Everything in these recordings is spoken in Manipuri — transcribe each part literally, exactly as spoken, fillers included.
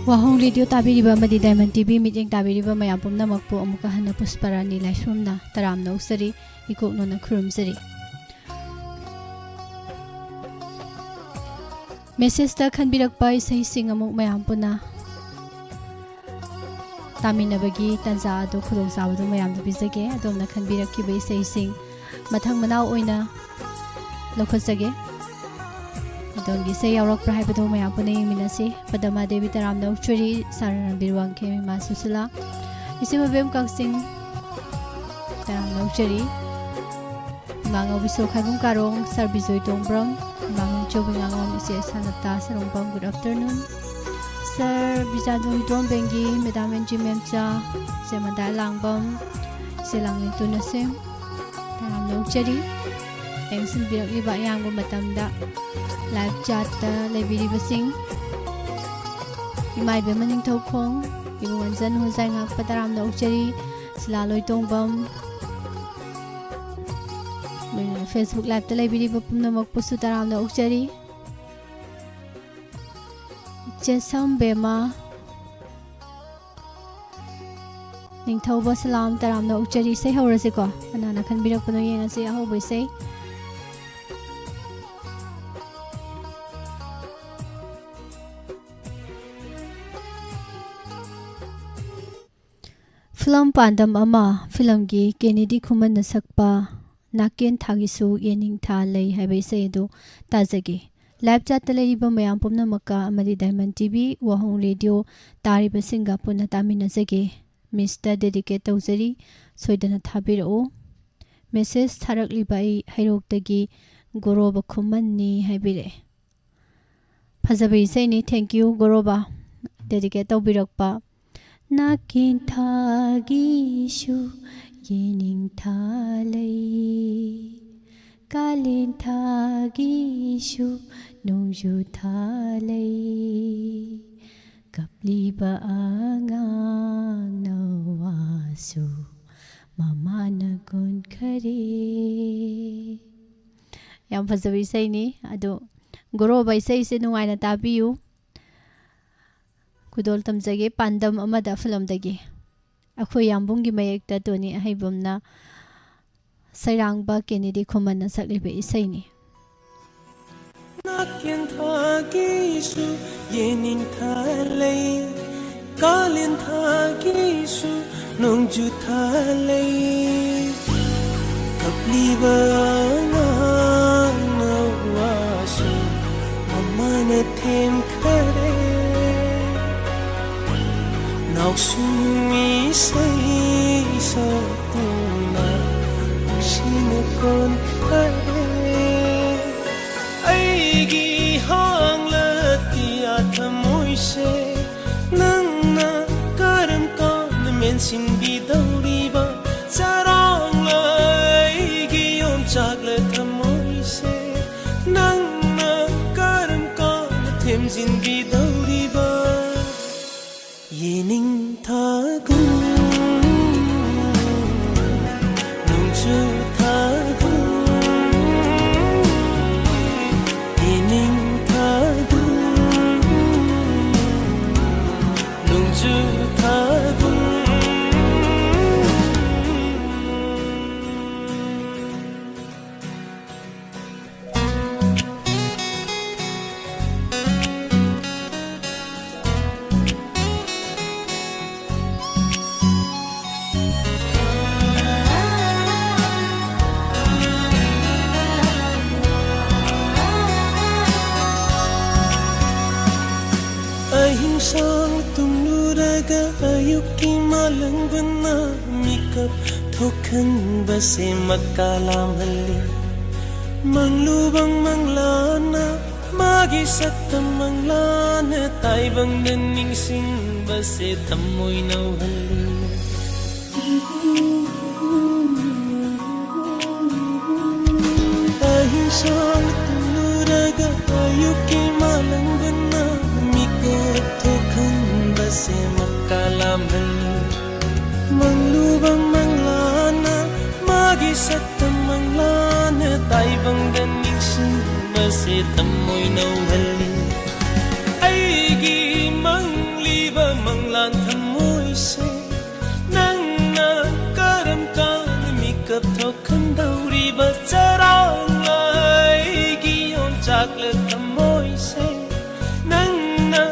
ꯋꯥꯍꯣꯡ ꯔꯦꯗꯤꯑꯣ ꯇꯥꯕꯤꯔꯤꯕ ꯑꯃꯗꯤ ꯗꯥꯏꯃꯟ ꯇꯤꯚꯤ ꯃꯤꯠꯌꯦꯡ ꯇꯥꯕꯤꯔꯤꯕ ꯃꯌꯥꯝ ꯄꯨꯝꯅꯃꯛꯄꯨ ꯑꯃꯨꯛꯀ ꯍꯟꯅ ꯄꯨꯁꯄꯔꯥꯅꯤ ꯂꯥꯏꯁ꯭ꯔꯝꯅ ꯇꯔꯥꯝꯅ ꯑꯣꯛꯆꯔꯤ, ꯏꯀꯣꯛꯅꯣꯅ ꯈꯨꯔꯨꯝꯖꯔꯤ꯫ ꯃꯦꯁꯦꯖꯇ ꯈꯟꯕꯤꯔꯛꯄ ꯏꯁꯩꯁꯤꯡ ꯑꯃꯨꯛ ꯃꯌꯥꯝ ꯄꯨꯟꯅ ꯇꯥꯃꯤꯟꯅꯕꯒꯤ ꯇꯥꯟꯖꯥ ꯑꯗꯨ, ꯈꯨꯗꯣꯡꯆꯥꯕꯗꯨ ꯃꯌꯥꯝꯗ ꯄꯤꯖꯒꯦ꯫ ꯑꯗꯣꯝꯅ ꯈꯟꯕꯤꯔꯛꯈꯤꯕ ꯏꯁꯩꯁꯤꯡ ꯃꯊꯪ ꯃꯅꯥꯎ ꯑꯣꯏꯅ ꯂꯧꯈꯠꯆꯒꯦ꯫ ꯑꯗꯣꯝꯒꯤ ꯏꯁꯩ ꯌꯥꯎꯔꯛꯄ꯭ꯔꯥ ꯍꯥꯏꯕꯗꯨ ꯃꯌꯥꯝ ꯄꯨꯟꯅ ꯌꯦꯡꯃꯤꯟꯅꯁꯤ꯫ ꯄꯗꯃꯥ ꯗꯦꯕꯤ ꯇꯔꯥꯝꯅ ꯑꯣꯛꯆꯔꯤ, ꯁꯥꯔ ꯔꯟꯕꯤꯔ ꯋꯥꯡꯈꯦꯝ, ꯏꯃꯥ ꯁꯨꯁꯤꯂꯥ, ꯏꯆꯦ ꯃꯕꯦꯝ ꯀꯛꯆꯤꯡ ꯇꯔꯥꯝꯅ ꯑꯣꯛꯆꯔꯤ꯫ ꯏꯃꯥ ꯉꯥꯎꯕꯤꯁꯣ ꯈꯥꯏꯕꯨꯝ ꯀꯥꯔꯣꯡ, ꯁꯥꯔ ꯕꯤꯖꯣꯏ ꯇꯣꯡꯕ꯭ꯔꯝ, ꯏꯃꯥ ꯃꯤꯡꯆꯧꯕꯤ ꯉꯥꯉꯣꯝ, ꯏꯆꯦ ꯁꯅꯞꯇꯥ ꯁꯔꯨꯡꯕꯝ, good afternoon꯫ ꯁꯥꯔ ꯕꯤꯖꯥꯟꯗꯣ ꯍꯤꯗ꯭ꯔꯣꯝ ꯕꯦꯡꯒꯤ, ꯃꯦꯗꯥꯝ ꯑꯦꯟ ꯖꯤ ꯃꯦꯝꯆꯥ, ꯏꯆꯦ ꯃꯟꯗꯥꯏ ꯂꯥꯡꯕꯝ, ꯏꯆꯦ ꯂꯥꯡꯂꯦꯟꯇꯣꯟ ꯅꯁꯤꯝ, ꯇꯔꯥꯝꯅ ꯑꯣꯛꯆꯔꯤ꯫ ꯌꯦꯡꯁꯤꯟꯕꯤꯔꯛꯂꯤꯕ ꯑꯌꯥꯝꯕ ꯃꯇꯝꯗ ꯂꯥꯏꯚ ꯆꯥꯠꯇ ꯂꯩꯕꯤꯔꯤꯕꯁꯤꯡ, ꯏꯃꯥ ꯏꯕꯦꯝꯃ ꯅꯤꯡꯊꯧꯈꯣꯡ, ꯏꯕꯨꯡ ꯑꯟꯖꯟ ꯍꯣꯖꯥꯏ ꯉꯥꯛꯄ ꯇꯔꯥꯝꯅ ꯑꯣꯛꯆꯔꯤ, ꯁꯤꯂꯥ ꯂꯣꯏꯇꯣꯡꯕꯝ, ꯂꯣꯏꯅꯅ Facebook ꯂꯥꯏꯚꯇ ꯂꯩꯕꯤꯔꯤꯕ ꯄꯨꯝꯅꯃꯛꯄꯨꯁꯨ ꯇꯔꯥꯝꯅ ꯑꯣꯛꯆꯔꯤ꯫ ꯆꯦꯁꯝ ꯕꯦꯝꯃ, ꯅꯤꯡꯊꯧꯕ ꯁꯂꯥꯝ ꯇꯔꯥꯝꯅ ꯑꯣꯛꯆꯔꯤ꯫ ꯏꯁꯩ ꯍꯧꯔꯁꯤꯀꯣ, ꯀꯅꯥꯅ ꯈꯟꯕꯤꯔꯛꯄꯅꯣ ꯌꯦꯡꯉꯁꯤ ꯑꯍꯧꯕ ꯏꯁꯩ꯫ ꯐꯤꯂꯝ ꯄꯥꯟꯗꯝ ꯑꯃ ꯐꯤꯂꯝꯒꯤ ꯀꯦꯅꯦꯗꯤ ꯈꯨꯃꯟꯅ ꯁꯛꯄ ꯅꯥꯀꯦꯟ ꯊꯥꯒꯤꯁꯨ ꯌꯦꯅꯤꯡꯊꯥ ꯂꯩ ꯍꯥꯏꯕ ꯏꯁꯩ ꯑꯗꯨ ꯇꯥꯖꯒꯦ꯫ ꯂꯥꯏꯚ ꯆꯥꯠꯇ ꯂꯩꯔꯤꯕ ꯃꯌꯥꯝ ꯄꯨꯝꯅꯃꯛꯀ ꯑꯃꯗꯤ ꯗꯥꯏꯃꯟ ꯇꯤꯚꯤ ꯋꯥꯍꯣꯡ ꯔꯦꯗꯤꯑꯣ ꯇꯥꯔꯤꯕꯁꯤꯡꯒ ꯄꯨꯟꯅ ꯇꯥꯃꯤꯟꯅꯖꯒꯦ꯫ ꯃꯤꯁꯇ ꯗꯦꯗꯤꯀꯦꯠ ꯇꯧꯖꯔꯤ, ꯁꯣꯏꯗꯅ ꯊꯥꯕꯤꯔꯛꯎ꯫ ꯃꯦꯁꯦꯖ ꯊꯥꯔꯛꯂꯤꯕ ꯑꯩ ꯍꯩꯔꯣꯛꯇꯒꯤ ꯒꯣꯔꯣꯕ ꯈꯨꯃꯟꯅꯤ ꯍꯥꯏꯕꯤꯔꯛꯑꯦ꯫ ꯐꯖꯕ ꯏꯁꯩꯅꯤ, thank you ꯒꯣꯔꯣꯕ꯫ ꯗꯦꯗꯤꯀꯦꯠ ꯇꯧꯕꯤꯔꯛꯄ꯫ ꯅꯥꯀꯦꯟ ꯊꯥꯒꯤꯁꯨ ꯌꯦꯅꯤꯡꯊꯥ ꯂꯩ, ꯀꯥꯂꯦꯟ ꯊꯥꯒꯤꯁꯨ ꯅꯣꯡꯖꯨ ꯊꯥ ꯂꯩ, ꯀꯞꯂꯤꯕ ꯑꯉꯥꯡꯅ ꯋꯥꯁꯨ ꯃꯃꯥꯅ ꯀꯣꯟꯈꯔꯦ꯫ ꯌꯥꯝ ꯐꯖꯕ ꯏꯁꯩꯅꯤ꯫ ꯑꯗꯣ ꯒꯣꯔꯣꯕ ꯏꯁꯩꯁꯦ ꯅꯨꯡꯉꯥꯏꯅ ꯇꯥꯕꯤꯌꯨ꯫ ꯈꯨꯗꯣꯜ ꯇꯝꯖꯒꯦ꯫ ꯄꯥꯟꯗꯝ ꯑꯃꯗ ꯐꯤꯂꯝꯗꯒꯤ꯫ ꯑꯩꯈꯣꯏ ꯌꯥꯝꯕꯨꯡꯒꯤ ꯃꯌꯦꯛꯇ ꯇꯣꯅꯤ ꯑꯍꯩꯕꯝꯅ, ꯁꯩꯔꯥꯡꯕ ꯀꯦꯅꯦꯗꯤ ꯈꯨꯃꯟꯅ ꯁꯛꯂꯤꯕ ꯏꯁꯩꯅꯤ꯫ ꯅꯥꯀꯦꯟ ꯊꯥꯒꯤꯁꯨ ꯌꯦꯅꯤꯡꯊꯥ ꯂꯩ, ꯀꯥꯂꯦꯟ ꯊꯥꯒꯤꯁꯨ ꯅꯣꯡꯖꯨ ꯊꯥ ꯂꯩ꯫ ꯀꯞꯂꯤꯕ ꯑꯉꯥꯡꯅ ꯋꯥꯁꯨ ꯃꯃꯥꯅ ꯊꯦꯝꯈꯔꯦ꯫ ꯅꯥꯎꯁꯨꯝ ꯏꯁꯩ ꯁꯛꯇꯨꯅ ꯅꯨꯡꯁꯤꯅ ꯀꯣꯟꯈꯔꯦ꯫ ꯑꯩꯒꯤ ꯍꯥꯡꯂꯇꯤꯌꯥ ꯊꯃꯣꯏꯁꯦ ꯅꯪꯅ ꯀꯔꯝ ꯀꯥꯟꯗ ꯃꯦꯟꯁꯤꯟꯕꯤꯗꯧꯔꯤꯕ? ꯆꯔꯥꯡꯂ ꯑꯩꯒꯤ ꯌꯣꯟꯆꯥꯛꯂ ꯊꯃꯣꯏꯁꯦ ꯅꯪꯅ ꯀꯔꯝ ꯀꯥꯟꯗ ꯊꯦꯝꯖꯤꯟꯕꯤꯗꯧꯔꯤꯕ? ꯌꯦꯅꯤꯡꯊꯥꯒꯨꯝ, ꯅꯣꯡꯖꯨ ꯊꯥꯒꯨꯝ, ꯌꯦꯅꯤꯡꯊꯥꯒꯨꯝ, ꯅꯣꯡꯖꯨ ꯊꯥꯒꯨꯝ꯫ ꯑꯍꯤꯡ ꯁꯥꯡꯅ ꯇꯨꯝꯂꯨꯔꯒ ꯑꯌꯨꯛꯀꯤ ꯃꯥꯂꯪꯕꯅ ꯃꯤꯀꯞ ꯊꯣꯛꯍꯟꯕꯁꯦ ꯃꯀꯥ ꯂꯥꯝꯍꯜꯂꯤ꯫ ꯃꯪꯂꯨꯕ ꯃꯪꯂꯥꯅ ꯃꯥꯒꯤ ꯁꯛꯇꯝ ꯃꯪꯂꯥꯅ ꯇꯥꯏꯕꯪꯗ ꯅꯤꯡꯁꯤꯡꯕꯁꯦ ꯊꯃꯣꯏ ꯅꯧꯍꯜꯂꯤ꯫ ꯑꯍꯤꯡ ꯁꯥꯡꯅ ꯇꯨꯝꯂꯨꯔꯒ ꯑꯌꯨꯛꯀꯤ ꯃꯥꯂꯪꯕꯅ ꯃꯤꯀꯞ ꯊꯣꯛꯍꯟꯕꯁꯦ ꯃꯀꯥ ꯂꯥꯝꯍꯜꯂꯤ꯫ ꯃꯪꯂꯨꯕ ꯃꯪꯂꯥꯅ ꯃꯥꯒꯤ ꯁꯛꯇꯝ ꯃꯪꯂꯥꯅ ꯇꯥꯏꯕꯪꯗ ꯅꯤꯡꯁꯤꯡꯕꯁꯦ ꯊꯃꯣꯏ ꯅꯧꯍꯜꯂꯤ꯫ ꯑꯩꯒꯤ ꯃꯪꯂꯤ ꯊꯃꯣꯏꯁꯦ, ꯅꯪꯅ ꯀꯔꯝ ꯀꯥꯟꯗ ꯃꯤꯀꯞ ꯊꯣꯛꯍꯟꯗꯧꯔꯤꯕ? ꯆꯔꯥꯡꯂ ꯑꯩꯒꯤ ꯌꯣꯟꯆꯥꯛꯂ ꯊꯃꯣꯏꯁꯦ, ꯅꯪꯅ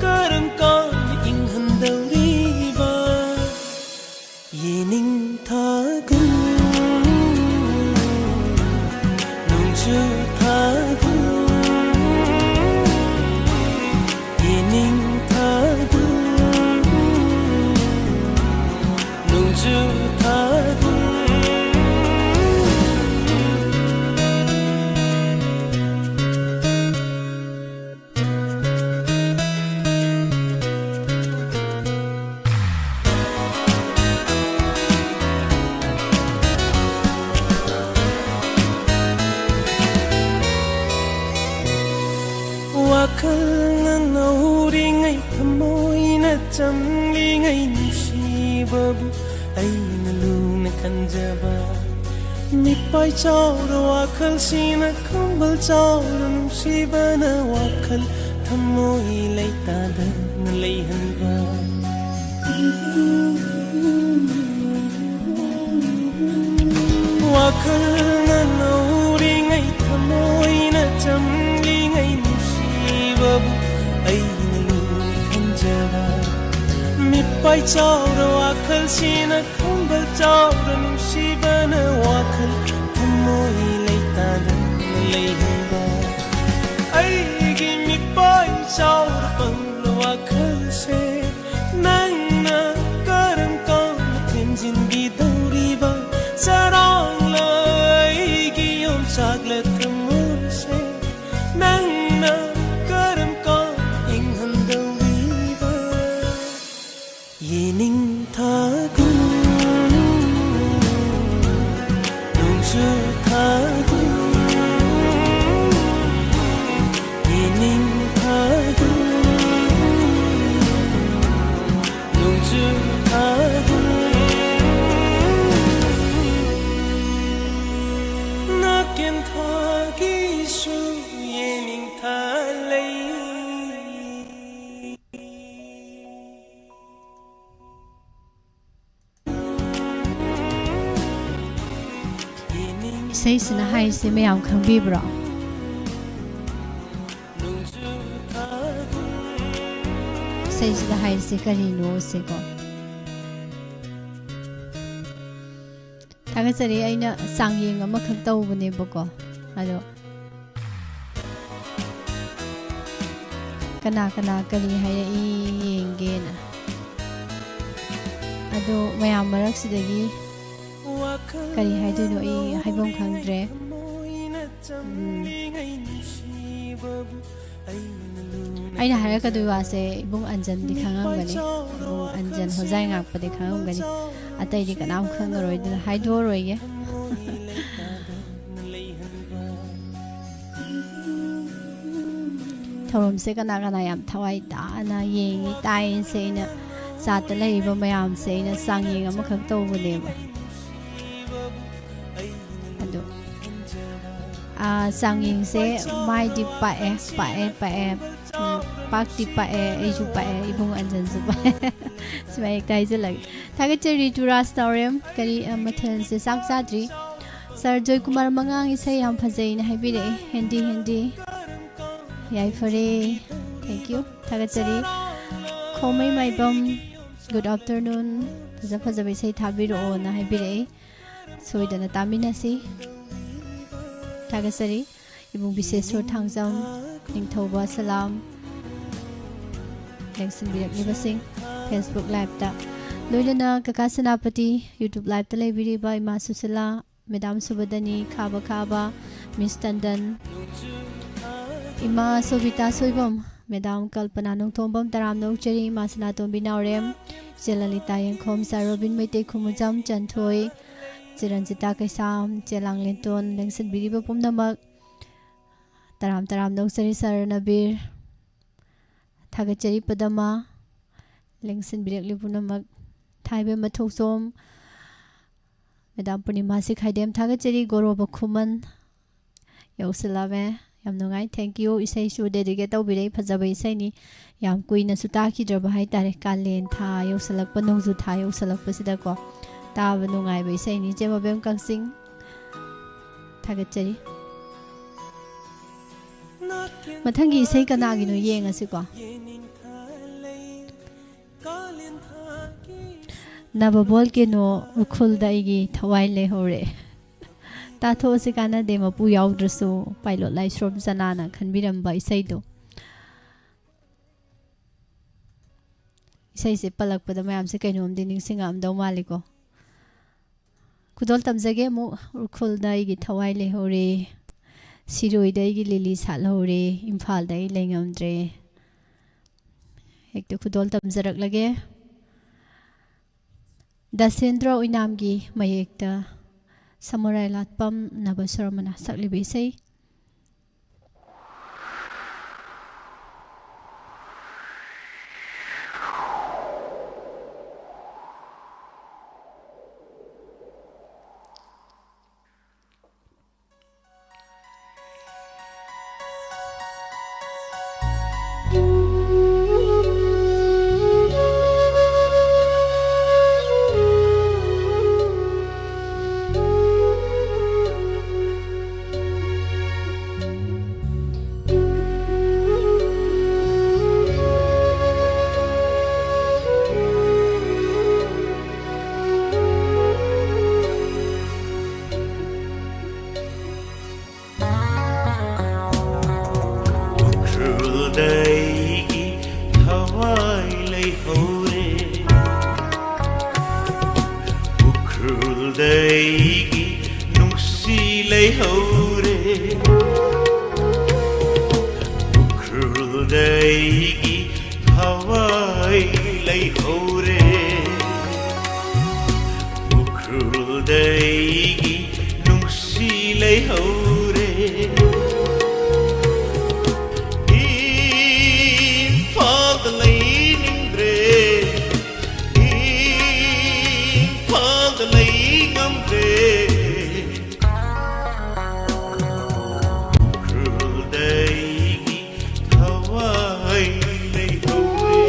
ꯀꯔꯝ ꯀꯥꯟꯗ ꯏꯪꯍꯟꯗꯧꯔꯤꯕ? ꯌꯦꯅꯤꯡꯊꯥꯒꯨꯝ ꯅꯣꯡꯖꯨ ꯊꯥꯒꯨꯝ, ꯌꯦꯅꯤꯡꯊꯥꯒꯨꯝ ꯅꯣꯡꯖꯨ ꯊꯥꯒꯨꯝ꯫ ꯋꯥꯈꯜꯅ ꯅꯧꯔꯤꯉꯩ, ꯊꯃꯣꯏꯅ ꯆꯝꯂꯤꯉꯩ, ꯅꯨꯡꯁꯤꯕꯕꯨ ꯑꯩꯅ ꯂꯨꯅ ꯈꯟꯖꯕ꯫ ꯃꯤꯠꯄꯥꯏ ꯆꯥꯎꯔ ꯋꯥꯈꯜꯁꯤꯅ ꯈꯝꯕꯜ ꯆꯥꯎꯔ ꯅꯨꯡꯁꯤꯕꯅ ꯋꯥꯈꯜ ꯊꯃꯣꯏ ꯂꯩꯇꯥꯗꯅ ꯂꯩꯍꯟꯕ꯫ ꯋꯥꯈꯜꯅ ꯅꯧꯔꯤꯉꯩ, ꯊꯃꯣꯏꯅ ꯆꯝꯂꯤꯉꯩ, ꯅꯨꯡꯁꯤꯕꯕꯨ ꯑꯩꯅ ꯂꯨꯅ ꯈꯟꯖꯕ꯫ ꯃꯤꯠꯄꯥꯏ ꯆꯥꯎꯔ ꯋꯥꯈꯜꯁꯤꯅ ꯈꯝꯕꯜ ꯆꯥꯎꯔ ꯅꯨꯡꯁꯤꯕꯅ ꯋꯥꯈꯜ ꯊꯃꯣꯏ ꯂꯩꯇꯥꯗꯅ ꯂꯩꯍꯟꯕ꯫ ꯑꯩꯒꯤ ꯃꯤꯠꯄꯥꯏ ꯆꯥꯎꯔ ꯄꯪꯂ ꯋꯥꯈꯜꯁꯦ, ꯅꯪꯅ ꯀꯔꯝ ꯀꯥꯟꯗ ꯊꯦꯝꯖꯤꯟꯕꯤꯗꯧꯔꯤꯕ? ꯆꯔꯥꯡꯂ ꯑꯩꯒꯤ ꯌꯣꯟꯆꯥꯛꯂ ꯊꯃꯣꯏꯁꯦ, ꯅꯪꯅ ꯀꯔꯝ ꯀꯥꯟꯗ ꯏꯪꯍꯟꯗꯧꯔꯤꯕ? ꯌꯦꯅꯤꯡꯊꯥꯒꯨꯝ ꯅꯣꯡꯖꯨ ꯊꯥꯒꯨꯝ, ꯌꯦꯅꯤꯡꯊꯥꯒꯨꯝ ꯅꯣꯡꯖꯨ ꯊꯥꯒꯨꯝ, ꯅꯥꯀꯦꯟꯊꯥꯒꯤꯁꯨ ꯌꯦꯅꯤꯡꯊꯥ ꯂꯩ꯫ ꯑꯇꯩꯁꯤꯅ ꯍꯥꯏꯔꯤꯁꯦ ꯃꯌꯥꯝ ꯈꯪꯕꯤꯕ꯭ꯔꯣ? ꯏꯁꯩꯁꯤꯗ ꯍꯥꯏꯔꯤꯁꯦ ꯀꯔꯤꯅꯣ ꯁꯤꯀꯣ? ꯊꯥꯒꯠꯆꯔꯤ꯫ ꯑꯩꯅ ꯆꯥꯡꯌꯦꯡ ꯑꯃꯈꯛ ꯇꯧꯕꯅꯦꯕꯀꯣ, ꯑꯗꯣ ꯀꯅꯥ ꯀꯅꯥ ꯀꯔꯤ ꯍꯥꯏꯔꯛꯏ ꯌꯦꯡꯒꯦꯅ꯫ ꯑꯗꯣ ꯃꯌꯥꯝ ꯃꯔꯛꯁꯤꯗꯒꯤ ꯀꯔꯤ ꯍꯥꯏꯗꯣꯏꯅꯣ ꯑꯩ ꯍꯥꯏꯐꯝ ꯈꯪꯗ꯭ꯔꯦ꯫ ꯎꯝ꯫ ꯑꯩꯅ ꯍꯥꯏꯔꯛꯀꯗꯣꯏ ꯋꯥꯁꯦ ꯏꯕꯨꯡ ꯑꯟꯖꯟꯗꯤ ꯈꯪꯉꯝꯒꯅꯤ꯫ ꯏꯕꯨꯡ ꯑꯟꯖꯟ ꯍꯣꯖꯥꯏ ꯉꯥꯛꯄꯗꯤ ꯈꯪꯉꯝꯒꯅꯤ꯫ ꯑꯇꯩꯗꯤ ꯀꯅꯥꯝ ꯈꯪꯉꯔꯣꯏ, ꯑꯗꯨꯅ ꯍꯥꯏꯗꯣꯛꯑꯔꯣꯏꯒꯦ꯫ ꯊꯧꯔꯝꯁꯦ ꯀꯅꯥ ꯀꯅꯥ ꯌꯥꯝ ꯊꯋꯥꯏ ꯇꯥꯅ ꯌꯦꯡꯉꯤ ꯇꯥꯏꯁꯦ ꯑꯩꯅ ꯆꯥꯠꯇ ꯂꯩꯔꯤꯕ ꯃꯌꯥꯝꯁꯦ ꯑꯩꯅ ꯆꯥꯡꯌꯦꯡ ꯑꯃꯈꯛ ꯇꯧꯕꯅꯦꯕ꯫ ꯑꯗꯣ, ꯑꯥ, ꯆꯥꯡꯌꯦꯡꯁꯦ ꯃꯥꯏꯗꯤ ꯄꯥꯛꯑꯦ, ꯄꯥꯛꯑꯦ, ꯄꯥꯛꯑꯦ꯫ ꯎꯝ, ꯄꯥꯛꯇꯤ ꯄꯥꯛꯑꯦ, ꯑꯩꯁꯨ ꯄꯥꯛꯑꯦ, ꯏꯕꯨꯡ ꯑꯟꯖꯟꯁꯨ ꯄꯥꯛꯑꯦ꯫ ꯁꯨꯃꯥꯏ ꯍꯦꯛꯇ ꯍꯥꯏꯖꯜꯂꯒꯦ꯫ ꯊꯥꯒꯠꯆꯔꯤ ꯇꯨꯔꯥꯖ ꯅꯥꯎꯔꯦꯝ꯫ ꯀꯔꯤ, ꯑ, ꯃꯊꯦꯜꯁꯦ ꯆꯥꯛ ꯆꯥꯗ꯭ꯔꯤ꯫ ꯁꯥꯔ ꯖꯣꯏꯀꯨꯃꯥꯔ ꯃꯉꯥꯡ ꯏꯁꯩ ꯌꯥꯝ ꯐꯖꯩꯅ ꯍꯥꯏꯕꯤꯔꯛꯑꯦ꯫ ꯍꯦꯟꯗꯤ, ꯍꯦꯟꯗꯤ꯫ ꯌꯥꯏꯐꯔꯦ꯫ Thank you꯫ ꯊꯥꯒꯠꯆꯔꯤ꯫ ꯈꯣꯃꯩ ꯃꯥꯏꯕꯝ, good afternoon꯫ ꯐꯖ ꯐꯖꯕ ꯏꯁꯩ ꯊꯥꯕꯤꯔꯛꯑꯣꯅ ꯍꯥꯏꯕꯤꯔꯛꯑꯦ꯫ ꯁꯣꯏꯗꯅ ꯇꯥꯃꯤꯟꯅꯁꯤ꯫ ꯊꯥꯒꯠꯆꯔꯤ꯫ ꯏꯕꯨꯡ ꯕꯤꯁꯦꯁꯣꯔ ꯊꯥꯡꯖꯝ, ꯅꯤꯡꯊꯧꯕ ꯁꯂꯥꯝ, ꯂꯦꯡꯁꯤꯟꯕꯤꯔꯛꯂꯤꯕꯁꯤꯡ Facebook Liveꯇ, ꯂꯣꯏꯅꯅ ꯀꯀꯥ ꯁꯦꯅꯥꯄꯇꯤ YouTube Liveꯇ ꯂꯩꯕꯤꯔꯤꯕ ꯏꯃꯥ ꯁꯨꯁꯤꯂꯥ, ꯃꯦꯗꯥꯝ ꯁꯨꯕꯗꯅꯤ, ꯈꯥꯕ ꯈꯥꯕ, ꯃꯤꯁ ꯇꯟꯗꯟ, ꯏꯃꯥ ꯁꯣꯕꯤꯇꯥ ꯁꯣꯏꯕꯝ, ꯃꯦꯗꯥꯝ ꯀꯜꯄꯅꯥ ꯅꯣꯡꯊꯣꯝꯕꯝ, ꯇꯔꯥꯝꯅ ꯑꯣꯛꯆꯔꯤ, ꯏꯃꯥ ꯁꯅꯥꯇꯣꯝꯕꯤ ꯅꯥꯎꯔꯦꯝ, ꯏꯆꯦ ꯂꯂꯤꯇꯥ ꯌꯦꯡꯈꯣꯝ, ꯁꯥꯔ ꯔꯣꯕꯤꯟ ꯃꯩꯇꯩ ꯈꯨꯃꯨꯖꯝ, ꯆꯟꯊꯣꯏ, ꯏꯆꯦ ꯔꯟꯖꯤꯇꯥ ꯀꯩꯁꯥꯝ, ꯏꯆꯦ ꯂꯥꯡꯂꯦꯟꯇꯣꯟ, ꯂꯦꯡꯁꯤꯟꯕꯤꯔꯤꯕ ꯄꯨꯝꯅꯃꯛ, ꯇꯔꯥꯝ ꯇꯔꯥꯝꯅ ꯑꯣꯛꯆꯔꯤ, ꯁꯥꯔ ꯅꯕꯤꯔ, ꯊꯥꯒꯠꯆꯔꯤ ꯄꯗꯃ, ꯂꯦꯡꯁꯤꯟꯕꯤꯔꯛꯂꯤꯕ ꯄꯨꯝꯅꯃꯛ, ꯊꯥꯏꯕꯦꯝꯃ ꯊꯣꯛꯆꯣꯝ, ꯃꯦꯗꯥꯝ ꯄꯨꯔꯅꯤꯃꯥ ꯁꯤꯈꯥꯏꯗꯦꯝ, ꯊꯥꯒꯠꯆꯔꯤ, ꯒꯣꯔꯣꯕ ꯈꯨꯃꯟ, ꯌꯧꯁꯤꯜꯂꯛꯑꯦ꯫ ꯌꯥꯝ ꯅꯨꯡꯉꯥꯏ꯫ Thank you꯫ ꯏꯁꯩꯁꯨ dedicate ꯇꯧꯕꯤꯔꯛꯏ꯫ ꯐꯖꯕ ꯏꯁꯩꯅꯤ꯫ ꯌꯥꯝ ꯀꯨꯏꯅꯁꯨ ꯇꯥꯈꯤꯗ꯭ꯔꯕ ꯍꯥꯏꯇꯥꯔꯦ꯫ ꯀꯥꯂꯦꯟ ꯊꯥ ꯌꯧꯁꯤꯜꯂꯛꯄ, ꯅꯣꯡꯖꯨ ꯊꯥ ꯌꯧꯁꯤꯜꯂꯛꯄꯁꯤꯗꯀꯣ꯫ ꯇꯥꯕ ꯅꯨꯡꯉꯥꯏꯕ ꯏꯁꯩꯅꯤ꯫ ꯏꯆꯦ ꯃꯕꯦꯝ ꯀꯛꯆꯤꯡ꯫ ꯊꯥꯒꯠꯆꯔꯤ꯫ ꯃꯊꯪꯒꯤ ꯏꯁꯩ ꯀꯅꯥꯒꯤꯅꯣ ꯌꯦꯡꯉꯁꯤꯀꯣ꯫ ꯅꯕꯕꯣꯜ ꯀꯦꯅꯣ ꯎꯈ꯭ꯔꯨꯜꯗ ꯑꯩꯒꯤ ꯊꯋꯥꯏ ꯂꯩꯍꯧꯔꯦ꯫ ꯇꯥꯊꯣꯛꯑꯁꯤ ꯀꯥꯟꯅꯗꯦ ꯃꯄꯨ ꯌꯥꯎꯗ꯭ꯔꯁꯨ, ꯄꯥꯏꯂꯣꯠ ꯂꯥꯏꯁ꯭ꯔꯣꯝ ꯆꯅꯥꯅ ꯈꯟꯕꯤꯔꯝꯕ ꯏꯁꯩꯗꯣ꯫ ꯏꯁꯩꯁꯦ ꯄꯜꯂꯛꯄꯗ ꯃꯌꯥꯝꯁꯦ ꯀꯩꯅꯣꯝꯗꯤ ꯅꯤꯡꯁꯤꯡꯉꯛꯑꯝꯗꯧ ꯃꯥꯜꯂꯤꯀꯣ꯫ ꯈꯨꯗꯣꯜ ꯇꯝꯖꯒꯦ ꯑꯃꯨꯛ꯫ ꯎꯈ꯭ꯔꯨꯜꯗ ꯑꯩꯒꯤ ꯊꯋꯥꯏ ꯂꯩꯍꯧꯔꯦ, ꯁꯤꯔꯣꯏꯗ ꯑꯩꯒꯤ ꯂꯤꯂꯤ ꯁꯥꯠꯍꯧꯔꯦ, ꯏꯝꯐꯥꯜꯗ ꯑꯩ ꯂꯩꯉꯝꯗ꯭ꯔꯦ꯫ ꯍꯦꯛꯇ ꯈꯨꯗꯣꯜ ꯇꯝꯖꯔꯛꯂꯒꯦ꯫ ꯗꯥꯁꯦꯟꯗ꯭ꯔ ꯑꯣꯏꯅꯥꯝꯒꯤ ꯃꯌꯦꯛꯇ ꯁꯃꯨꯔꯥꯏ ꯂꯥꯠꯄꯝ ꯅꯕꯁ꯭ꯋꯔꯃꯅ ꯁꯛꯂꯤꯕ ꯏꯁꯩ꯫ ꯎꯈ꯭ꯔꯨꯜꯗ ꯑꯩꯒꯤ ꯊꯋꯥꯏ ꯂꯩꯍꯧꯔꯦ꯫ ꯎꯈ꯭ꯔꯨꯜꯗ ꯑꯩꯒꯤ ꯅꯨꯡꯁꯤ ꯂꯩꯍꯧꯔꯦ꯫ ꯎꯈ꯭ꯔꯨꯜꯗ ꯑꯩꯒꯤ ꯊꯋꯥꯏ ꯂꯩꯍꯧꯔꯦ꯫ ꯎꯈ꯭ꯔꯨꯜꯗ ꯑꯩꯒꯤ ꯅꯨꯡꯁꯤ ꯂꯩꯍꯧꯔꯦ꯫ ꯏꯝꯐꯥꯜꯗ ꯂꯩꯅꯤꯡꯗ꯭ꯔꯦ, ꯏꯝꯐꯥꯜꯗ ꯂꯩ ꯉꯝꯗ꯭ꯔꯦ꯫ ꯎꯈ꯭ꯔꯨꯜꯗ ꯑꯩꯒꯤ ꯊꯋꯥꯏ ꯂꯩꯍꯧꯔꯦ꯫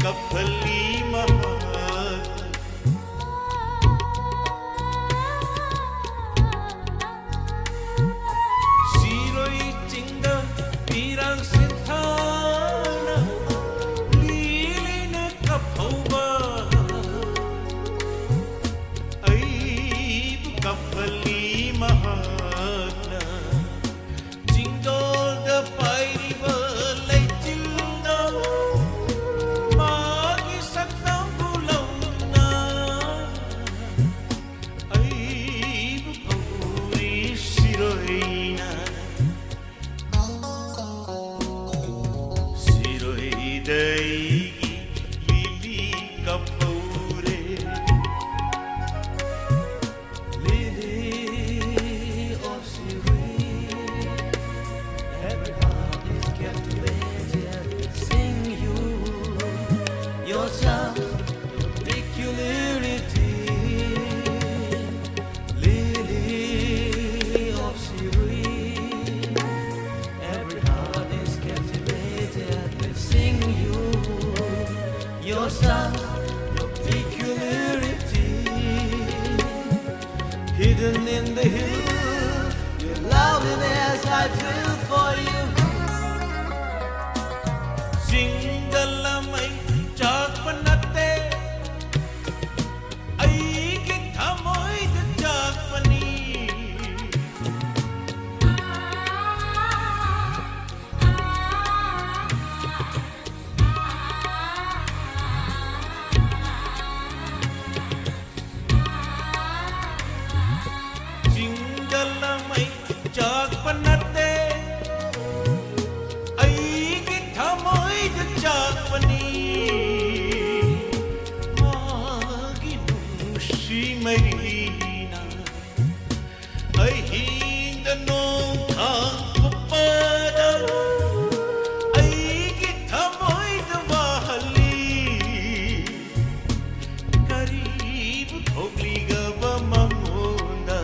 ꯀꯞꯍꯜꯂꯤ ꯃꯍꯥꯛꯅ꯫ ꯁꯤꯔꯣꯏ ꯆꯤꯡꯗ ꯄꯤꯔꯥꯡ ꯁꯤꯟꯊꯥꯅ ꯂꯤꯂꯤꯅ ꯀꯞꯍꯧꯕ꯫ ꯑꯩꯕꯨ ꯀꯞꯍꯜꯂꯤ ꯃꯍꯥꯛꯅ꯫ ꯆꯤꯡꯗꯣꯜꯗ ꯄꯥꯏꯔꯤꯕ ꯂꯩꯆꯤꯜꯗꯣ ꯃꯥꯒꯤ ꯁꯛꯇꯝꯕꯨ ꯂꯧꯅ ꯑꯩꯕꯨ ꯀꯧꯔꯤ ꯁꯤꯔꯣꯏꯅ꯫ ꯁꯤꯔꯣꯏꯗ ꯑꯩꯒꯤ ꯂꯤꯂꯤ ꯀꯞꯍꯧꯔꯦ꯫ Lily of Sirui, every heart is captivated. Sing you, your sound, your peculiarity. Lily of Sirui, every heart is captivated. Sing you, your sound, your peculiarity. Hidden in the hills, your loveliness I feel for you. ꯆꯤꯡꯗ ꯂꯃꯩ ꯆꯥꯛꯄ ꯅꯠꯇꯦ, ꯑꯩꯒꯤ ꯊꯃꯣꯏꯗ ꯆꯥꯛꯄꯅꯤ꯫ ꯆꯤꯡꯗ ꯂꯃꯩ ꯆꯥꯛꯄ ꯅꯠꯇꯦ, ꯑꯩꯒꯤ ꯊꯃꯣꯏꯗ ꯆꯥꯛꯄꯅꯤ꯫ ꯃꯥꯒꯤ ꯅꯨꯡꯁꯤ ꯃꯩꯅ ꯑꯍꯤꯡꯗ ꯅꯣꯡ ꯈꯥꯡꯕꯗ ꯑꯩꯒꯤ ꯊꯃꯣꯏꯗ ꯋꯥꯍꯜꯂꯤ꯫ ꯀꯔꯤꯕꯨ ꯊꯣꯛꯂꯤꯒꯕ ꯃꯉꯣꯟꯗ?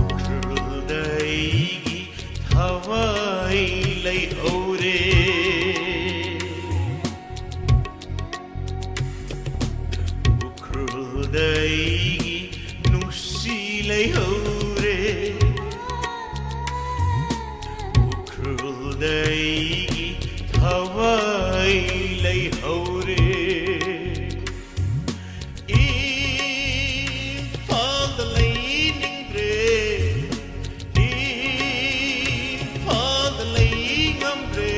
ꯎꯈ꯭ꯔꯨꯜꯗ ꯑꯩꯒꯤ ꯊꯋꯥꯏ ꯂꯩꯍꯧꯔꯦ꯫ ꯂꯩꯍꯧꯔꯦ꯫ ꯏꯝꯐꯥꯜꯗ ꯂꯩꯅꯤꯡꯗ꯭ꯔꯦ꯫ ꯏꯝꯐꯥꯜꯗ ꯂꯩ ꯉꯝꯗ꯭ꯔꯦ꯫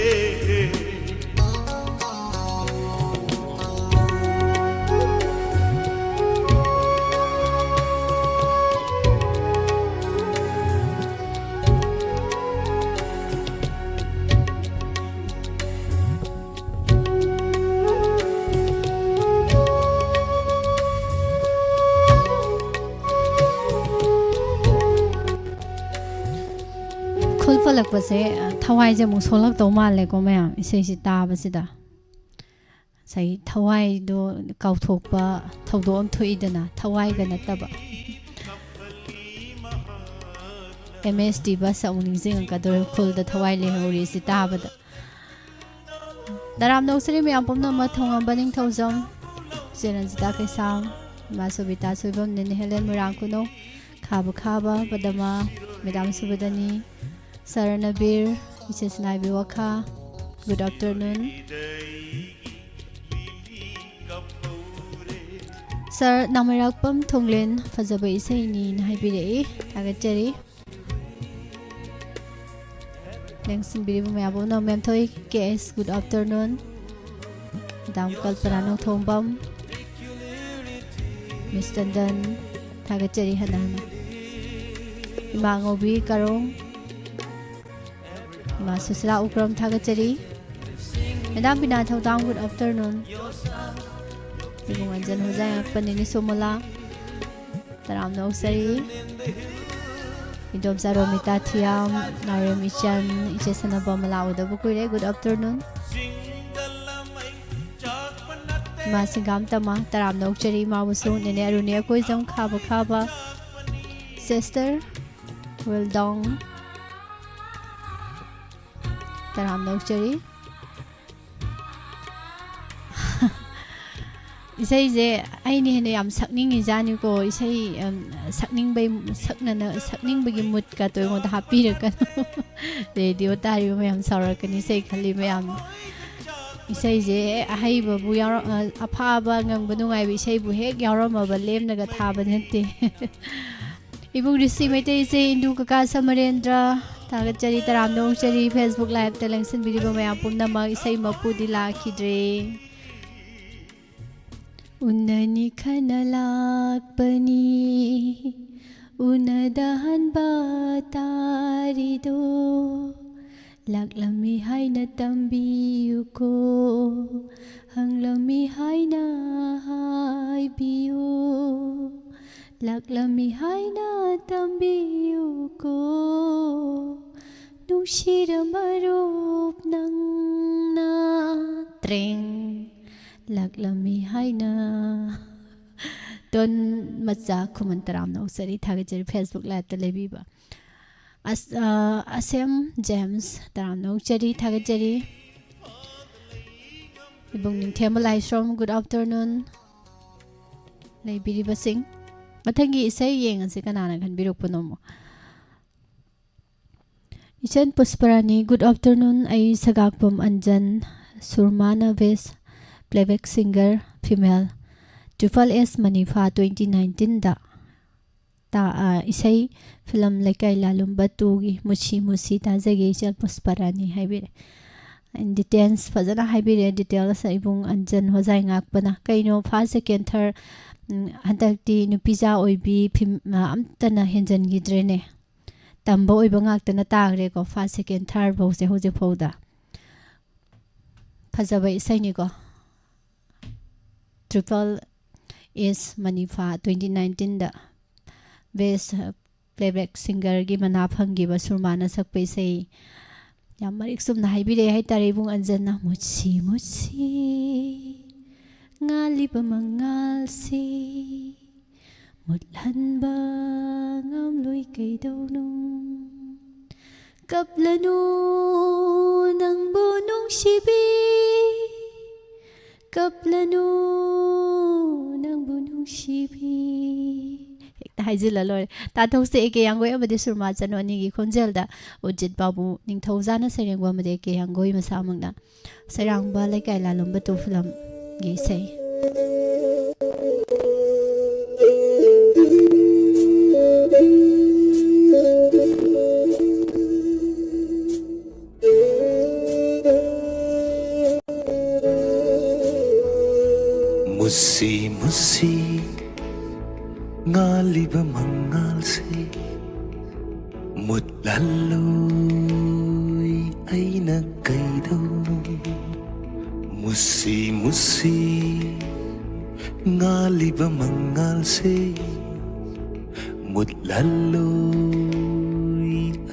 ꯈꯨꯜ ꯄꯜꯂꯛꯄꯁꯦ, ꯊꯋꯥꯏꯁꯦ ꯑꯃꯨꯛ ꯁꯣꯛꯂꯛꯇꯧ ꯃꯥꯜꯂꯦꯀꯣ ꯃꯌꯥꯝ, ꯏꯁꯩꯁꯤ ꯇꯥꯕꯁꯤꯗ꯫ ꯉꯁꯥꯏꯒꯤ ꯊꯋꯥꯏꯗꯣ ꯀꯥꯎꯊꯣꯛꯄ ꯊꯧꯗꯣꯛ ꯑꯃ ꯊꯣꯛꯏꯗꯅ, ꯊꯋꯥꯏꯒ ꯅꯠꯇꯕ꯫ ꯑꯦꯝ ꯑꯦꯁ ꯇꯤ ꯕꯁ ꯑꯃꯨꯛ ꯅꯤꯡꯁꯤꯡꯉꯛꯀꯗꯧꯔꯦ, ꯈꯨꯜꯗ ꯊꯋꯥꯏ ꯂꯩꯍꯧꯔꯤꯁꯤ ꯇꯥꯕꯗ꯫ ꯇꯔꯥꯝꯅ ꯑꯣꯛꯆꯔꯤ ꯃꯌꯥꯝ ꯄꯨꯝꯅꯃꯛ, ꯊꯣꯡꯉꯝꯕ ꯅꯤꯡꯊꯧꯖꯝ, ꯆꯦ ꯔꯟꯖꯤꯇꯥ ꯀꯩꯁꯥꯝ, ꯏꯃꯥ ꯁꯣꯕꯤꯇꯥ ꯁꯣꯏꯕꯝ, ꯅꯦꯅꯦ ꯍꯦꯂꯦꯟ ꯃꯣꯏꯔꯥꯡ ꯈꯨꯅꯧ, ꯈꯥꯕ ꯈꯥꯕ ꯄꯗꯃꯥ, ꯃꯦꯗꯥꯝ ꯁꯨꯕꯗꯅꯤ, ꯁꯥꯔ ꯅꯕꯤꯔ, ꯏꯆꯦ ꯁꯅꯥꯏꯕꯤ ꯋꯥꯈꯥ, good afternoon꯫ ꯁꯥꯔ ꯅꯥꯃꯩꯔꯥꯛꯄꯝ ꯊꯣꯡꯂꯦꯟ, ꯐꯖꯕ ꯏꯁꯩꯅꯤꯅ ꯍꯥꯏꯕꯤꯔꯛꯏ, ꯊꯥꯒꯠꯆꯔꯤ꯫ ꯂꯦꯡꯁꯤꯟꯕꯤꯔꯤꯕ ꯃꯌꯥꯝ ꯄꯨꯝꯅꯃꯛ, ꯃꯦꯝꯊꯣꯏ ꯀꯦ ꯑꯦꯁ, good afternoon꯫ ꯃꯦꯗꯥꯝ ꯀꯜꯄꯅꯥ ꯅꯣꯡꯊꯣꯡꯕꯝ, ꯃꯤꯁ ꯇꯟꯗꯟ, ꯊꯥꯒꯠꯆꯔꯤ ꯍꯟꯅ ꯍꯟꯅ꯫ ꯏꯃꯥ ꯉꯧꯕꯤ ꯀꯔꯣꯡ, ꯏꯃꯥ ꯁꯨꯁꯤꯂꯥ ꯎꯀ꯭ꯔꯝ, ꯊꯥꯒꯠꯆꯔꯤ꯫ ꯃꯦꯗꯥꯝ ꯕꯤꯅꯥ ꯊꯧꯗꯥꯝ, good afternoon꯫ ꯏꯕꯨꯡ ꯑꯟꯖꯟ ꯍꯣꯖꯥꯏ, ꯉꯛꯄꯅꯤꯅꯤ ꯁꯣꯃꯣꯂꯥ, ꯇꯔꯥꯝꯅ ꯑꯣꯛꯆꯔꯤ꯫ ꯏꯟꯗꯣꯝꯆꯥ ꯔꯣꯃꯤꯇꯥ ꯊꯤꯌꯥꯝ, ꯅꯥꯎꯔꯦꯝ ꯏꯆꯟ, ꯏꯆꯦ ꯁꯅꯥꯕꯝ, ꯃꯂꯥ ꯎꯗꯕ ꯀꯨꯏꯔꯦ, good afternoon꯫ ꯏꯃꯥ ꯁꯤꯡꯒꯥꯝ ꯇꯃꯥ, ꯇꯔꯥꯝꯅ ꯑꯣꯛꯆꯔꯤ ꯏꯃꯥꯕꯨꯁꯨ꯫ ꯅꯦꯅꯦ ꯑꯔꯨꯅꯤ ꯑꯀꯣꯏꯖꯝ, ꯈꯥꯕ ꯈꯥꯕ꯫ ꯁꯤꯁꯇꯔ ꯋꯦꯜꯗꯣꯡ, ꯇꯔꯥꯝꯅ ꯑꯣꯛꯆꯔꯤ꯫ ꯏꯁꯩꯁꯦ ꯑꯩꯅ ꯍꯦꯟꯅ ꯌꯥꯝ ꯁꯛꯅꯤꯡꯉꯤꯖꯥꯠꯅꯤꯀꯣ꯫ ꯏꯁꯩ, ꯑꯝ, ꯁꯛꯅꯤꯡꯕꯩ, ꯁꯛꯅꯅ-, ꯁꯛꯅꯤꯡꯕꯒꯤ ꯃꯨꯠꯀ ꯇꯣ ꯑꯩꯉꯣꯟꯗ ꯍꯥꯞꯄꯤꯔꯛꯀꯅꯨ꯫ ꯔꯦꯗꯤꯑꯣ ꯇꯥꯔꯤꯕ ꯃꯌꯥꯝ ꯁꯥꯎꯔꯛꯀꯅꯤ, ꯏꯁꯩ ꯈꯜꯂꯤ ꯃꯌꯥꯝ꯫ ꯏꯁꯩꯁꯦ ꯑꯍꯩꯕꯕꯨ ꯌꯥꯎꯔ-, ꯑ, ꯑꯐꯥꯕ, ꯉꯪꯕ ꯅꯨꯡꯉꯥꯏꯕ ꯏꯁꯩꯕꯨ ꯍꯦꯛ ꯌꯥꯎꯔꯝꯃꯕ ꯂꯦꯝꯅꯒ ꯊꯥꯕ ꯅꯠꯇꯦ꯫ ꯏꯕꯨꯡ ꯔꯤꯁꯤ ꯃꯩꯇꯩ, ꯏꯆꯦ ꯏꯟꯗꯨ, ꯀꯀꯥ ꯁꯃꯔꯦꯟꯗ꯭ꯔ, ꯊꯥꯒꯠꯆꯔꯤ, ꯇꯔꯥꯝꯅ ꯑꯣꯛꯆꯔꯤ꯫ Facebook Live ꯇ ꯂꯦꯡꯁꯤꯟꯕꯤꯔꯤꯕ ꯃꯌꯥꯝ ꯄꯨꯝꯅꯃꯛ, ꯏꯁꯩ ꯃꯄꯨꯗꯤ ꯂꯥꯛꯈꯤꯗ꯭ꯔꯦ꯫ ꯎꯅꯅꯤ ꯈꯟꯅ ꯂꯥꯛꯄꯅꯤ, ꯎꯅꯗ ꯍꯟꯕ ꯇꯥꯔꯤꯗꯣ꯫ ꯂꯥꯛꯂꯝꯃꯤ ꯍꯥꯏꯅ ꯇꯝꯕꯤꯌꯨꯀꯣ, ꯍꯪꯂꯝꯃꯤ ꯍꯥꯏꯅ ꯍꯥꯏꯕꯤꯌꯨ, ꯂꯥꯛꯂꯝꯃꯤ ꯍꯥꯏꯅ ꯇꯝꯕꯤꯌꯨꯀꯣ, ꯅꯨꯡꯁꯤꯔ ꯃꯔꯨꯞ ꯅꯪꯅ꯫ ꯇ꯭ꯔꯦꯡ꯫ ꯂꯥꯛꯂꯝꯃꯤ ꯍꯥꯏꯅ꯫ ꯇꯣꯟ ꯃꯆꯥ ꯈꯨꯃꯟ, ꯇꯔꯥꯝꯅ ꯑꯣꯛꯆꯔꯤ, ꯊꯥꯒꯠꯆꯔꯤ꯫ Facebook Live ꯇ ꯂꯩꯕꯤꯕ ꯑꯁ-, ꯑ, ꯑꯁꯦꯝ ꯖꯦꯝꯁ, ꯇꯔꯥꯝꯅ ꯑꯣꯛꯆꯔꯤ, ꯊꯥꯒꯠꯆꯔꯤ꯫ ꯏꯕꯨꯡ ꯅꯤꯡꯊꯦꯝꯕ ꯂꯥꯏꯁ꯭ꯔꯣꯝ, good afternoon꯫ ꯂꯩꯕꯤꯔꯤꯕꯁꯤꯡ, ꯃꯊꯪꯒꯤ ꯏꯁꯩ ꯌꯦꯡꯉꯁꯤ, ꯀꯅꯥꯅ ꯈꯟꯕꯤꯔꯛꯄꯅꯣ ꯑꯃꯨꯛ꯫ ꯏꯆꯟ ꯄꯨꯁꯄꯔꯥꯅꯤ, good afternoon꯫ ꯑꯩ ꯁꯒꯥꯛꯄꯝ ꯑꯟꯖꯟ, ꯁꯨꯔꯃꯥꯅ best playback singer female, triple S ꯃꯅꯤꯐꯥ twenty nineteen ꯗ ꯇꯥ-, ꯑ, ꯏꯁꯩ ꯐꯤꯂꯝ ꯂꯩꯀꯥꯏ ꯂꯥꯂꯨꯝꯕ two ꯒꯤ ꯃꯨꯁꯤ ꯃꯨꯁꯤ ꯇꯥꯖꯒꯦ, ꯏꯆꯟ ꯄꯨꯁꯄꯔꯥꯅꯤ ꯍꯥꯏꯕꯤꯔꯦ꯫ Details ꯐꯖꯅ ꯍꯥꯏꯕꯤꯔꯦ, details ꯏꯕꯨꯡ ꯑꯟꯖꯟ ꯍꯣꯖꯥꯏ ꯉꯥꯛꯄꯅ꯫ ꯀꯩꯅꯣ first, second, third, ꯎꯝ, ꯍꯟꯗꯛꯇꯤ ꯅꯨꯄꯤꯖꯥ ꯑꯣꯏꯕꯤ ꯐꯤꯝ-, ꯑ, ꯑꯝꯇꯅ ꯍꯦꯟꯖꯟꯈꯤꯗ꯭ꯔꯦꯅꯦ꯫ ꯇꯝꯕ ꯑꯣꯏꯕ ꯉꯥꯛꯇꯅ ꯇꯥꯈ꯭ꯔꯦꯀꯣ, first, second, third ꯐꯥꯎꯁꯦ ꯍꯧꯖꯤꯛ ꯐꯥꯎꯗ꯫ ꯐꯖꯕ ꯏꯁꯩꯅꯤꯀꯣ꯫ Triple S ꯃꯅꯤꯐꯥ twenty nineteen ꯗ best playback singer ꯒꯤ ꯃꯅꯥ ꯐꯪꯈꯤꯕ ꯁꯨꯔꯃꯥꯅ ꯁꯛꯄ ꯏꯁꯩ꯫ ꯌꯥꯝ ꯃꯔꯤꯛ ꯆꯨꯝꯅ ꯍꯥꯏꯕꯤꯔꯛꯑꯦ ꯍꯥꯏꯇꯥꯔꯦ ꯏꯕꯨꯡ ꯑꯟꯖꯟꯅ꯫ ꯃꯨꯠꯁꯤ ꯃꯨꯠꯁꯤ ꯉꯥꯜꯂꯤꯕ ꯃꯉꯥꯜꯁꯤ, ꯃꯨꯠꯍꯟꯕ ꯉꯝꯂꯣꯏ ꯀꯩꯗꯧꯅꯨꯡ꯫ ꯀꯞꯂꯅꯨ ꯅꯪꯕꯨ ꯅꯨꯡꯁꯤꯕꯤ, ꯀꯞꯂꯅꯨ ꯅꯪꯕꯨ ꯅꯨꯡꯁꯤꯕꯤ꯫ ꯍꯦꯛꯇ ꯍꯥꯏꯖꯤꯜꯂ ꯂꯣꯏꯔꯦ꯫ ꯇꯥꯊꯣꯛꯁꯦ ꯑꯦ ꯀꯦ ꯍꯤꯌꯥꯡꯒꯣꯏ ꯑꯃꯗꯤ ꯁꯨꯔꯃꯥ ꯆꯅꯨ ꯑꯅꯤꯒꯤ ꯈꯣꯟꯖꯦꯜꯗ ꯎꯔꯖꯤꯠ ꯕꯥꯕꯨ, ꯅꯤꯡꯊꯧꯖꯥꯅ ꯁꯩꯔꯦꯡꯕ ꯑꯃꯗꯤ ꯑꯦ ꯀꯦ ꯍꯤꯌꯥꯡꯒꯣꯏ ꯃꯁꯥꯃꯛꯅ꯫ ꯁꯩꯔꯥꯡꯕ ꯂꯩꯀꯥꯏ ꯂꯥꯂꯣꯝꯕ ꯇꯨ ꯐꯤꯂꯝꯒꯤ ꯏꯁꯩ꯫ ꯃꯨꯁꯤ ꯃꯨꯁꯤ ꯉꯥꯜꯂꯤꯕ ꯃꯉꯥꯜꯁꯦ ꯃꯨꯠꯍꯜꯂꯣꯏ, ꯑꯩꯅ ꯀꯩꯗꯧꯅꯨ? ꯃꯨꯁꯤ ꯃꯨꯁꯤ ꯉꯥꯜꯂꯤꯕ ꯃꯉꯥꯜꯁꯦ ꯃꯨꯠꯍꯜꯂꯣꯏ,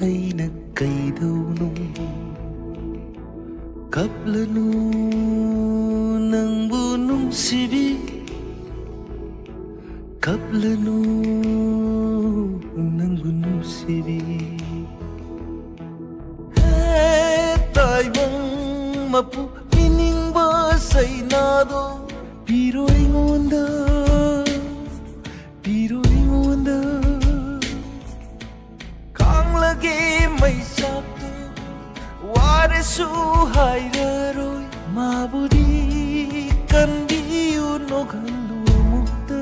ꯑꯩꯅ ꯀꯩꯗꯧꯅꯨ? ꯀꯞꯂꯅꯨ ꯅꯪꯕꯨ ꯅꯨꯡꯁꯤꯕꯤ, ꯀꯞꯂꯅꯨ ꯅꯪꯕꯨ ꯅꯨꯡꯁꯤꯕꯤ꯫ ꯍꯦ ꯇꯥꯏꯕꯪ ꯃꯄꯨ ꯄꯤꯅꯤꯡꯕ ꯁꯩꯅꯥꯗꯣ ꯄꯤꯔꯣ ꯑꯩꯉꯣꯟꯗ, ꯄꯤꯔꯣ ꯑꯩꯉꯣꯟꯗ꯫ ꯈꯥꯡꯂꯒꯦ ꯃꯩꯁꯥꯛꯇꯣ, ꯋꯥꯔꯁꯨ ꯍꯥꯏꯔꯔꯣꯏ꯫ ꯃꯥꯕꯨꯗꯤ ꯀꯟꯕꯤꯌꯨ, ꯅꯣꯛꯍꯜꯂꯨ ꯑꯃꯨꯛꯇ꯫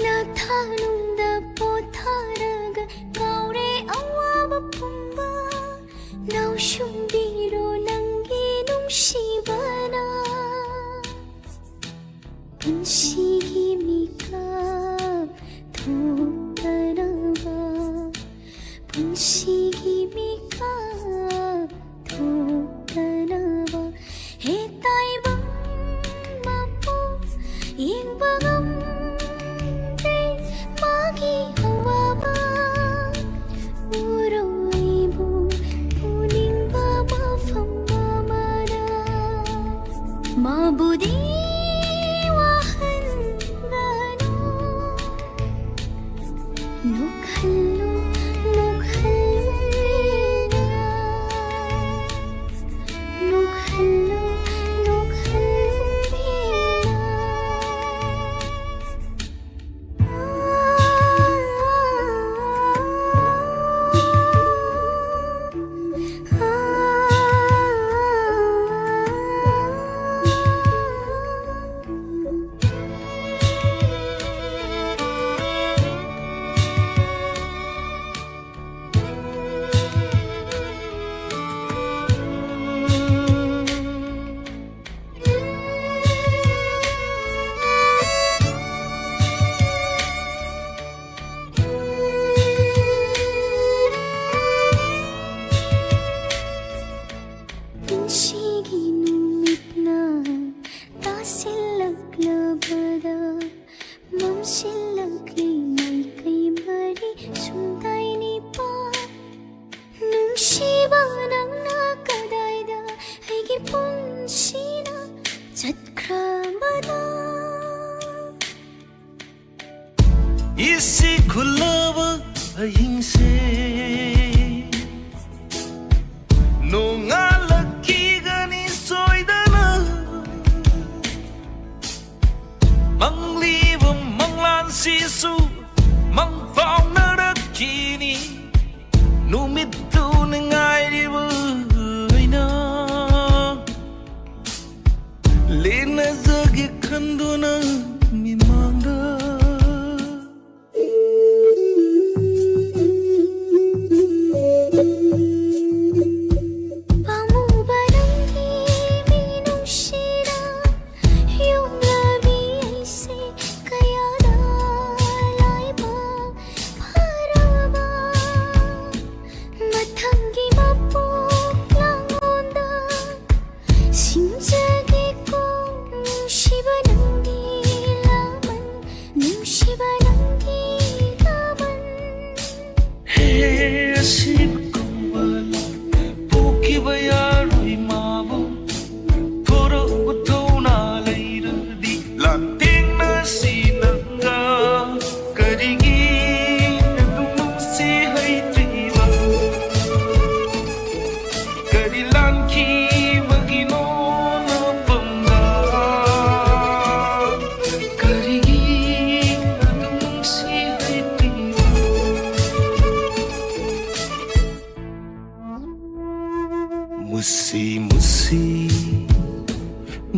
ꯅꯊꯥꯅꯨꯡꯗ ꯄꯣꯊꯥꯔꯒ ꯀꯥꯎꯔꯦ ꯑꯋꯥꯕ ꯄꯨꯝꯕ꯫ ꯅꯥꯎꯁꯨꯝꯕꯤꯔꯣ ꯅꯪꯒꯤ ꯅꯨꯡꯁꯤꯕꯅ꯫ ꯄꯨꯟꯁꯤꯒꯤ ꯃꯤꯀꯞ ꯊꯣꯛꯇꯅꯕ, ꯄꯨꯟꯁꯤꯒꯤ ꯃꯤꯀꯞ ꯊꯣꯛꯇꯅꯕ꯫ ꯍꯦ ꯇꯥꯏꯕꯪ ꯃꯄꯨ, ꯌꯦꯡꯕ ꯉꯝꯗꯦ ꯃꯥꯒꯤ ꯑꯋꯥꯕ꯫ ꯎꯔꯣꯏꯕꯨ ꯄꯨꯅꯤꯡꯕ ꯃꯐꯝ ꯑꯃꯗ꯫ ꯃꯥꯕꯨꯗꯤ ꯋꯥꯍꯟꯒꯅꯨ꯫ ꯅꯣꯛꯍꯜꯂꯨ, ꯅꯣꯛꯍꯜꯂꯨ, ꯅꯣꯛꯍꯜꯂꯨ, ꯅꯣꯛꯍꯜꯂꯨ꯫ ꯍꯌꯤꯡꯁꯦ ꯅꯣꯡꯉꯥꯜꯂꯛꯈꯤꯒꯅꯤ ꯁꯣꯏꯗꯅ꯫ ꯃꯪꯂꯤꯕ ꯃꯪꯂꯥꯟꯁꯤꯁꯨ ꯃꯪꯐꯥꯎꯅꯔꯛꯈꯤꯅꯤ꯫ ꯅꯨꯃꯤꯠꯇꯨꯅ ꯉꯥꯏꯔꯤꯕ ꯑꯩꯅ ꯂꯦꯟꯅꯖꯒꯦ ꯈꯟꯗꯨꯅ ꯃꯤꯃꯥꯡꯗ꯫ ꯄꯥꯝꯃꯨꯕ ꯅꯪꯒꯤ ꯃꯤꯅꯨꯡꯁꯤꯗ ꯌꯣꯛꯂꯕꯤ ꯑꯩꯁꯦ ꯀꯌꯥꯗ ꯂꯥꯏꯕꯛ ꯐꯔꯕ꯫ ꯃꯊꯪꯒꯤ ꯃꯄꯣꯛ ꯂꯥꯡꯂꯣꯟꯗ ꯁꯤꯡꯖꯒꯦꯀꯣ ꯅꯨꯡꯁꯤꯕ ꯅꯪꯒꯤ ꯂꯃꯟ, ꯅꯨꯡꯁꯤꯕ ꯅꯪꯒꯤ ꯂꯃꯟ꯫ ꯍꯦ ꯑꯁꯤꯕ ꯀꯧꯕ ꯄꯣꯛꯈꯤꯕ ꯌꯥꯔꯣꯏ ꯃꯥꯕꯨ꯫ ꯊꯣꯔꯛꯎ ꯊꯧꯅꯥ ꯂꯩꯔꯗꯤ ꯂꯥꯟꯊꯦꯡꯅꯁꯤ ꯅꯪꯒ꯫ ꯀꯔꯤꯒꯤ ꯑꯗꯨꯝ ꯅꯨꯡꯁꯤ ꯍꯩꯇ꯭ꯔꯤꯕ? ꯀꯔꯤ ꯂꯥꯟꯈꯤꯕꯒꯤꯅꯣ ꯅꯄꯝꯗ? ꯀꯔꯤꯒꯤ ꯑꯗꯨꯝ ꯅꯨꯡꯁꯤ ꯍꯩꯇ꯭ꯔꯤꯕ? ꯃꯨꯁꯤ ꯃꯨꯁꯤ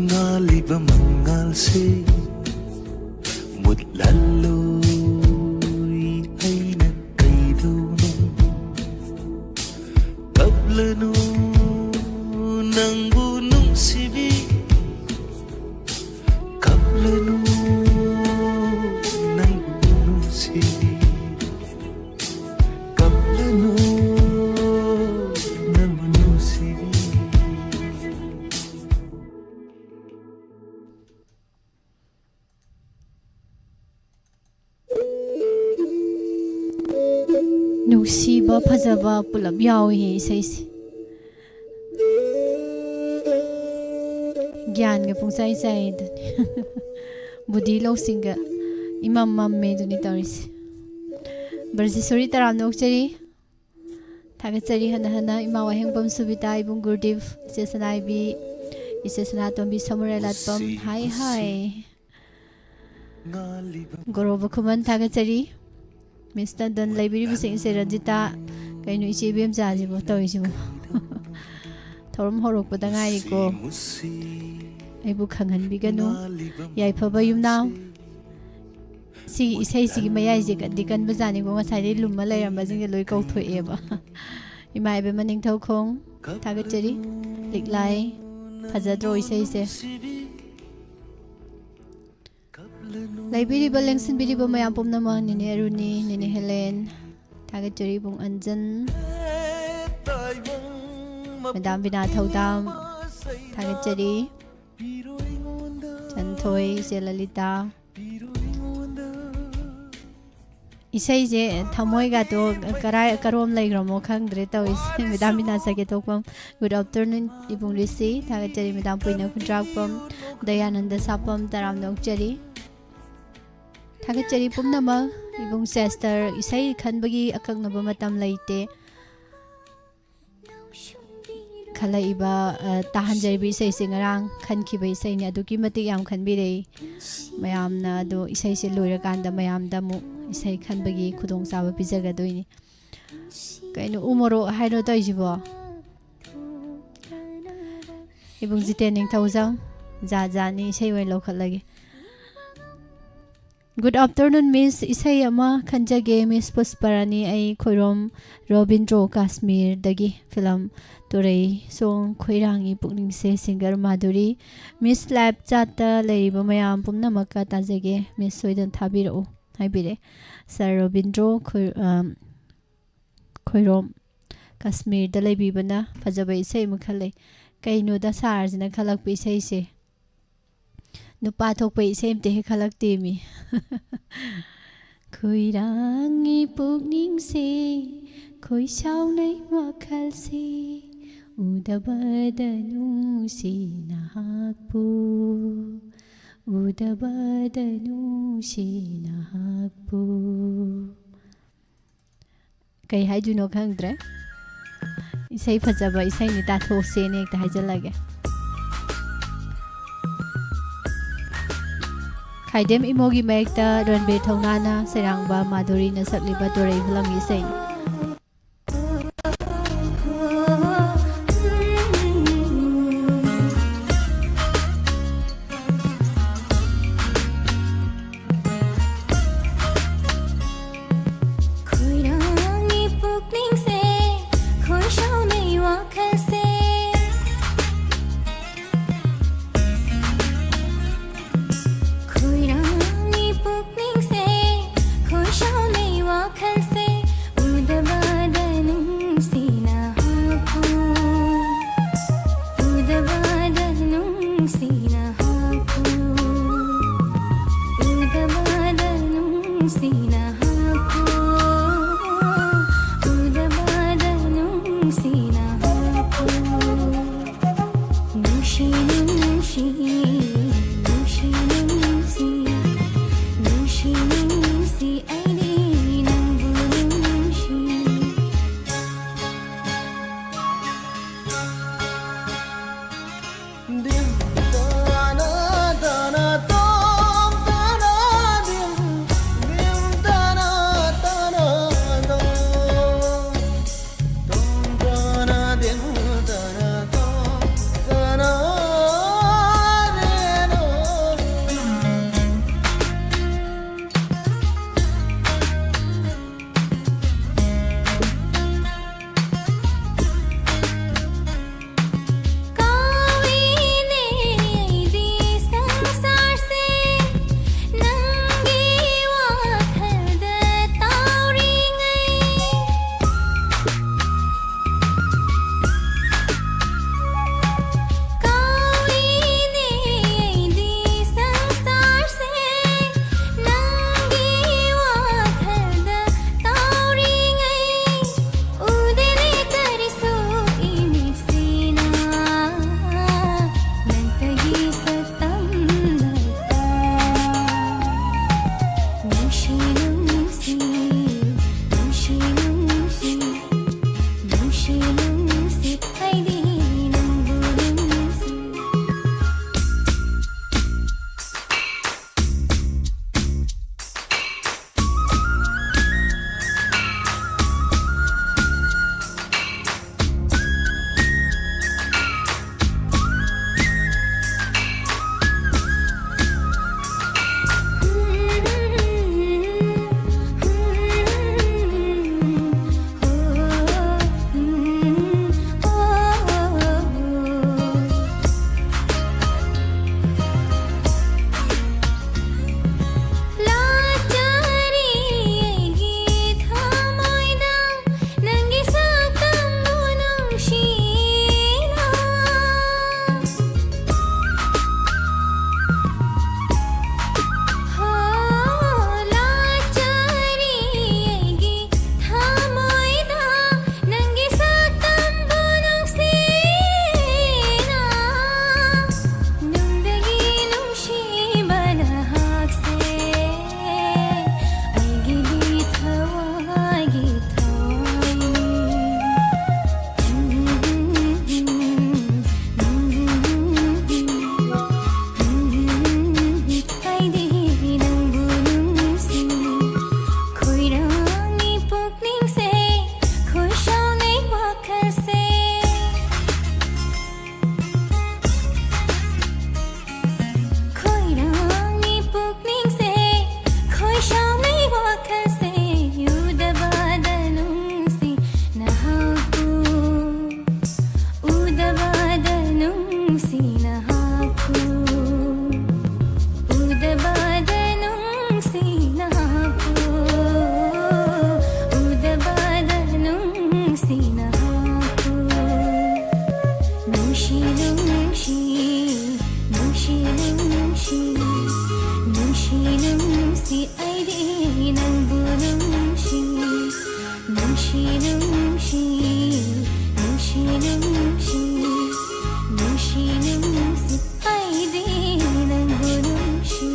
ꯉꯥꯜꯂꯤꯕ ꯃꯉꯥꯜꯁꯦ ꯃꯨꯠꯍꯜꯂꯣꯏ ꯑꯩꯅ ꯀꯩꯗꯧꯅꯣ? ꯀꯞꯂꯅꯨ ꯅꯪꯕꯨ ꯅꯨꯡꯁꯤꯕꯤ, ꯀꯞꯂꯅꯨ ꯅꯪꯕꯨ ꯅꯨꯡꯁꯤꯕꯤ꯫ ꯀꯞꯂꯅꯨ ꯅꯪꯕꯨ ꯅꯨꯡꯁꯤꯕꯤ꯫ ꯅꯨꯡꯁꯤꯕ ꯐꯖꯕ ꯄꯨꯂꯞ ꯌꯥꯎꯏ ꯏꯁꯩꯁꯦ꯫ ꯒ꯭ꯌꯥꯟꯒ ꯄꯨꯡꯆꯥꯏ ꯆꯥꯏ ꯑꯗꯨꯅꯤ꯫ ꯕꯨꯙꯤ ꯂꯧꯁꯤꯡꯒ ꯏꯃꯝ ꯃꯝꯃꯦ ꯑꯗꯨꯅꯤ ꯇꯧꯔꯤꯁꯦ꯫ ꯕ꯭ꯔꯖꯦꯁꯣꯔꯤ ꯇꯔꯥꯝꯅ ꯑꯣꯛꯆꯔꯤ꯫ ꯊꯥꯒꯠꯆꯔꯤ ꯍꯟꯅ ꯍꯟꯅ ꯏꯃꯥ ꯋꯥꯍꯦꯡꯕꯝ ꯁꯨꯕꯤꯇꯥ, ꯏꯕꯨꯡ ꯒꯨꯔꯗꯤꯞ, ꯏꯆꯦ ꯁꯅꯥꯏꯕꯤ, ꯏꯆꯦ ꯁꯅꯥꯇꯣꯝꯕꯤ, ꯁꯃꯨꯔꯥꯏ ꯂꯥꯠꯄꯝ꯫ ꯍꯥꯏ ꯍꯥꯏ꯫ ꯒꯣꯔꯣꯕ ꯈꯨꯃꯟ ꯊꯥꯒꯠꯆꯔꯤ꯫ ꯃꯤꯁ ꯇꯟꯗꯟ, ꯂꯩꯕꯤꯔꯤꯕꯁꯤꯡ, ꯏꯆꯦ ꯔꯟꯖꯤꯇꯥ, ꯀꯩꯅꯣ ꯏꯆꯦ ꯏꯕꯦꯝꯆꯥꯁꯤꯕꯨ ꯇꯧꯔꯤꯁꯤꯕꯨ? ꯊꯧꯔꯝ ꯍꯧꯔꯛꯄꯗ ꯉꯥꯏꯔꯤꯀꯣ꯫ ꯑꯩꯕꯨ ꯈꯪꯍꯟꯕꯤꯒꯅꯨ꯫ ꯌꯥꯏꯐꯕ ꯌꯨꯝꯅꯥꯝ꯫ ꯁꯤꯒꯤ ꯏꯁꯩꯁꯤꯒꯤ ꯃꯌꯥꯏꯁꯦ ꯀꯟꯗꯤ ꯀꯟꯕꯖꯥꯠꯅꯤꯀꯣ, ꯉꯁꯥꯏꯗꯩ ꯂꯨꯝꯃ ꯂꯩꯔꯝꯕꯁꯤꯡꯁꯦ ꯂꯣꯏ ꯀꯧꯊꯣꯛꯑꯦꯕ꯫ ꯏꯃꯥ ꯏꯕꯦꯝꯃ ꯅꯤꯡꯊꯧꯈꯣꯡ ꯊꯥꯒꯠꯆꯔꯤ꯫ ꯂꯤꯛꯂꯥꯏ꯫ ꯐꯖꯗ꯭ꯔꯣ ꯏꯁꯩꯁꯦ? ꯂꯩꯕꯤꯔꯤꯕ, ꯂꯦꯡꯁꯤꯟꯕꯤꯔꯤꯕ ꯃꯌꯥꯝ ꯄꯨꯝꯅꯃꯛ, ꯅꯦꯅꯦ ꯑꯔꯨꯅꯤ, ꯅꯦꯅꯦ ꯍꯦꯂꯦꯟ, ꯊꯥꯒꯠꯆꯔꯤ꯫ ꯏꯕꯨꯡ ꯑꯟꯖꯟ, ꯃꯦꯗꯥꯝ ꯕꯤꯅꯥ ꯊꯧꯗꯥꯝ, ꯊꯥꯒꯠꯆꯔꯤ꯫ ꯆꯟꯊꯣꯏ, ꯏꯆꯦ ꯂꯂꯤꯇꯥ꯫ ꯏꯁꯩꯁꯦ ꯊꯃꯣꯏꯒꯗꯣ ꯀꯔꯥꯏ, ꯀꯔꯣꯝ ꯂꯩꯈ꯭ꯔꯃꯣ ꯈꯪꯗ꯭ꯔꯦ ꯇꯧꯔꯤꯁꯦ꯫ ꯃꯦꯗꯥꯝ ꯕꯤꯅꯥ ꯁꯒꯦꯇꯣꯛꯄꯝ, good afternoon ꯏꯕꯨꯡ ꯂꯤꯁꯤ, ꯊꯥꯒꯠꯆꯔꯤ꯫ ꯃꯦꯗꯥꯝ ꯄꯨꯏꯅ ꯈꯨꯟꯗ꯭ꯔꯥꯛꯄꯝ, ꯗꯌꯥꯅꯟꯗ ꯁꯥꯄꯝ, ꯇꯔꯥꯝꯅ ꯑꯣꯛꯆꯔꯤ꯫ ꯊꯥꯒꯠꯆꯔꯤ ꯄꯨꯝꯅꯃꯛ꯫ ꯏꯕꯨꯡ ꯆꯦꯁꯇꯔ, ꯏꯁꯩ ꯈꯟꯕꯒꯤ ꯑꯀꯛꯅꯕ ꯃꯇꯝ ꯂꯩꯇꯦ꯫ ꯈꯜꯂꯛꯏꯕ, ꯑ, ꯇꯥꯍꯟꯖꯔꯤꯕ ꯏꯁꯩꯁꯦ ꯉꯔꯥꯡ ꯈꯟꯈꯤꯕ ꯏꯁꯩꯅꯤ꯫ ꯑꯗꯨꯛꯀꯤ ꯃꯇꯤꯛ ꯌꯥꯝ ꯈꯟꯕꯤꯔꯛꯏ ꯃꯌꯥꯝꯅ꯫ ꯑꯗꯣ ꯏꯁꯩꯁꯦ ꯂꯣꯏꯔꯀꯥꯟꯗ ꯃꯌꯥꯝꯗ ꯑꯃꯨꯛ ꯏꯁꯩ ꯈꯟꯕꯒꯤ ꯈꯨꯗꯣꯡꯆꯥꯕ ꯄꯤꯖꯒꯗꯣꯏꯅꯤ꯫ ꯀꯩꯅꯣ ꯎ ꯃꯣꯔꯣꯛ ꯍꯥꯏꯔꯣ ꯇꯧꯔꯤꯁꯤꯕꯣ? ꯏꯕꯨꯡ ꯖꯤꯇꯦꯟ ꯅꯤꯡꯊꯧꯖꯝ, ꯖꯥꯠ ꯖꯥꯠꯅꯤ, ꯏꯁꯩ ꯑꯣꯏꯅ ꯂꯧꯈꯠꯂꯒꯦ꯫ Good afternoon, Miss꯫ ꯏꯁꯩ ꯑꯃ ꯈꯟꯖꯒꯦ, Miss ꯄꯨꯁꯄꯔꯥꯅꯤ꯫ ꯑꯩ ꯈꯣꯏꯔꯣꯝ ꯔꯣꯕꯤꯟꯗ꯭ꯔꯣ ꯀꯥꯁꯃꯤꯔꯗꯒꯤ꯫ ꯐꯤꯂꯝ ꯇꯨꯔꯩ ꯁꯣꯡ ꯈꯣꯏꯔꯥꯡꯒꯤ ꯄꯨꯛꯅꯤꯡꯁꯦ꯫ Singer ꯃꯥꯙꯨꯔꯤ꯫ Miss live chat ꯇ ꯂꯩꯔꯤꯕ ꯃꯌꯥꯝ ꯄꯨꯝꯅꯃꯛꯀ ꯇꯥꯖꯒꯦ꯫ Miss ꯁꯣꯏꯗꯅ ꯊꯥꯕꯤꯔꯛꯎ ꯍꯥꯏꯕꯤꯔꯦ꯫ Sir ꯔꯣꯕꯤꯟꯗ꯭ꯔꯣ ꯈꯣꯏ-, ꯑ, ꯈꯣꯏꯔꯣꯝ ꯀꯥꯁꯃꯤꯔꯗ ꯂꯩꯕꯤꯕꯅ ꯐꯖꯕ ꯏꯁꯩ ꯑꯃ ꯈꯜꯂꯦ꯫ ꯀꯩꯅꯣꯗ ꯁꯥꯔꯁꯤꯅ ꯈꯜꯂꯛꯄ ꯏꯁꯩꯁꯦ? ꯅꯨꯄꯥ ꯊꯣꯛꯄ ꯏꯁꯩ ꯑꯝꯇ ꯍꯦꯛ ꯈꯜꯂꯛꯇꯦꯃꯤ꯫ ꯈꯣꯏꯔꯥꯡꯉꯤ ꯄꯨꯛꯅꯤꯡꯁꯦ, ꯈꯣꯏ ꯁꯥꯎꯅꯩ ꯋꯥꯈꯜꯁꯦ, ꯎꯗꯕꯗ ꯅꯨꯡꯁꯤ ꯅꯍꯥꯛꯄꯨ, ꯎꯗꯕꯗ ꯅꯨꯡꯁꯤ ꯅꯍꯥꯛꯄꯨ꯫ ꯀꯩ ꯍꯥꯏꯗꯣꯏꯅꯣ ꯈꯪꯗ꯭ꯔꯦ꯫ ꯏꯁꯩ ꯐꯖꯕ ꯏꯁꯩꯅꯤ, ꯇꯥꯊꯣꯛꯁꯦꯅ ꯍꯦꯛꯇ ꯍꯥꯏꯖꯜꯂꯒꯦ꯫ ꯈꯥꯏꯗꯦꯝ ꯏꯃꯣꯒꯤ ꯃꯌꯦꯛꯇ ꯔꯟꯕꯤꯔ ꯊꯧꯅꯥꯅ, ꯁꯩꯔꯥꯡꯕ ꯃꯥꯙꯨꯔꯤꯅ ꯁꯛꯂꯤꯕ ꯇꯣꯔꯩ ꯐꯤꯂꯝꯒꯤ ꯏꯁꯩꯅꯤ꯫ ꯈꯣꯏꯔꯥꯡꯒꯤ ꯄꯨꯛꯅꯤꯡꯁꯦ, ꯈꯣꯏꯁꯥꯎꯅꯩ ꯋꯥꯈꯜꯁꯦ꯫ ꯈꯣꯏꯔꯥꯡꯒꯤ ꯄꯨꯛꯅꯤꯡꯁꯦ, ꯈꯣꯏꯁꯥꯎꯅꯩ ꯋꯥꯈꯜꯁꯦ, ꯎꯗꯕꯗ ꯅꯨꯡꯁꯤꯅ ꯍꯥꯞꯄꯨ꯫ ꯎꯗꯕꯗ ꯅꯨꯡꯁꯤꯅ ꯍꯥꯞꯄꯨ꯫ ꯎꯗꯕꯗ ꯅꯨꯡꯁꯤꯅ ꯍꯥꯞꯄꯨ꯫ ꯎꯗꯕꯗ ꯅꯨꯡꯁꯤꯅ ꯍꯥꯞꯄꯨ꯫ ꯅꯨꯡꯁꯤ ꯅꯨꯡꯁꯤ, ꯅꯨꯡꯁꯤ ꯅꯨꯡꯁꯤ, ꯅꯨꯡꯁꯤ ꯅꯨꯡꯁꯤ, ꯑꯩꯗꯤ ꯅꯪꯕꯨ ꯅꯨꯡꯁꯤ꯫ ꯅꯨꯡꯁꯤ, ꯅꯨꯡꯁꯤ, ꯅꯨꯡꯁꯤ, ꯑꯩꯗꯤ ꯅꯪꯕꯨ ꯅꯨꯡꯁꯤ꯫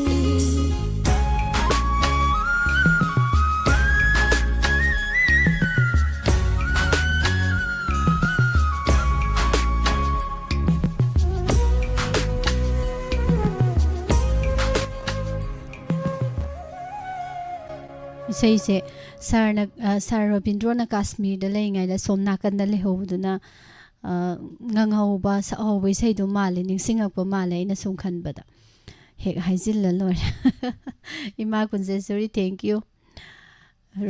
ꯏꯁꯩꯁꯦ ꯁꯥꯔꯅ, ꯑ, ꯁꯥꯔ ꯔꯕꯤꯟꯗ꯭ꯔꯣꯅ ꯀꯥꯁꯃꯤꯔꯗ ꯂꯩꯔꯤꯉꯩꯗ ꯁꯣꯝ ꯅꯥꯀꯟꯗ ꯂꯩꯍꯧꯕꯗꯨꯅ, ꯑ, ꯉꯪꯍꯧꯕ, ꯁꯛꯍꯧꯕ ꯏꯁꯩꯗꯣ ꯃꯥꯜꯂꯦ, ꯅꯤꯡꯁꯤꯡꯉꯛꯄ ꯃꯥꯜꯂꯦ ꯑꯩꯅ ꯁꯨꯝ ꯈꯟꯕꯗ꯫ ꯍꯦꯛ ꯍꯥꯏꯖꯤꯜꯂ ꯂꯣꯏꯔꯦ꯫ ꯏꯃꯥ ꯀꯨꯟꯖꯦꯁꯣꯔꯤ, thank you꯫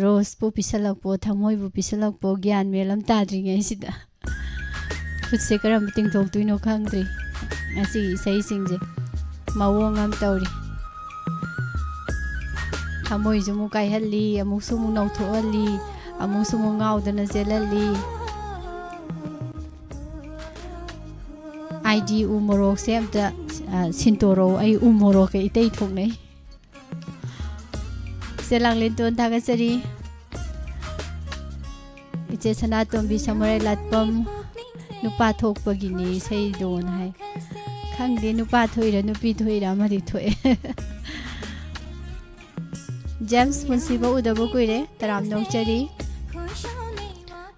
ꯔꯣꯁꯄꯨ ꯄꯤꯁꯜꯂꯛꯄꯣ, ꯊꯃꯣꯏꯕꯨ ꯄꯤꯁꯜꯂꯛꯄꯣ, ꯒ꯭ꯌꯥꯟ ꯃꯦꯟ ꯑꯃ ꯇꯥꯗ꯭ꯔꯤꯉꯩꯁꯤꯗ꯫ ꯈꯨꯠꯁꯦ ꯀꯔꯝꯕ ꯇꯤꯡꯊꯣꯛꯇꯣꯏꯅꯣ ꯈꯪꯗ꯭ꯔꯤ꯫ ꯉꯁꯤꯒꯤ ꯏꯁꯩꯁꯤꯡꯁꯦ ꯃꯑꯣꯡ ꯑꯃ ꯇꯧꯔꯤ꯫ ꯊꯃꯣꯏꯁꯨ ꯑꯃꯨꯛ ꯀꯥꯏꯍꯜꯂꯤ, ꯑꯃꯨꯛꯁꯨ ꯑꯃꯨꯛ ꯅꯧꯊꯣꯛꯍꯜꯂꯤ, ꯑꯃꯨꯛꯁꯨ ꯑꯃꯨꯛ ꯉꯥꯎꯗꯅ ꯆꯦꯜꯍꯜꯂꯤ꯫ ꯑꯥꯏ ꯗꯤ ꯎ ꯃꯣꯔꯣꯛꯁꯦ ꯑꯝꯇ, ꯑ, ꯁꯤꯟꯇꯣꯔꯛꯑꯣ꯫ ꯑꯩ ꯎ ꯃꯣꯔꯣꯛꯀ ꯏꯇꯩ ꯊꯣꯛꯅꯩ꯫ ꯏꯆꯦ ꯂꯥꯡꯂꯦꯟꯇꯣꯟ ꯊꯥꯒꯠꯆꯔꯤ꯫ ꯏꯆꯦ ꯁꯅꯥꯇꯣꯝꯕꯤ ꯁꯃꯨꯔꯥꯏ ꯂꯥꯠꯄꯝ, "ꯅꯨꯄꯥ ꯊꯣꯛꯄꯒꯤꯅꯤ ꯏꯁꯩꯗꯣꯅ" ꯍꯥꯏ꯫ ꯈꯪꯗꯦ, ꯅꯨꯄꯥ ꯊꯣꯛꯏꯔꯥ ꯅꯨꯄꯤ ꯊꯣꯛꯏꯔꯥ ꯑꯃꯗꯤ ꯊꯣꯛꯑꯦ꯫ ꯖꯦꯝꯁ ꯄꯨꯟꯁꯤꯕ ꯎꯗꯕ ꯀꯨꯏꯔꯦ, ꯇꯔꯥꯝꯅ ꯑꯣꯛꯆꯔꯤ꯫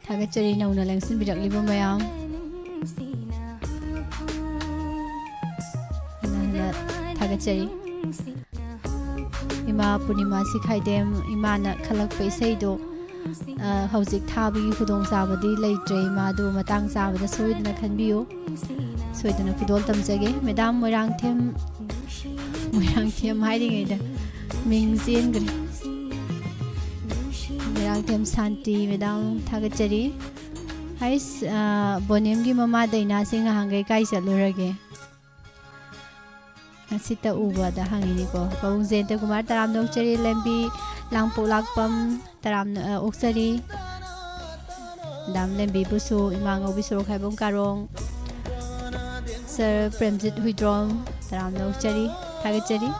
ꯊꯥꯒꯠꯆꯔꯤ ꯅꯧꯅ ꯂꯦꯡꯁꯤꯟꯕꯤꯔꯛꯂꯤꯕ ꯃꯌꯥꯝ꯫ ꯍꯟꯅ ꯍꯟꯅ ꯊꯥꯒꯠꯆꯔꯤ꯫ ꯏꯃꯥ ꯄꯨꯔꯅꯤꯃꯥ ꯁꯤꯈꯥꯏꯗꯦꯝ ꯏꯃꯥꯅ ꯈꯜꯂꯛꯄ ꯏꯁꯩꯗꯣ, ꯑ, ꯍꯧꯖꯤꯛ ꯊꯥꯕꯒꯤ ꯈꯨꯗꯣꯡꯆꯥꯕꯗꯤ ꯂꯩꯇ꯭ꯔꯦ ꯏꯃꯥ, ꯑꯗꯨ ꯃꯇꯥꯡ ꯆꯥꯕꯗ ꯁꯣꯏꯗꯅ ꯈꯟꯕꯤꯌꯨ꯫ ꯁꯣꯏꯗꯅ ꯈꯨꯗꯣꯜ ꯇꯝꯖꯒꯦ꯫ ꯃꯦꯗꯥꯝ ꯃꯣꯏꯔꯥꯡꯊꯦꯝ, ꯃꯣꯏꯔꯥꯡꯊꯦꯝ ꯍꯥꯏꯔꯤꯉꯩꯗ ꯃꯤꯡ ꯆꯦꯟꯈ꯭ꯔꯦ꯫ ꯃꯣꯏꯔꯥꯡꯊꯦꯝ ꯁꯥꯟꯇꯤ ꯃꯦꯗꯥꯝ ꯊꯥꯒꯠꯆꯔꯤ꯫ ꯍꯩꯁ, ꯑ, ꯕꯣꯅꯦꯝꯒꯤ ꯃꯃꯥ ꯗꯩꯅꯥꯁꯦ ꯉꯍꯥꯟꯈꯩ ꯀꯥꯏ ꯆꯠꯂꯨꯔꯒꯦ? ꯉꯁꯤꯇ ꯎꯕꯗ ꯍꯪꯉꯤꯅꯤꯀꯣ꯫ ꯄꯥꯕꯨꯡ ꯖꯌꯟꯇ ꯀꯨꯃꯥꯔ ꯇꯔꯥꯝꯅ ꯑꯣꯛꯆꯔꯤ, ꯂꯦꯝꯕꯤ ꯂꯥꯡꯄꯣꯛꯂꯥꯛꯄꯝ ꯇꯔꯥꯝꯅ, ꯑ, ꯑꯣꯛꯆꯔꯤ꯫ ꯃꯦꯗꯥꯝ ꯂꯦꯝꯕꯤꯕꯨꯁꯨ, ꯏꯃꯥ ꯉꯧꯕꯤ ꯁꯣꯔꯣꯛꯈꯥꯏꯕꯝ ꯀꯥꯔꯣꯡ, ꯁꯥꯔ ꯄ꯭ꯔꯦꯝꯖꯤꯠ ꯍꯨꯏꯗ꯭ꯔꯣꯝ ꯇꯔꯥꯝꯅ ꯑꯣꯛꯆꯔꯤ, ꯊꯥꯒꯠꯆꯔꯤ꯫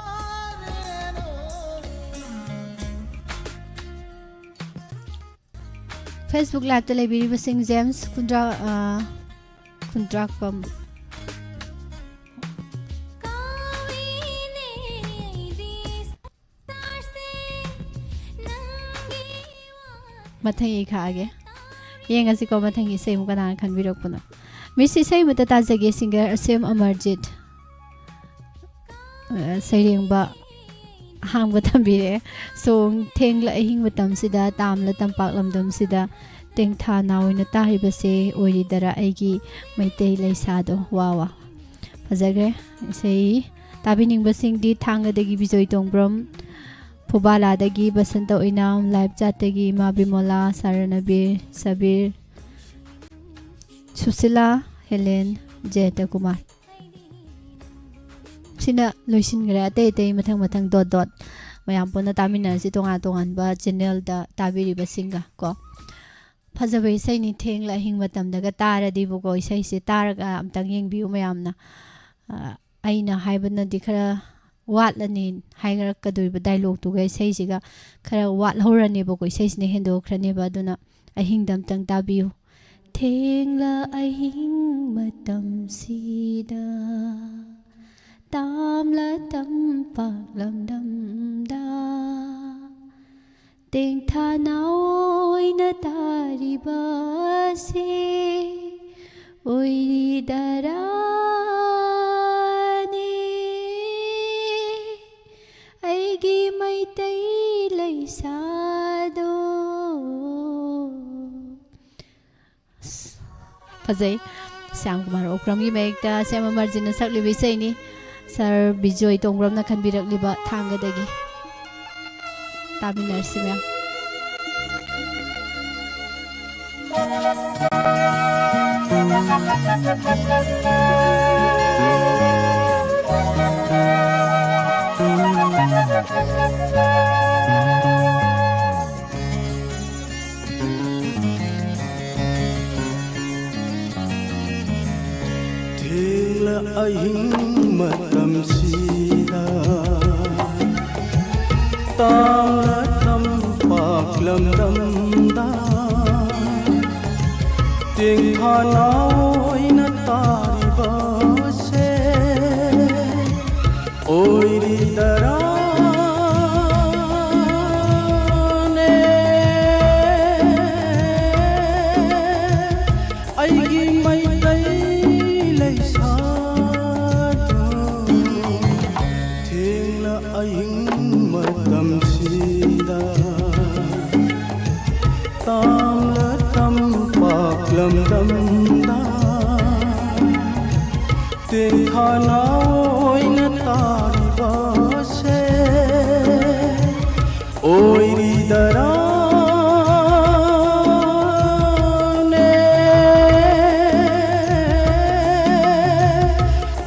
Facebook Live-ꯇ ꯂꯩꯕꯤꯔꯤꯕꯁꯤꯡ, ꯖꯦꯝꯁ ꯈꯨꯟꯗ꯭ꯔꯥ, ꯑ, ꯈꯨꯟꯗ꯭ꯔꯥꯛꯄꯝ꯫ ꯃꯊꯪ ꯏꯈꯛꯑꯒꯦ꯫ ꯌꯦꯡꯉꯁꯤꯀꯣ, ꯃꯊꯪꯒꯤ ꯏꯁꯩ ꯑꯃꯨꯛ ꯀꯅꯥꯅ ꯈꯟꯕꯤꯔꯛꯄꯅꯣ꯫ ꯃꯤꯁ, ꯏꯁꯩ ꯑꯃꯇ ꯇꯥꯖꯒꯦ, ꯁꯤꯡꯒꯔ ꯑꯁꯦꯝ ꯑꯃꯔꯖꯤꯠ꯫ ꯑ, ꯁꯩꯔꯦꯡꯕ ꯑꯍꯥꯡꯕ ꯊꯝꯕꯤꯔꯛꯑꯦ꯫ ꯁꯣꯡ ꯊꯦꯡꯂ ꯑꯍꯤꯡ ꯃꯇꯝꯁꯤꯗ, ꯇꯥꯝꯂ ꯇꯝꯄꯥꯛ ꯂꯝꯗꯝꯁꯤꯗ, ꯇꯦꯡꯊꯥ ꯅꯥꯑꯣꯏꯅ ꯇꯥꯔꯤꯕꯁꯦ ꯑꯣꯏꯔꯤꯗꯔꯥ ꯑꯩꯒꯤ ꯃꯩꯇꯩ ꯂꯩꯁꯥꯗꯣ꯫ ꯋꯥ ꯋꯥ꯫ ꯐꯖꯈ꯭ꯔꯦ꯫ ꯏꯁꯩ ꯇꯥꯕꯤꯅꯤꯡꯕꯁꯤꯡꯗꯤ ꯊꯥꯡꯒꯗꯒꯤ ꯕꯤꯖꯣꯏ ꯇꯣꯡꯕ꯭ꯔꯝ, ꯐꯨꯕꯥꯂꯥꯗꯒꯤ ꯕꯁꯟꯇ ꯑꯣꯏꯅꯥꯝ, ꯂꯥꯏꯞ ꯆꯥꯠꯇꯒꯤ ꯏꯃꯥ ꯕꯤꯃꯣꯂꯥ, ꯁꯥꯔꯅꯕꯤꯔ, ꯁꯕꯤꯔ, ꯁꯨꯁꯤꯂꯥ, ꯍꯦꯂꯦꯟ, ꯖꯌꯇ ꯀꯨꯃꯥꯔ꯫ ꯁꯤꯅ ꯂꯣꯏꯁꯤꯟꯈ꯭ꯔꯦ꯫ ꯑꯇꯩ ꯑꯇꯩ ꯃꯊꯪ ꯃꯊꯪ ꯗꯣꯠ ꯗꯣꯠ ꯃꯌꯥꯝ ꯄꯨꯟꯅ ꯇꯥꯃꯤꯟꯅꯔꯁꯤ, ꯇꯣꯉꯥꯟ ꯇꯣꯉꯥꯟꯕ ꯆꯦꯅꯦꯜꯗ ꯇꯥꯕꯤꯔꯤꯕꯁꯤꯡꯒ ꯀꯣ꯫ ꯐꯖꯕ ꯏꯁꯩꯅꯤ, ꯊꯦꯡꯂ ꯑꯍꯤꯡ ꯃꯇꯝꯗꯒ ꯇꯥꯔꯗꯤꯕꯀꯣ, ꯏꯁꯩꯁꯦ ꯇꯥꯔꯒ ꯑꯝꯇꯪ ꯌꯦꯡꯕꯤꯌꯨ ꯃꯌꯥꯝꯅ꯫ ꯑ, ꯑꯩꯅ ꯍꯥꯏꯕꯅꯗꯤ ꯈꯔ ꯋꯥꯠꯂꯅꯤ, ꯍꯥꯏꯔꯛꯀꯗꯣꯔꯤꯕ ꯗꯥꯏꯂꯣꯛꯇꯨꯒ ꯏꯁꯩꯁꯤꯒ ꯈꯔ ꯋꯥꯠꯍꯧꯔꯅꯦꯕꯀꯣ, ꯏꯁꯩꯁꯤꯅ ꯍꯦꯟꯗꯣꯛꯈ꯭ꯔꯅꯦꯕ꯫ ꯑꯗꯨꯅ ꯑꯍꯤꯡꯗ ꯑꯝꯇꯪ ꯇꯥꯕꯤꯌꯨ꯫ ꯊꯦꯡꯂ ꯑꯍꯤꯡ ꯃꯇꯝꯁꯤꯗ, ꯇꯥꯝꯂ ꯇꯝꯄꯥꯛ ꯂꯝꯗꯝꯗ, ꯇꯦꯡꯊꯥ ꯅꯥꯑꯣꯏꯅ ꯇꯥꯔꯤꯕꯁꯦ ꯑꯣꯏꯔꯤꯗꯔꯥꯅꯦ ꯑꯩꯒꯤ ꯃꯩꯇꯩ ꯂꯩꯁꯥꯗꯣ꯫ ꯑꯁ, ꯐꯖꯩ꯫ ꯁ꯭ꯌꯥꯝ ꯀꯨꯃꯥꯔ ꯑꯣꯀ꯭ꯔꯝꯒꯤ ꯃꯌꯦꯛꯇ ꯁ꯭ꯌꯥꯝ ꯑꯃꯔꯖꯤꯠꯅ ꯁꯛꯂꯤꯕ ꯏꯁꯩꯅꯤ꯫ ꯁꯥꯔ ꯕꯤꯖꯣꯏ ꯇꯣꯡꯕ꯭ꯔꯝꯅ ꯈꯟꯕꯤꯔꯛꯂꯤꯕ ꯊꯥꯡꯒꯗꯒꯤ꯫ ꯇꯥꯃꯤꯟꯅꯔꯁꯤ ꯃꯌꯥꯝ꯫ ꯊꯦꯡꯂ ꯑꯍꯤꯡ ꯃꯇꯝꯁꯤꯗ, ꯇꯥꯝꯂ ꯇꯝꯄꯥꯛ ꯂꯝꯗꯝꯗ, ꯇꯦꯡꯊꯥꯅ ꯑꯣꯏꯅ ꯇꯥꯔꯤꯕꯁꯦ ꯑꯣꯏꯔꯤꯗꯔꯥꯅꯦ? ꯑꯩꯒꯤ ꯃꯩꯇꯩ ꯂꯩꯁꯥꯗꯣ ꯊꯦꯡꯂ ꯑꯍꯤꯡ ꯃꯇꯝꯁꯤꯗ ꯇꯥꯝꯂ ꯇꯝꯄꯥꯛ ꯂꯝꯗꯝꯗ ꯇꯦꯡꯊꯥꯅ ꯑꯣꯏꯅ ꯇꯥꯔꯤꯕꯁꯦ ꯑꯣꯏꯔꯤꯗꯔꯥꯅꯦ?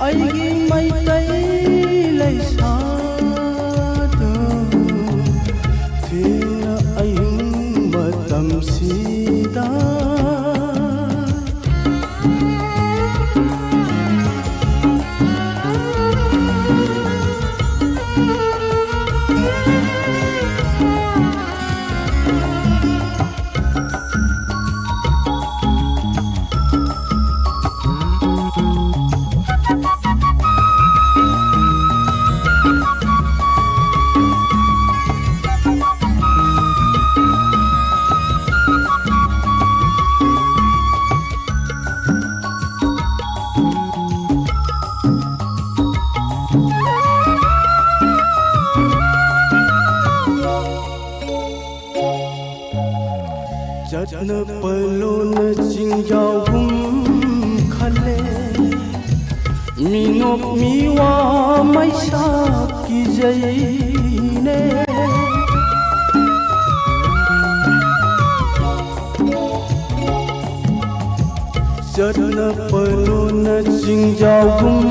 ꯑꯩꯒꯤ ꯃꯩꯇꯩ ꯂꯩꯁꯥꯗꯣ ꯊꯦꯡꯅ ꯑꯍꯤꯡ ꯃꯇꯝꯁꯤꯗ ꯆꯠꯅ ꯄꯂꯣꯅ ꯆꯤꯡꯖꯥꯎꯒꯨꯝ ꯈꯜꯂꯦ, ꯃꯤꯅꯣꯛ ꯃꯤꯋꯥ ꯃꯩꯁꯥ ꯀꯤꯖꯩꯅꯦ꯫ ꯆꯠꯅ ꯄꯂꯣꯅ ꯆꯤꯡꯖꯥꯎꯒꯨꯝ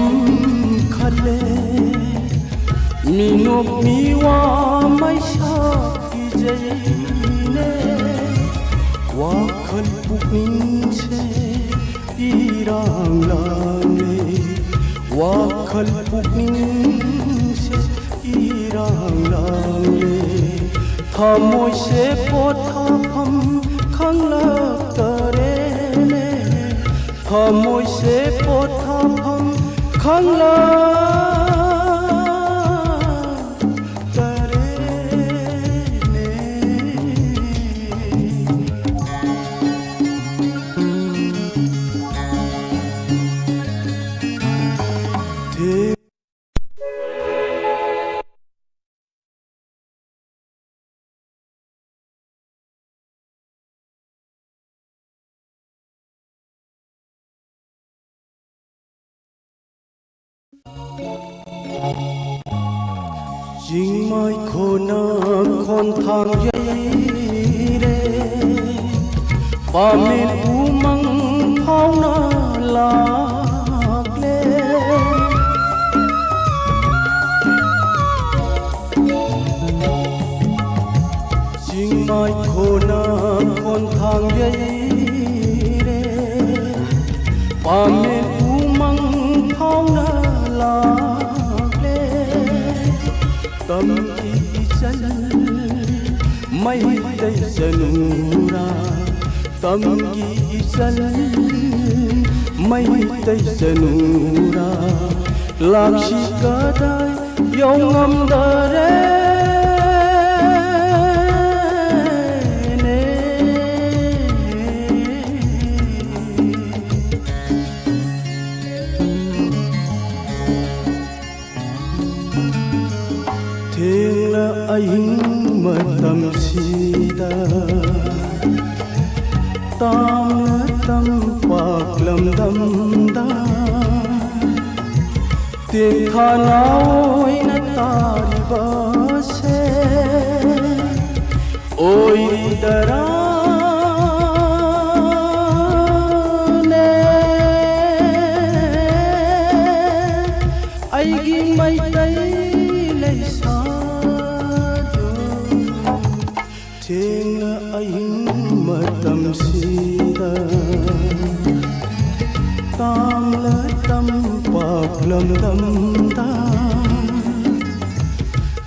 ꯈꯜꯂꯦ, ꯃꯤꯅꯣꯛ ꯃꯤꯋꯥ ꯃꯩꯁꯥ ꯀꯤꯖꯩꯅꯦ꯫ ꯋꯥꯈꯜ ꯄꯨꯛꯅꯤꯡꯁꯦ ꯏꯔꯥꯡ ꯂꯥꯡꯂꯦ, ꯋꯥꯈꯜ ꯄꯨꯛꯅꯤꯡꯁꯦ ꯏꯔꯥꯡ ꯂꯥꯡꯂꯦ꯫ ꯊꯃꯣꯏꯁꯦ ꯄꯣꯊꯥꯐꯝ ꯈꯪꯂꯛꯇꯔꯦꯅꯦ꯫ ꯊꯃꯣꯏꯁꯦ ꯄꯣꯊꯥꯐꯝ ꯈꯪꯂꯛꯇꯔꯦꯅꯦ꯫ ꯆꯤꯡꯃꯥꯏ ꯈꯣꯟꯅ ꯈꯣꯟꯊꯥꯡ ꯌꯩꯔꯦ, ꯄꯥꯃꯦꯟ ꯎꯃꯪ ꯐꯥꯎꯅ ꯂꯥꯛꯂꯦ꯫ ꯆꯤꯡꯃꯥꯏ ꯈꯣꯟꯅ ꯈꯣꯟꯊꯥꯡ ꯌꯩꯔꯦ, ꯄꯥꯃꯦꯟ ꯎꯃꯪ ꯐꯥꯎꯅ ꯂꯥꯛꯂꯦ꯫ ꯇꯝꯒꯤ ꯏꯆꯜ ꯃꯩꯇꯩ ꯆꯅꯨꯔꯥ, ꯇꯝꯒꯤ ꯏꯆꯜ ꯃꯩꯇꯩ ꯆꯅꯨꯔꯥ, ꯂꯥꯛꯁꯤ ꯀꯗꯥꯏ ꯌꯧ ꯉꯝꯗꯔꯦꯅꯦ꯫ ꯊꯦꯡꯂ ꯑꯍꯤꯡ ꯃꯇꯝꯁꯤꯗ, ꯇꯥꯝꯅ ꯇꯝꯄꯥꯛ ꯂꯝꯗꯝꯗ ꯇꯦꯡꯊꯥꯅ ꯑꯣꯏꯅ ꯇꯥꯔꯤꯕꯁꯦ ꯑꯣꯏꯔꯤꯗꯔꯥꯅꯦ? ꯑꯩꯒꯤ ꯃꯩꯇꯩ ꯂꯩꯁꯥꯗꯣ, ꯊꯦꯡꯅ ꯑꯍꯤꯡ ꯃꯇꯝꯁꯤꯗ ꯇꯥꯝꯂ ꯇꯝꯄꯥꯛ ꯂꯝꯗꯝꯗ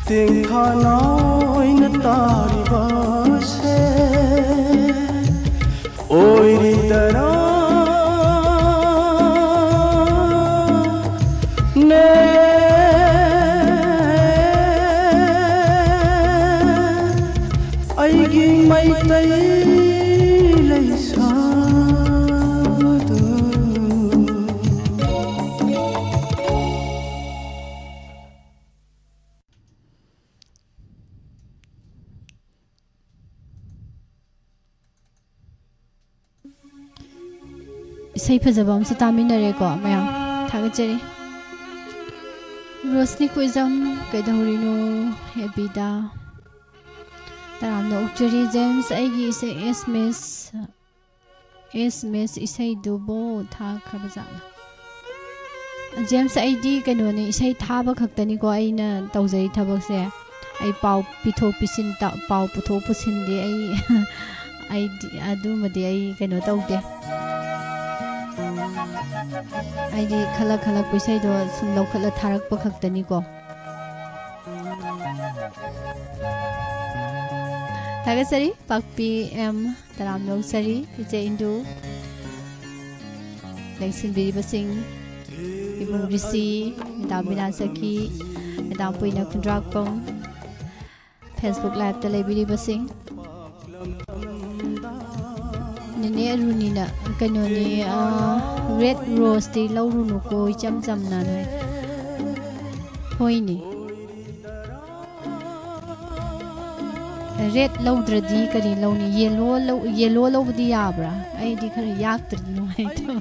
ꯇꯦꯡꯊꯥꯅ ꯑꯣꯏꯅ ꯇꯥꯔꯤꯕꯁꯦ ꯑꯣꯏꯔꯤꯗꯔꯥ? ꯏꯁꯩ ꯐꯖꯕ ꯑꯃꯁꯨ ꯇꯥꯃꯤꯟꯅꯔꯦꯀꯣ ꯃꯌꯥꯝ꯫ ꯊꯥꯒꯠꯆꯔꯤ꯫ ꯔꯣꯁꯅꯤ ꯀꯨꯏꯖꯝ, ꯀꯩꯗꯧꯔꯤꯅꯣ? ꯑꯦꯕꯤꯗ꯫ ꯇꯔꯥꯝꯅ ꯑꯣꯛꯆꯔꯤ꯫ ꯖꯦꯝꯁ, ꯑꯩꯒꯤ ꯏꯁꯩ ꯑꯦꯁ ꯃꯤꯁ, ꯑꯦꯁ ꯃꯤꯁ ꯏꯁꯩꯗꯨꯕꯨ ꯊꯥꯈ꯭ꯔꯕ ꯖꯥꯠꯂ? ꯖꯦꯝꯁ, ꯑꯩꯗꯤ ꯀꯩꯅꯣꯅꯤ, ꯏꯁꯩ ꯊꯥꯕ ꯈꯛꯇꯅꯤꯀꯣ ꯑꯩꯅ ꯇꯧꯖꯔꯤ ꯊꯕꯛꯁꯦ꯫ ꯑꯩ ꯄꯥꯎ ꯄꯤꯊꯣꯛ ꯄꯤꯁꯤꯟ ꯇ-, ꯄꯥꯎ ꯄꯨꯊꯣꯛ ꯄꯨꯁꯤꯟꯗꯤ ꯑꯩ, ꯑꯩꯗꯤ ꯑꯗꯨꯃꯗꯤ ꯑꯩ ꯀꯩꯅꯣ ꯇꯧꯗꯦ꯫ ꯑꯩꯗꯤ ꯈꯜꯂꯛ ꯈꯜꯂꯛꯄ ꯏꯁꯩꯗꯣ ꯁꯨꯝ ꯂꯧꯈꯠꯂ ꯊꯥꯔꯛꯄ ꯈꯛꯇꯅꯤꯀꯣ꯫ ꯊꯥꯒꯠꯆꯔꯤ, ꯄꯥꯛꯄꯤ ꯑꯦꯝ, ꯇꯔꯥꯝꯅ ꯑꯣꯛꯆꯔꯤ, ꯏꯆꯦ ꯏꯟꯗꯨ, ꯂꯦꯡꯁꯤꯟꯕꯤꯔꯤꯕꯁꯤꯡ, ꯏꯕꯨꯡ ꯔꯤꯁꯤ, ꯃꯦꯗꯥꯝ ꯕꯤꯅꯥ ꯁꯈꯤ, ꯃꯦꯗꯥꯝ ꯄꯨꯏꯅ ꯈꯨꯟꯗ꯭ꯔꯥꯛꯄꯝ, Facebook Live-ꯇ ꯂꯩꯕꯤꯔꯤꯕꯁꯤꯡ꯫ ꯅꯦꯅꯦ ꯑꯔꯨꯅꯤꯅ, ꯀꯩꯅꯣꯅꯤ, ꯑꯥ, red rose-ꯇꯤ ꯂꯧꯔꯨꯅꯨꯀꯣ, ꯏꯆꯝ ꯆꯝꯅ ꯅꯣꯏ꯫ ꯍꯣꯏꯅꯦ꯫ Red ꯂꯧꯗ꯭ꯔꯗꯤ ꯀꯔꯤ ꯂꯧꯅꯤ? Yellow ꯂꯧ-, yellow ꯂꯧꯕꯗꯤ ꯌꯥꯕ꯭ꯔꯥ? ꯑꯩꯗꯤ ꯈꯔ ꯌꯥꯛꯇ꯭ꯔꯗꯤ ꯅꯨꯡꯉꯥꯏꯇꯕ꯫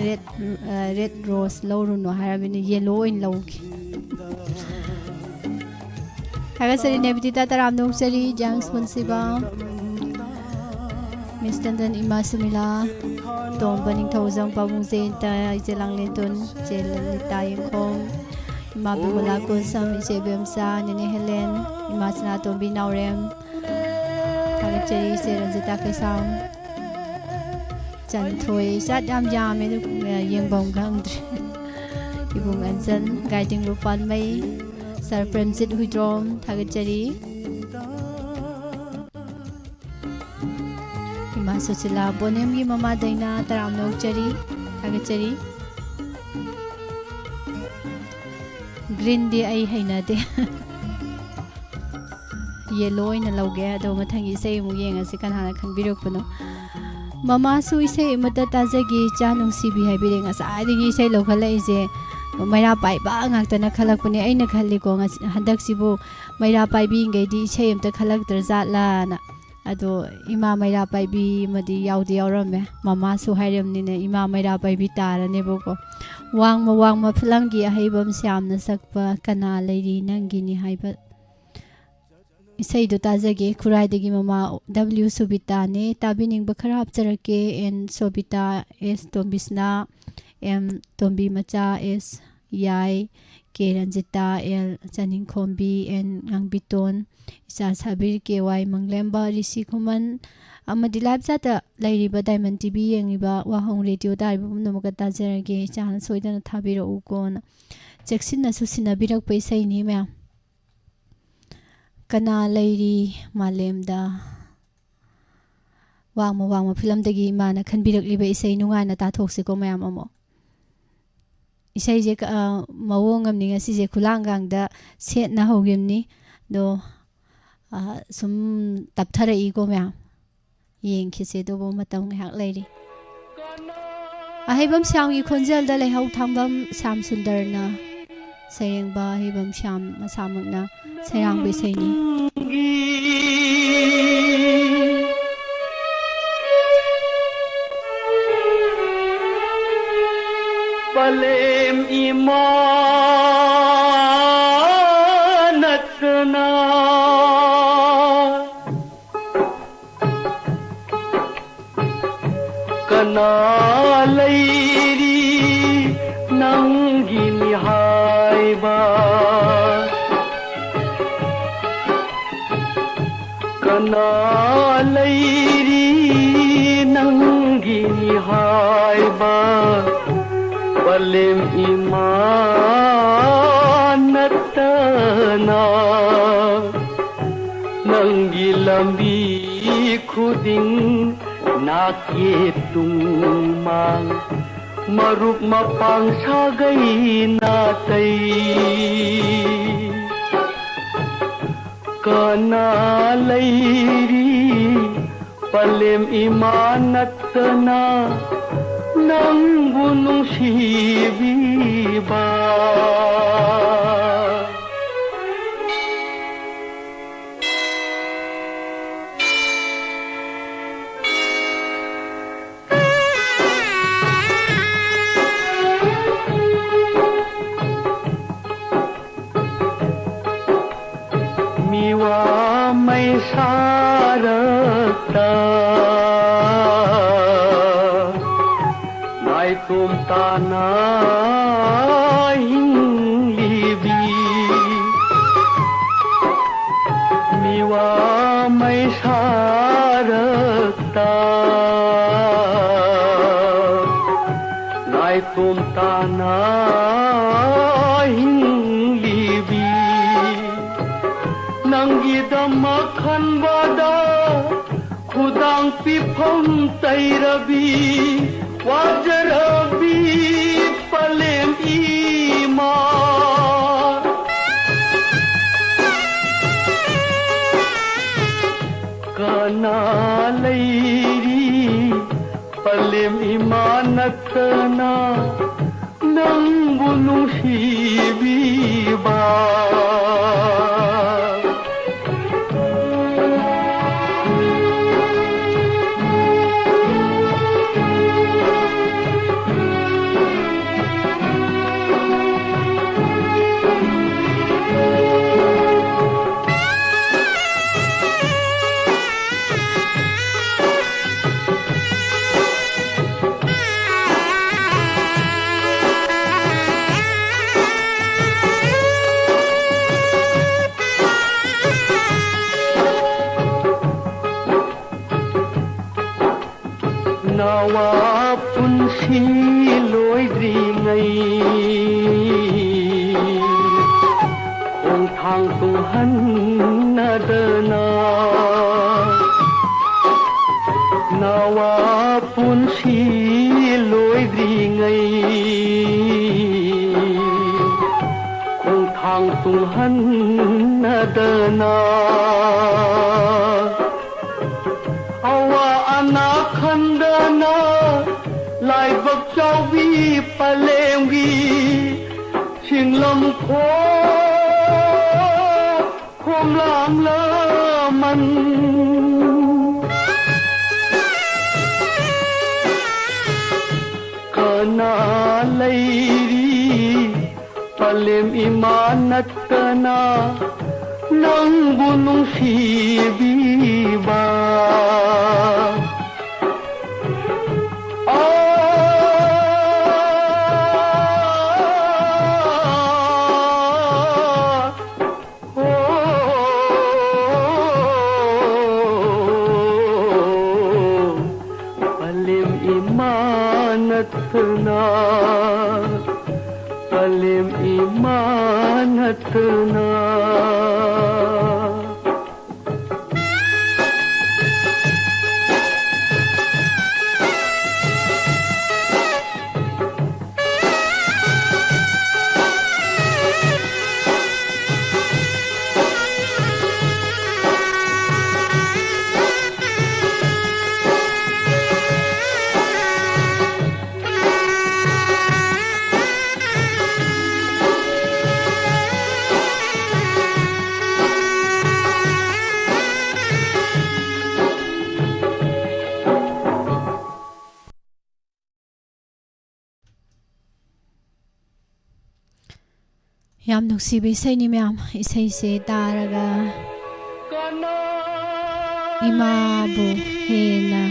Red, ꯑ, red rose ꯂꯧꯔꯨꯅꯨ ꯍꯥꯏꯔꯕꯅꯤꯅ yellow ꯑꯣꯏꯅ ꯂꯧꯒꯦ꯫ ꯊꯥꯒꯠꯆꯔꯤ ꯅꯦꯕꯤꯗꯤꯇꯥ, ꯇꯔꯥꯝꯅ ꯑꯣꯛꯆꯔꯤ, ꯖꯦꯝꯁ ꯄꯨꯟꯁꯤꯕ, ꯃꯤꯁ ꯇꯟꯗꯟ, ꯏꯃꯥ ꯁꯨꯃꯤꯂꯥ, ꯇꯣꯝꯕ ꯅꯤꯡꯊꯧꯖꯝ, ꯄꯥꯕꯨꯡ ꯖꯌꯟꯇ, ꯏꯆꯦ ꯂꯥꯡꯂꯦꯟꯇꯣꯟ, ꯏꯆꯦ ꯂꯂꯤꯇꯥ ꯌꯦꯡꯈꯣꯝ, ꯏꯃꯥ ꯕꯤꯃꯂꯥ ꯀꯣꯟꯁꯝ, ꯏꯆꯦ ꯏꯕꯦꯝꯆꯥ, ꯅꯦꯅꯦ ꯍꯦꯂꯦꯟ, ꯏꯃꯥ ꯁꯅꯥꯇꯣꯝꯕꯤ ꯅꯥꯎꯔꯦꯝ, ꯊꯥꯒꯠꯆꯔꯤ, ꯏꯆꯦ ꯔꯟꯖꯤꯇꯥ ꯀꯩꯁꯥꯝ, ꯆꯟꯊꯣꯏ, ꯏꯆꯥ ꯌꯥꯝ ꯌꯥꯝꯃꯦ ꯑꯗꯨ, ꯌꯦꯡꯐꯝ ꯈꯪꯗ꯭ꯔꯦ꯫ ꯏꯕꯨꯡ ꯑꯟꯖꯟ, ꯒꯥꯏꯗꯤꯡ ꯂꯨꯄꯥꯟꯃꯩ, ꯁꯥꯔ ꯄ꯭ꯔꯦꯝꯖꯤꯠ ꯍꯨꯏꯗ꯭ꯔꯣꯝ, ꯊꯥꯒꯠꯆꯔꯤ꯫ ꯏꯃꯥ ꯁꯨꯁꯤꯂꯥ, ꯕꯣꯅꯦꯝꯒꯤ ꯃꯃꯥ ꯗꯩꯅꯥ, ꯇꯔꯥꯝꯅ ꯑꯣꯛꯆꯔꯤ, ꯊꯥꯒꯠꯆꯔꯤ꯫ Green-ꯗꯤ ꯑꯩ ꯍꯩꯅꯗꯦ꯫ Yellow ꯑꯣꯏꯅ ꯂꯧꯒꯦ꯫ ꯑꯗꯣ ꯃꯊꯪꯒꯤ ꯏꯁꯩ ꯑꯃꯨꯛ ꯌꯦꯡꯉꯁꯤ, ꯀꯅꯥꯅ ꯈꯟꯕꯤꯔꯛꯄꯅꯣ꯫ ꯃꯃꯥꯁꯨ ꯏꯁꯩ ꯑꯃꯠꯇ ꯇꯥꯖꯒꯦ, ꯏꯆꯥ ꯅꯨꯡꯁꯤꯕꯤ ꯍꯥꯏꯕꯤꯔꯦ꯫ ꯉꯁꯥꯏꯗꯒꯤ ꯏꯁꯩ ꯂꯧꯈꯠꯂꯛꯏꯁꯦ ꯃꯩꯔꯥ ꯄꯥꯏꯕ ꯉꯥꯛꯇꯅ ꯈꯜꯂꯛꯄꯅꯦ꯫ ꯑꯩꯅ ꯈꯜꯂꯤꯀꯣ, ꯉꯁꯤ, ꯍꯟꯗꯛꯁꯤꯕꯨ ꯃꯩꯔꯥ ꯄꯥꯏꯕꯤꯉꯩꯗꯤ ꯏꯁꯩ ꯑꯃꯠꯇ ꯈꯜꯂꯛꯇ꯭ꯔꯖꯥꯠꯂꯥꯅ꯫ ꯑꯗꯣ ꯏꯃꯥ ꯃꯩꯔꯥ ꯄꯥꯏꯕꯤ ꯑꯃꯗꯤ ꯌꯥꯎꯗꯤ ꯌꯥꯎꯔꯝꯃꯦ꯫ ꯃꯃꯥꯁꯨ ꯍꯥꯏꯔꯝꯅꯤꯅ ꯏꯃꯥ ꯃꯩꯔꯥ ꯄꯥꯏꯕꯤ ꯇꯥꯔꯅꯦꯕꯀꯣ꯫ ꯋꯥꯡꯃ ꯋꯥꯡꯃ ꯐꯤꯂꯝꯒꯤ ꯑꯍꯩꯕꯝ ꯁ꯭ꯌꯥꯝꯅ ꯁꯛꯄ ꯀꯅꯥ ꯂꯩꯔꯤ ꯅꯪꯒꯤꯅꯤ ꯍꯥꯏꯕ ꯏꯁꯩꯗꯣ ꯇꯥꯖꯒꯦ꯫ ꯈꯨꯔꯥꯏꯗꯒꯤ ꯃꯃꯥ ꯗꯕ꯭ꯂꯤꯎ ꯁꯣꯕꯤꯇꯥꯅꯦ꯫ ꯇꯥꯕꯤꯅꯤꯡꯕ ꯈꯔ ꯍꯥꯞꯆꯔꯛꯀꯦ꯫ ꯑꯦꯟ ꯁꯣꯕꯤꯇꯥ, ꯑꯦꯁ ꯇꯣꯝꯕꯤꯁꯅꯥ, ꯑꯦꯝ ꯇꯣꯝꯕꯤ ꯃꯆꯥ, ꯑꯦꯁ ꯌꯥꯏ, ꯀꯦ ꯔꯟꯖꯤꯇꯥ, ꯑꯦꯜ ꯆꯅꯤꯡꯈꯣꯝꯕꯤ, ꯑꯦꯟ ꯉꯥꯡꯕꯤꯇꯣꯟ, ꯏꯆꯥ ꯁꯥꯕꯤꯔ, ꯀꯦ ꯋꯥꯏ ꯃꯪꯂꯦꯝꯕ, ꯔꯤꯁꯤ ꯈꯨꯃꯟ ꯑꯃꯗꯤ ꯂꯥꯏꯞ ꯆꯥꯠꯇ ꯂꯩꯔꯤꯕ ꯗꯥꯏꯃꯟ ꯇꯤꯚꯤ ꯌꯦꯡꯂꯤꯕ ꯋꯥꯍꯣꯡ ꯔꯦꯗꯤꯑꯣ ꯇꯥꯔꯤꯕ ꯄꯨꯝꯅꯃꯛꯀ ꯇꯥꯖꯔꯒꯦ꯫ ꯏꯆꯥꯅ ꯁꯣꯏꯗꯅ ꯊꯥꯕꯤꯔꯛꯎꯀꯣꯅ ꯆꯦꯛꯁꯤꯟꯅꯁꯨ ꯁꯤꯟꯅꯕꯤꯔꯛꯄ ꯏꯁꯩꯅꯤ ꯃꯌꯥꯝ꯫ ꯀꯅꯥ ꯂꯩꯔꯤ ꯃꯥꯂꯦꯝꯗ? ꯋꯥꯡꯃ ꯋꯥꯡꯃ ꯐꯤꯂꯝꯗꯒꯤ ꯏꯃꯥꯅ ꯈꯟꯕꯤꯔꯛꯂꯤꯕ ꯏꯁꯩ ꯅꯨꯡꯉꯥꯏꯅ ꯇꯥꯊꯣꯛꯁꯤꯀꯣ ꯃꯌꯥꯝ ꯑꯃꯨꯛ꯫ ꯏꯁꯩꯁꯦ ꯀ-, ꯑ, ꯃꯑꯣꯡ ꯑꯃꯅꯤ ꯉꯁꯤꯁꯦ ꯈꯨꯂꯥꯡꯒꯥꯡꯗ ꯁꯦꯠꯅ ꯍꯧꯈꯤꯕꯅꯤ꯫ ꯑꯗꯣ, ꯑ, ꯁꯨꯝ ꯇꯞꯊꯔꯛꯏꯀꯣ ꯃꯌꯥꯝ꯫ ꯌꯦꯡꯈꯤꯁꯦ ꯑꯗꯨꯕꯨ ꯃꯇꯝ ꯉꯥꯏꯍꯥꯛ ꯂꯩꯔꯤ꯫ ꯑꯍꯩꯕꯝ ꯁ꯭ꯌꯥꯝꯒꯤ ꯈꯣꯟꯖꯦꯜꯗ ꯂꯩꯍꯧ ꯊꯥꯡꯕꯝ ꯁ꯭ꯌꯥꯝ ꯁꯨꯟꯗꯔꯅ ꯁꯩꯔꯦꯡꯕ ꯑꯍꯩꯕꯝ ꯁ꯭ꯌꯥꯝ ꯃꯁꯥꯃꯛꯅ ꯁꯩꯔꯥꯡꯕ ꯏꯁꯩꯅꯤ꯫ ꯄꯂꯦꯝ ꯏꯃꯥ ꯅꯠꯇꯅ ꯀꯅꯥ ꯂꯩꯔꯤ ꯅꯪꯒꯤꯅꯤ ꯍꯥꯏꯕ? ꯀꯅꯥ ꯂꯩꯔꯤ ꯅꯪꯒꯤꯅꯤ ꯍꯥꯏꯕ? ꯄꯂꯦꯝ ꯏꯃꯥ ꯅꯠꯇꯅ ꯅꯪꯒꯤ ꯂꯝꯕꯤ ꯈꯨꯗꯤꯡ ꯅꯥꯛ ꯌꯦꯠ ꯇꯨꯡ ꯃꯥꯡ, ꯃꯔꯨꯞ ꯃꯄꯥꯡ ꯁꯥꯒꯩ ꯅꯥꯇꯩ꯫ ꯀꯅꯥ ꯂꯩꯔꯤ ꯄꯂꯦꯝ ꯏꯃꯥ ꯅꯠꯇꯅ ꯅꯪꯕꯨ ꯅꯨꯡꯁꯤꯕꯤꯕ? ꯇꯣꯝ ꯇꯥꯅ ꯍꯤꯡꯂꯤꯕꯤ ꯃꯤꯋꯥ ꯃꯩꯁꯥꯔꯛꯇ ꯅꯥꯏꯇꯣꯝ ꯇꯥꯅ ꯍꯤꯡꯂꯤꯕꯤ ꯅꯪꯒꯤꯗꯃꯛ ꯈꯟꯕꯗ ꯈꯨꯗꯥꯡ ꯄꯤꯐꯝ ꯇꯩꯔꯕꯤ ꯋꯥꯖꯔꯕꯤ ꯄꯂꯦꯝ ꯏꯃꯥ꯫ ꯀꯅꯥ ꯂꯩꯔꯤ ꯄꯂꯦꯝ ꯏꯃꯥ ꯅꯠꯇꯅ ꯅꯪꯕꯨ ꯅꯨꯡꯁꯤꯕꯤꯕ꯫ ꯅꯋꯥ ꯄꯨꯟꯁꯤ ꯂꯣꯏꯗ꯭ꯔꯤꯉꯩ ꯈꯣꯡꯊꯥꯡ ꯇꯨꯡꯍꯟꯅꯗꯅ ꯅꯋꯥ ꯄꯨꯟꯁꯤ ꯂꯣꯏꯗ꯭ꯔꯤꯉꯩ ꯈꯣꯡꯊꯥꯡ ꯇꯨꯡꯍꯟꯅꯗꯅ ꯑꯋꯥ ꯑꯅꯥ ꯈꯟꯗꯅ ꯂꯥꯏꯕꯛ ꯆꯥꯎꯕꯤ ꯄꯂꯦꯝꯒꯤ ꯁꯤꯡꯂꯝ ꯈꯣ ꯈꯣꯝꯂꯥꯡ ꯂꯃꯟ ꯀꯅꯥ ꯂꯩꯔꯤ ꯄꯂꯦꯝ ꯏꯃꯥ ꯅꯠꯇꯅ ꯅꯪꯕꯨ ꯅꯨꯡꯁꯤꯕꯤꯕ꯫ ꯑꯥ, ꯅꯠꯇꯅ, ꯄꯂꯦꯝ ꯏꯃꯥ ꯅꯠꯇꯅ꯫ ꯌꯥꯝ ꯅꯨꯡꯁꯤꯕ ꯏꯁꯩꯅꯤ ꯃꯌꯥꯝ꯫ ꯏꯁꯩꯁꯦ ꯇꯥꯔꯒ ꯏꯃꯥꯕꯨ ꯍꯦꯟꯅ,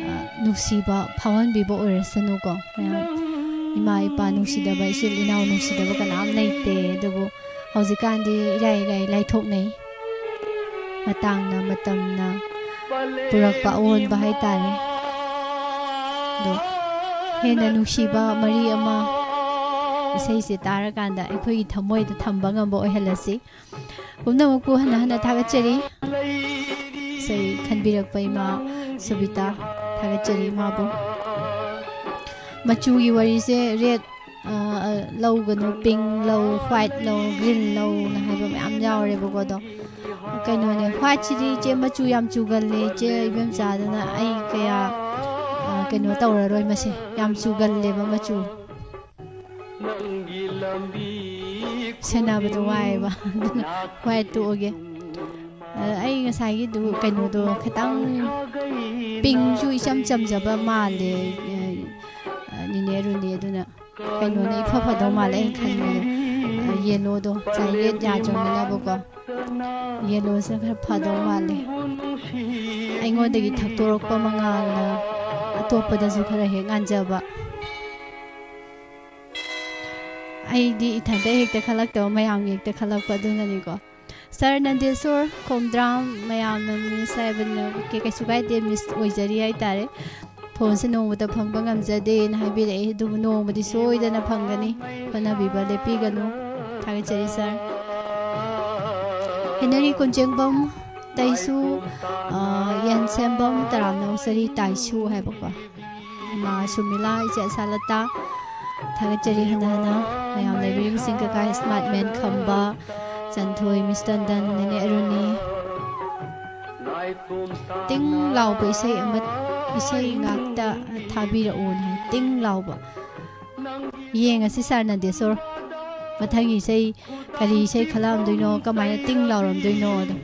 ꯑ, ꯅꯨꯡꯁꯤꯕ ꯐꯥꯎꯍꯟꯕꯤꯕ ꯑꯣꯏꯔꯁꯅꯨꯀꯣ ꯃꯌꯥꯝ꯫ ꯏꯃꯥ ꯏꯄꯥ ꯅꯨꯡꯁꯤꯗꯕ, ꯏꯆꯤꯜ ꯏꯅꯥꯎ ꯅꯨꯡꯁꯤꯗꯕ ꯀꯅꯥꯝ ꯂꯩꯇꯦ, ꯑꯗꯨꯕꯨ ꯍꯧꯖꯤꯛꯀꯥꯟꯗꯤ ꯏꯔꯥꯏ ꯏꯔꯥꯏ ꯂꯥꯏꯊꯣꯛꯅꯩ꯫ ꯃꯇꯥꯡꯅ, ꯃꯇꯝꯅ ꯄꯨꯔꯛꯄ ꯑꯑꯣꯟꯕ ꯍꯥꯏꯇꯥꯔꯦ꯫ ꯑꯗꯣ ꯍꯦꯟꯅ ꯅꯨꯡꯁꯤꯕ ꯃꯔꯤ ꯑꯃ ꯏꯁꯩꯁꯦ ꯇꯥꯔꯀꯥꯟꯗ ꯑꯩꯈꯣꯏꯒꯤ ꯊꯃꯣꯏꯗ ꯊꯝꯕ ꯉꯝꯕ ꯑꯣꯏꯍꯜꯂꯁꯤ꯫ ꯄꯨꯝꯅꯃꯛꯄꯨ ꯍꯟꯅ ꯍꯟꯅ ꯊꯥꯒꯠꯆꯔꯤ꯫ ꯏꯁꯩ ꯈꯟꯕꯤꯔꯛꯄ ꯏꯃꯥ ꯁꯨꯕꯤꯇꯥ, ꯊꯥꯒꯠꯆꯔꯤ ꯏꯃꯥꯕꯨ꯫ ꯃꯆꯨꯒꯤ ꯋꯥꯔꯤꯁꯦ, ꯔꯦꯗ ꯑ, ꯑ, ꯂꯧꯒꯅꯨ, ꯄꯤꯡ ꯂꯧ, ꯋꯥꯏꯠ ꯂꯧ, ꯒ꯭ꯔꯤꯟ ꯂꯧꯅ ꯍꯥꯏꯕ ꯃꯌꯥꯝ ꯌꯥꯎꯔꯦꯕꯀꯣ꯫ ꯑꯗꯣ ꯀꯩꯅꯣꯅꯦ, ꯋꯥꯏꯠꯁꯤꯗꯤ ꯏꯆꯦ ꯃꯆꯨ ꯌꯥꯝ ꯆꯨꯒꯜꯂꯦ, ꯏꯆꯦ ꯏꯕꯦꯝꯆꯥꯗꯨꯅ ꯑꯩ ꯀꯌꯥ, ꯑ, ꯀꯩꯅꯣ ꯇꯧꯔꯔꯣꯏ꯫ ꯃꯁꯦ ꯌꯥꯝ ꯆꯨꯒꯜꯂꯦꯕ ꯃꯆꯨ꯫ ꯁꯦꯟꯅꯕꯗꯣ ꯋꯥꯏꯑꯦꯕ꯫ ꯑꯗꯨꯅ ꯋꯥꯏꯠ ꯇꯣꯛꯑꯒꯦ꯫ ꯑ, ꯑꯩ ꯉꯁꯥꯏꯒꯤꯗꯨ ꯀꯩꯅꯣꯗꯣ ꯈꯤꯇꯪ ꯄꯤꯡꯁꯨ ꯏꯆꯝ ꯆꯝꯖꯕ ꯃꯥꯜꯂꯦ꯫ ꯑ, ꯑ, ꯅꯤꯅꯦ ꯔꯨꯅꯤ ꯑꯗꯨꯅ ꯀꯩꯅꯣꯅ ꯏꯐ ꯐꯗꯧ ꯃꯥꯜꯂꯦ ꯑꯩꯅ ꯈꯟꯕꯗꯣ꯫ ꯑ, ꯌꯦꯂꯣꯗꯣ, ꯆꯥꯏꯔꯦꯠ ꯌꯥꯗ꯭ꯔꯕꯅꯤꯅꯕꯀꯣ꯫ ꯌꯦꯂꯣꯁꯤꯅ ꯈꯔ ꯐꯗꯧ ꯃꯥꯜꯂꯦ꯫ ꯑꯩꯉꯣꯟꯗꯒꯤ ꯊꯛꯇꯣꯔꯛꯄ ꯃꯉꯥꯜꯅ ꯑꯇꯣꯞꯄꯗꯁꯨ ꯈꯔ ꯍꯦꯛ ꯉꯥꯟꯖꯕ꯫ ꯑꯩꯗꯤ ꯏꯊꯟꯇ ꯍꯦꯛꯇ ꯈꯜꯂꯛꯇꯕ, ꯃꯌꯥꯝꯒꯤ ꯍꯦꯛꯇ ꯈꯜꯂꯛꯄ, ꯑꯗꯨꯅꯅꯤꯀꯣ꯫ ꯁꯥꯔ ꯅꯟꯗꯦꯁꯣꯔ ꯈꯣꯡꯗ꯭ꯔꯥꯝ, ꯃꯌꯥꯝꯅ ꯃꯤꯁ ꯍꯥꯏꯕꯅꯤꯅ, ꯑꯣꯀꯦ, ꯀꯩꯁꯨ ꯀꯥꯏꯗꯦ, ꯃꯤꯁ ꯑꯣꯏꯖꯔꯤ ꯍꯥꯏꯇꯥꯔꯦ꯫ ꯐꯣꯟꯁꯦ ꯅꯣꯡꯃꯇ ꯐꯪꯕ ꯉꯝꯖꯗꯦꯅ ꯍꯥꯏꯕꯤꯔꯛꯏ, ꯑꯗꯨꯕꯨ ꯅꯣꯡꯃꯗꯤ ꯁꯣꯏꯗꯅ ꯐꯪꯒꯅꯤ꯫ ꯍꯣꯠꯅꯕꯤꯕ ꯂꯦꯞꯄꯤꯒꯅꯨ꯫ ꯊꯥꯒꯠꯆꯔꯤ ꯁꯥꯔ꯫ ꯍꯦꯅꯔꯤ ꯀꯣꯟꯖꯦꯡꯕꯝ ꯇꯩꯁꯨ, ꯑ, ꯌꯦꯟꯁꯦꯝꯕꯝ ꯇꯔꯥꯝꯅ ꯑꯣꯛꯆꯔꯤ ꯇꯥꯏꯁꯨ ꯍꯥꯏꯕꯀꯣ꯫ ꯏꯃꯥ ꯁꯨꯃꯤꯂꯥ, ꯏꯆꯦ ꯑꯁꯥꯂꯇꯥ, ꯊꯥꯒꯠꯆꯔꯤ ꯍꯟꯅ ꯍꯟꯅ꯫ ꯃꯌꯥꯝ ꯂꯩꯕꯤꯔꯤꯕꯁꯤꯡ, ꯀꯀꯥ ꯏꯁꯃꯥꯔꯠ ꯃꯦꯟ ꯈꯝꯕ, ꯆꯟꯊꯣꯏ, ꯃꯤꯁ ꯇꯟꯗꯟ, ꯅꯦꯅꯦ ꯑꯔꯨꯅꯤ꯫ ꯇꯤꯡ ꯂꯥꯎꯕ ꯏꯁꯩ ꯑꯃ, ꯏꯁꯩ ꯉꯥꯛꯇ ꯊꯥꯕꯤꯔꯛꯑꯣꯅ ꯍꯥꯏ꯫ ꯇꯤꯡ ꯂꯥꯎꯕ꯫ ꯌꯦꯡꯉꯁꯤ ꯁꯥꯔ ꯅꯟꯗꯦꯁꯣꯔ꯫ ꯃꯊꯪꯒꯤ ꯏꯁꯩ ꯀꯔꯤ ꯏꯁꯩ ꯈꯜꯂꯛꯑꯝꯗꯣꯏꯅꯣ, ꯀꯃꯥꯏꯅ ꯇꯤꯡ ꯂꯥꯎꯔꯝꯗꯣꯏꯅꯣꯗꯣ꯫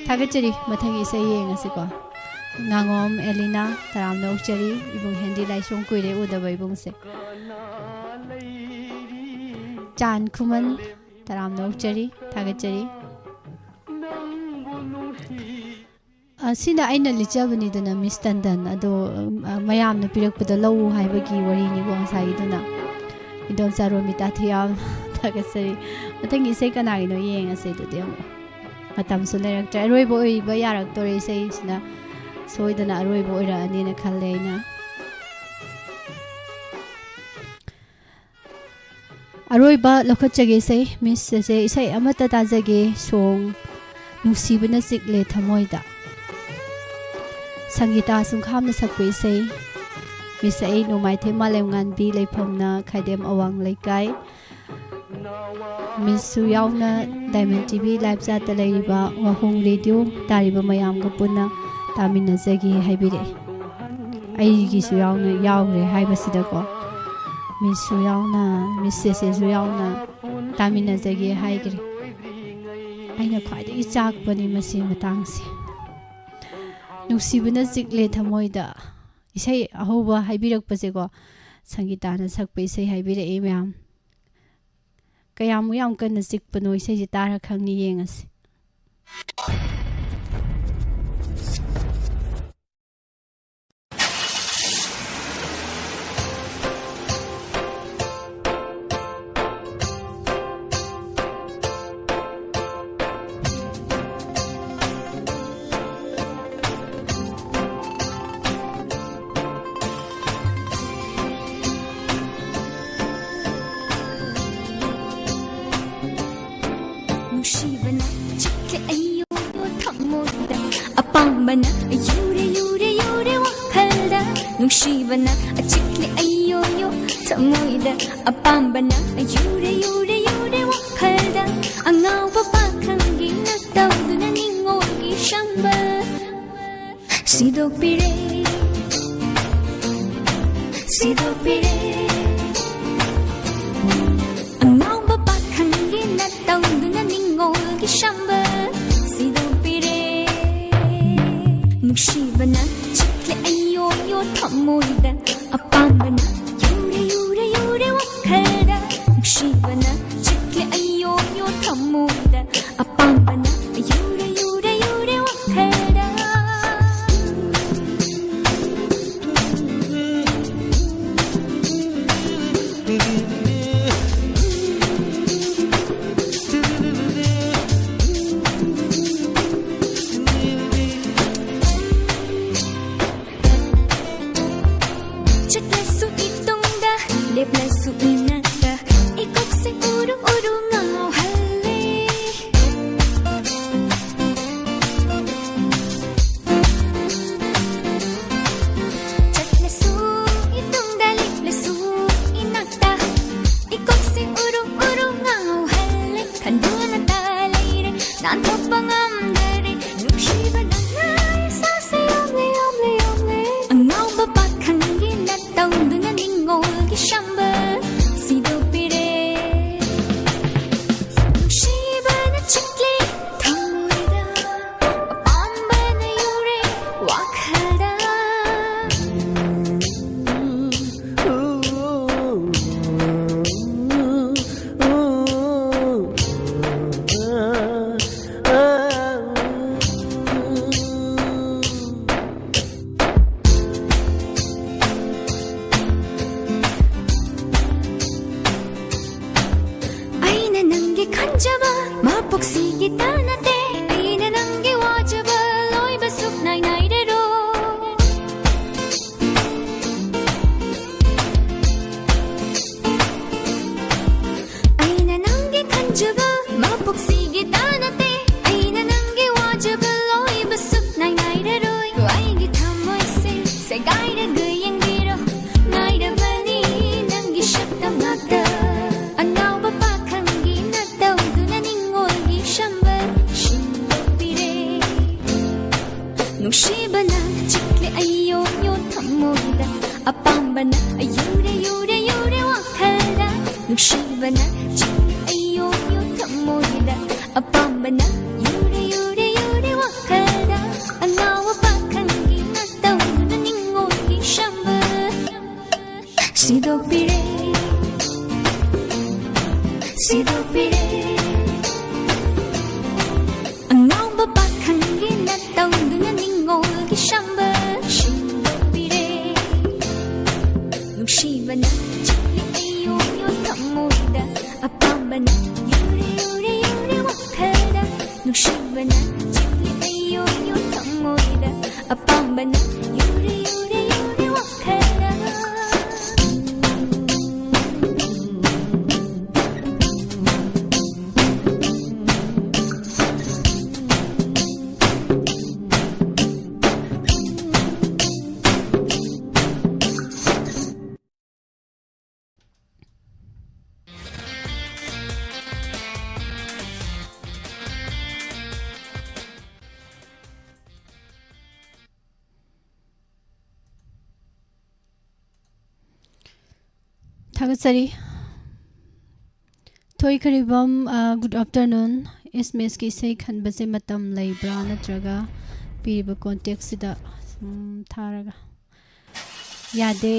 ꯊꯥꯒꯠꯆꯔꯤ꯫ ꯃꯊꯪꯒꯤ ꯏꯁꯩ ꯌꯦꯡꯉꯁꯤꯀꯣ꯫ ꯉꯥꯉꯣꯝ ꯑꯦꯂꯤꯅꯥ, ꯇꯔꯥꯝꯅ ꯑꯣꯛꯆꯔꯤ꯫ ꯏꯕꯨꯡ ꯍꯦꯟꯗꯤ ꯂꯥꯏꯁꯣꯡ, ꯀꯨꯏꯔꯦ ꯎꯗꯕ ꯏꯕꯨꯡꯁꯦ꯫ ꯆꯥꯟ ꯈꯨꯃꯟ, ꯇꯔꯥꯝꯅ ꯑꯣꯛꯆꯔꯤ, ꯊꯥꯒꯠꯆꯔꯤ꯫ ꯑ, ꯁꯤꯅ ꯑꯩꯅ ꯂꯤꯠꯆꯕꯅꯤꯗꯅ, ꯃꯤꯁ ꯇꯟꯗꯟ꯫ ꯑꯗꯣ, ꯑ, ꯃꯌꯥꯝꯅ ꯄꯤꯔꯛꯄꯗ ꯂꯧꯎ ꯍꯥꯏꯕꯒꯤ ꯋꯥꯔꯤꯅꯤꯀꯣ ꯉꯁꯥꯏꯒꯤꯗꯨꯅ꯫ ꯏꯗꯣꯝꯆꯥ ꯔꯣꯃꯤꯇꯥ ꯊꯤꯌꯥꯝ, ꯊꯥꯒꯠꯆꯔꯤ꯫ ꯃꯊꯪꯒꯤ ꯏꯁꯩ ꯀꯅꯥꯒꯤꯅꯣ ꯌꯦꯡꯉꯁꯦ ꯑꯗꯨꯗꯤ ꯑꯃꯨꯛ꯫ ꯃꯇꯝꯁꯨ ꯂꯩꯔꯛꯇ꯭ꯔꯦ꯫ ꯑꯔꯣꯏꯕ ꯑꯣꯏꯕ ꯌꯥꯔꯛꯇꯣꯔꯦ, ꯏꯁꯩꯁꯤꯅ ꯁꯣꯏꯗꯅ ꯑꯔꯣꯏꯕ ꯑꯣꯏꯔꯛꯑꯅꯤꯅ ꯈꯜꯂꯦ ꯑꯩꯅ꯫ ꯑꯔꯣꯏꯕ ꯂꯧꯈꯠꯆꯒꯦꯁꯦ, ꯃꯤꯁ ꯑꯁꯦ ꯏꯁꯩ ꯑꯃꯠꯇ ꯇꯥꯖꯒꯦ, ꯁꯣꯡ ꯅꯨꯡꯁꯤꯕꯅ ꯆꯤꯛꯂꯦ ꯊꯃꯣꯏꯗ꯫ ꯁꯪꯒꯤꯇꯥ ꯁꯨꯡꯈꯥꯝꯅ ꯁꯛꯄ ꯏꯁꯩ꯫ ꯃꯤꯁ ꯑꯩ ꯅꯣꯡꯃꯥꯏꯊꯦꯝ ꯃꯥꯂꯦꯝꯉꯥꯟꯕꯤ, ꯂꯩꯐꯝꯅ ꯈꯥꯏꯗꯦꯝ ꯑꯋꯥꯡ ꯂꯩꯀꯥꯏ꯫ ꯃꯤꯁꯁꯨ ꯌꯥꯎꯅ ꯗꯥꯏꯃꯟ ꯇꯤ ꯚꯤ ꯂꯥꯏꯚ ꯆꯥꯠꯇ ꯂꯩꯔꯤꯕ ꯋꯥꯍꯣꯡ ꯔꯦꯗꯤꯑꯣ ꯇꯥꯔꯤꯕ ꯃꯌꯥꯝꯒ ꯄꯨꯟꯅ ꯇꯥꯃꯤꯟꯅꯖꯒꯦ ꯍꯥꯏꯕꯤꯔꯛꯑꯦ꯫ ꯑꯩꯒꯤꯁꯨ ꯌꯥꯎꯅ ꯌꯥꯎꯈ꯭ꯔꯦ ꯍꯥꯏꯕꯁꯤꯗꯀꯣ, ꯃꯤꯁꯁꯨ ꯌꯥꯎꯅ, ꯃꯤꯁ ꯆꯦꯆꯦꯁꯨ ꯌꯥꯎꯅ ꯇꯥꯃꯤꯟꯅꯖꯒꯦ ꯍꯥꯏꯈ꯭ꯔꯦ꯫ ꯑꯩꯅ ꯈ꯭ꯋꯥꯏꯗꯒꯤ ꯆꯥꯛꯄꯅꯤ ꯃꯁꯤ ꯃꯇꯥꯡꯁꯦ꯫ ꯅꯨꯡꯁꯤꯕꯅ ꯆꯤꯛꯂꯦ ꯊꯃꯣꯏꯗ꯫ ꯏꯁꯩ ꯑꯍꯧꯕ ꯍꯥꯏꯕꯤꯔꯛꯄꯁꯦꯀꯣ, ꯁꯪꯒꯤꯇꯥꯅ ꯁꯛꯄ ꯏꯁꯩ ꯍꯥꯏꯕꯤꯔꯛꯏ ꯃꯌꯥꯝ꯫ ꯀꯌꯥꯃꯨꯛ ꯌꯥꯝ ꯀꯟꯅ ꯆꯤꯛꯄꯅꯣ ꯏꯁꯩꯁꯦ ꯇꯥꯔ ꯈꯪꯅꯤ, ꯌꯦꯡꯉꯁꯤ꯫ ꯑꯄꯥꯝꯕꯅ ꯌꯨꯔꯦ ꯌꯨꯔꯦ ꯌꯨꯔꯦ ꯋꯥꯈꯜꯗ, ꯅꯨꯡꯁꯤꯕꯅ ꯑꯆꯤꯛꯂꯤ ꯑꯩꯌꯣꯌꯣ ꯊꯃꯣꯏꯗ꯫ ꯑꯄꯥꯝꯕꯅ ꯌꯨꯔꯦ ꯌꯨꯔꯦ ꯌꯨꯔꯦ ꯋꯥꯈꯜꯗ, ꯑꯉꯥꯎꯕ ꯄꯥꯈꯪꯒꯤ ꯅꯠꯇꯧꯗꯨꯅ ꯅꯤꯡꯉꯣꯜꯒꯤ ꯁꯝꯕꯜ ꯁꯤꯗꯣꯛꯄꯤꯔꯦ, ꯁꯤꯗꯣꯛꯄꯤꯔꯦ꯫ ꯑꯉꯥꯎꯕ ꯄꯥꯈꯪꯒꯤ ꯅꯠꯇꯧꯗꯨꯅ ꯅꯤꯡꯉꯣꯜꯒꯤ ꯁꯝꯕꯜ ꯁꯤꯗꯣꯛꯄꯤꯔꯦ꯫ ꯅꯨꯡꯁꯤꯕꯅ ꯆꯤꯛꯂꯦ ꯑꯩꯌꯣꯌꯣ ꯊꯃꯣꯏꯗ, ꯑꯄꯥꯝꯕꯅ ꯌꯨꯔꯦ ꯌꯨꯔꯦ ꯌꯨꯔꯦ ꯋꯥꯈꯜꯗ꯫ ꯅꯨꯡꯁꯤꯕꯅ ꯆꯤꯛꯂꯦ ꯑꯩꯌꯣꯌꯣ ꯊꯃꯣꯏꯗ, ꯑꯄꯥꯝꯕꯅ ꯌꯨꯔꯦ ꯌꯨꯔꯦ ꯌꯨꯔꯦ ꯋꯥꯈꯜꯗ꯫ ꯆꯤꯛꯂꯦ ꯅꯨꯡꯁꯤꯕꯅ ꯆꯤꯛꯂꯤ ꯑꯩꯌꯣ ꯌꯣ ꯊꯃꯣꯏꯗ, ꯑꯄꯥꯝꯕꯅ ꯌꯨꯔꯦ ꯌꯨꯔꯦ ꯌꯨꯔꯦ ꯋꯥꯈꯜꯗ꯫ ꯅꯨꯡꯁꯤꯕꯅ ꯆꯤꯛꯂꯤ ꯑꯩꯌꯣ ꯌꯣ ꯊꯃꯣꯏꯗ, ꯑꯄꯥꯝꯕꯅ ꯌꯨꯔꯦ ꯌꯨꯔꯦ ꯌꯨꯔꯦ ꯋꯥꯈꯜꯗ꯫ ꯑꯉꯥꯎꯕ ꯄꯥꯈꯪꯒꯤ ꯅꯥꯇꯧꯗꯨꯅ ꯅꯤꯡꯉꯣꯜꯒꯤ ꯁꯝꯕꯜ ꯁꯤꯗꯣꯛꯄꯤꯔꯦ, ꯁꯤꯗꯣꯛꯄꯤꯔꯦ꯫ ꯑꯉꯥꯎꯕ ꯄꯥꯈꯪꯒꯤ ꯅꯥꯇꯧꯗꯨꯅ ꯅꯤꯡꯉꯣꯜꯒꯤ ꯁꯝꯕꯜ ꯁꯤꯗꯣꯛꯄꯤꯔꯦ꯫ ꯅꯨꯡꯁꯤꯕꯅ ꯆꯤꯛꯂꯤ ꯑꯩꯌꯣ ꯌꯣ ꯊꯃꯣꯏꯗ, ꯑꯄꯥꯝꯕꯅ ꯌꯨꯔꯦ ꯌꯨꯔꯦ ꯌꯨꯔꯦ ꯋꯥꯈꯜꯗ꯫ ꯅꯨꯡꯁꯤꯕꯅ ꯆꯤꯛꯂꯤ ꯑꯩꯌꯣ ꯌꯣ ꯊꯃꯣꯏꯗ, ꯑꯄꯥꯝꯕꯅ ꯌꯨꯔꯦ ꯌꯨꯔꯦ ꯌꯨꯔꯦ ꯋꯥꯈꯜꯗ꯫ ꯊꯥꯒꯠꯆꯔꯤ꯫ ꯊꯣꯏ ꯈꯔꯤꯕꯝ, ꯑ, good afternoon꯫ ꯑꯦꯁ ꯑꯦꯝ ꯑꯦꯁꯀꯤ ꯏꯁꯩ ꯈꯟꯕꯁꯦ ꯃꯇꯝ ꯂꯩꯕ꯭ꯔꯥ, ꯅꯠꯇ꯭ꯔꯒ ꯄꯤꯔꯤꯕ ꯀꯣꯟꯇꯦꯛꯁꯤꯗ ꯁꯨꯝ ꯊꯥꯔꯒ? ꯌꯥꯗꯦ꯫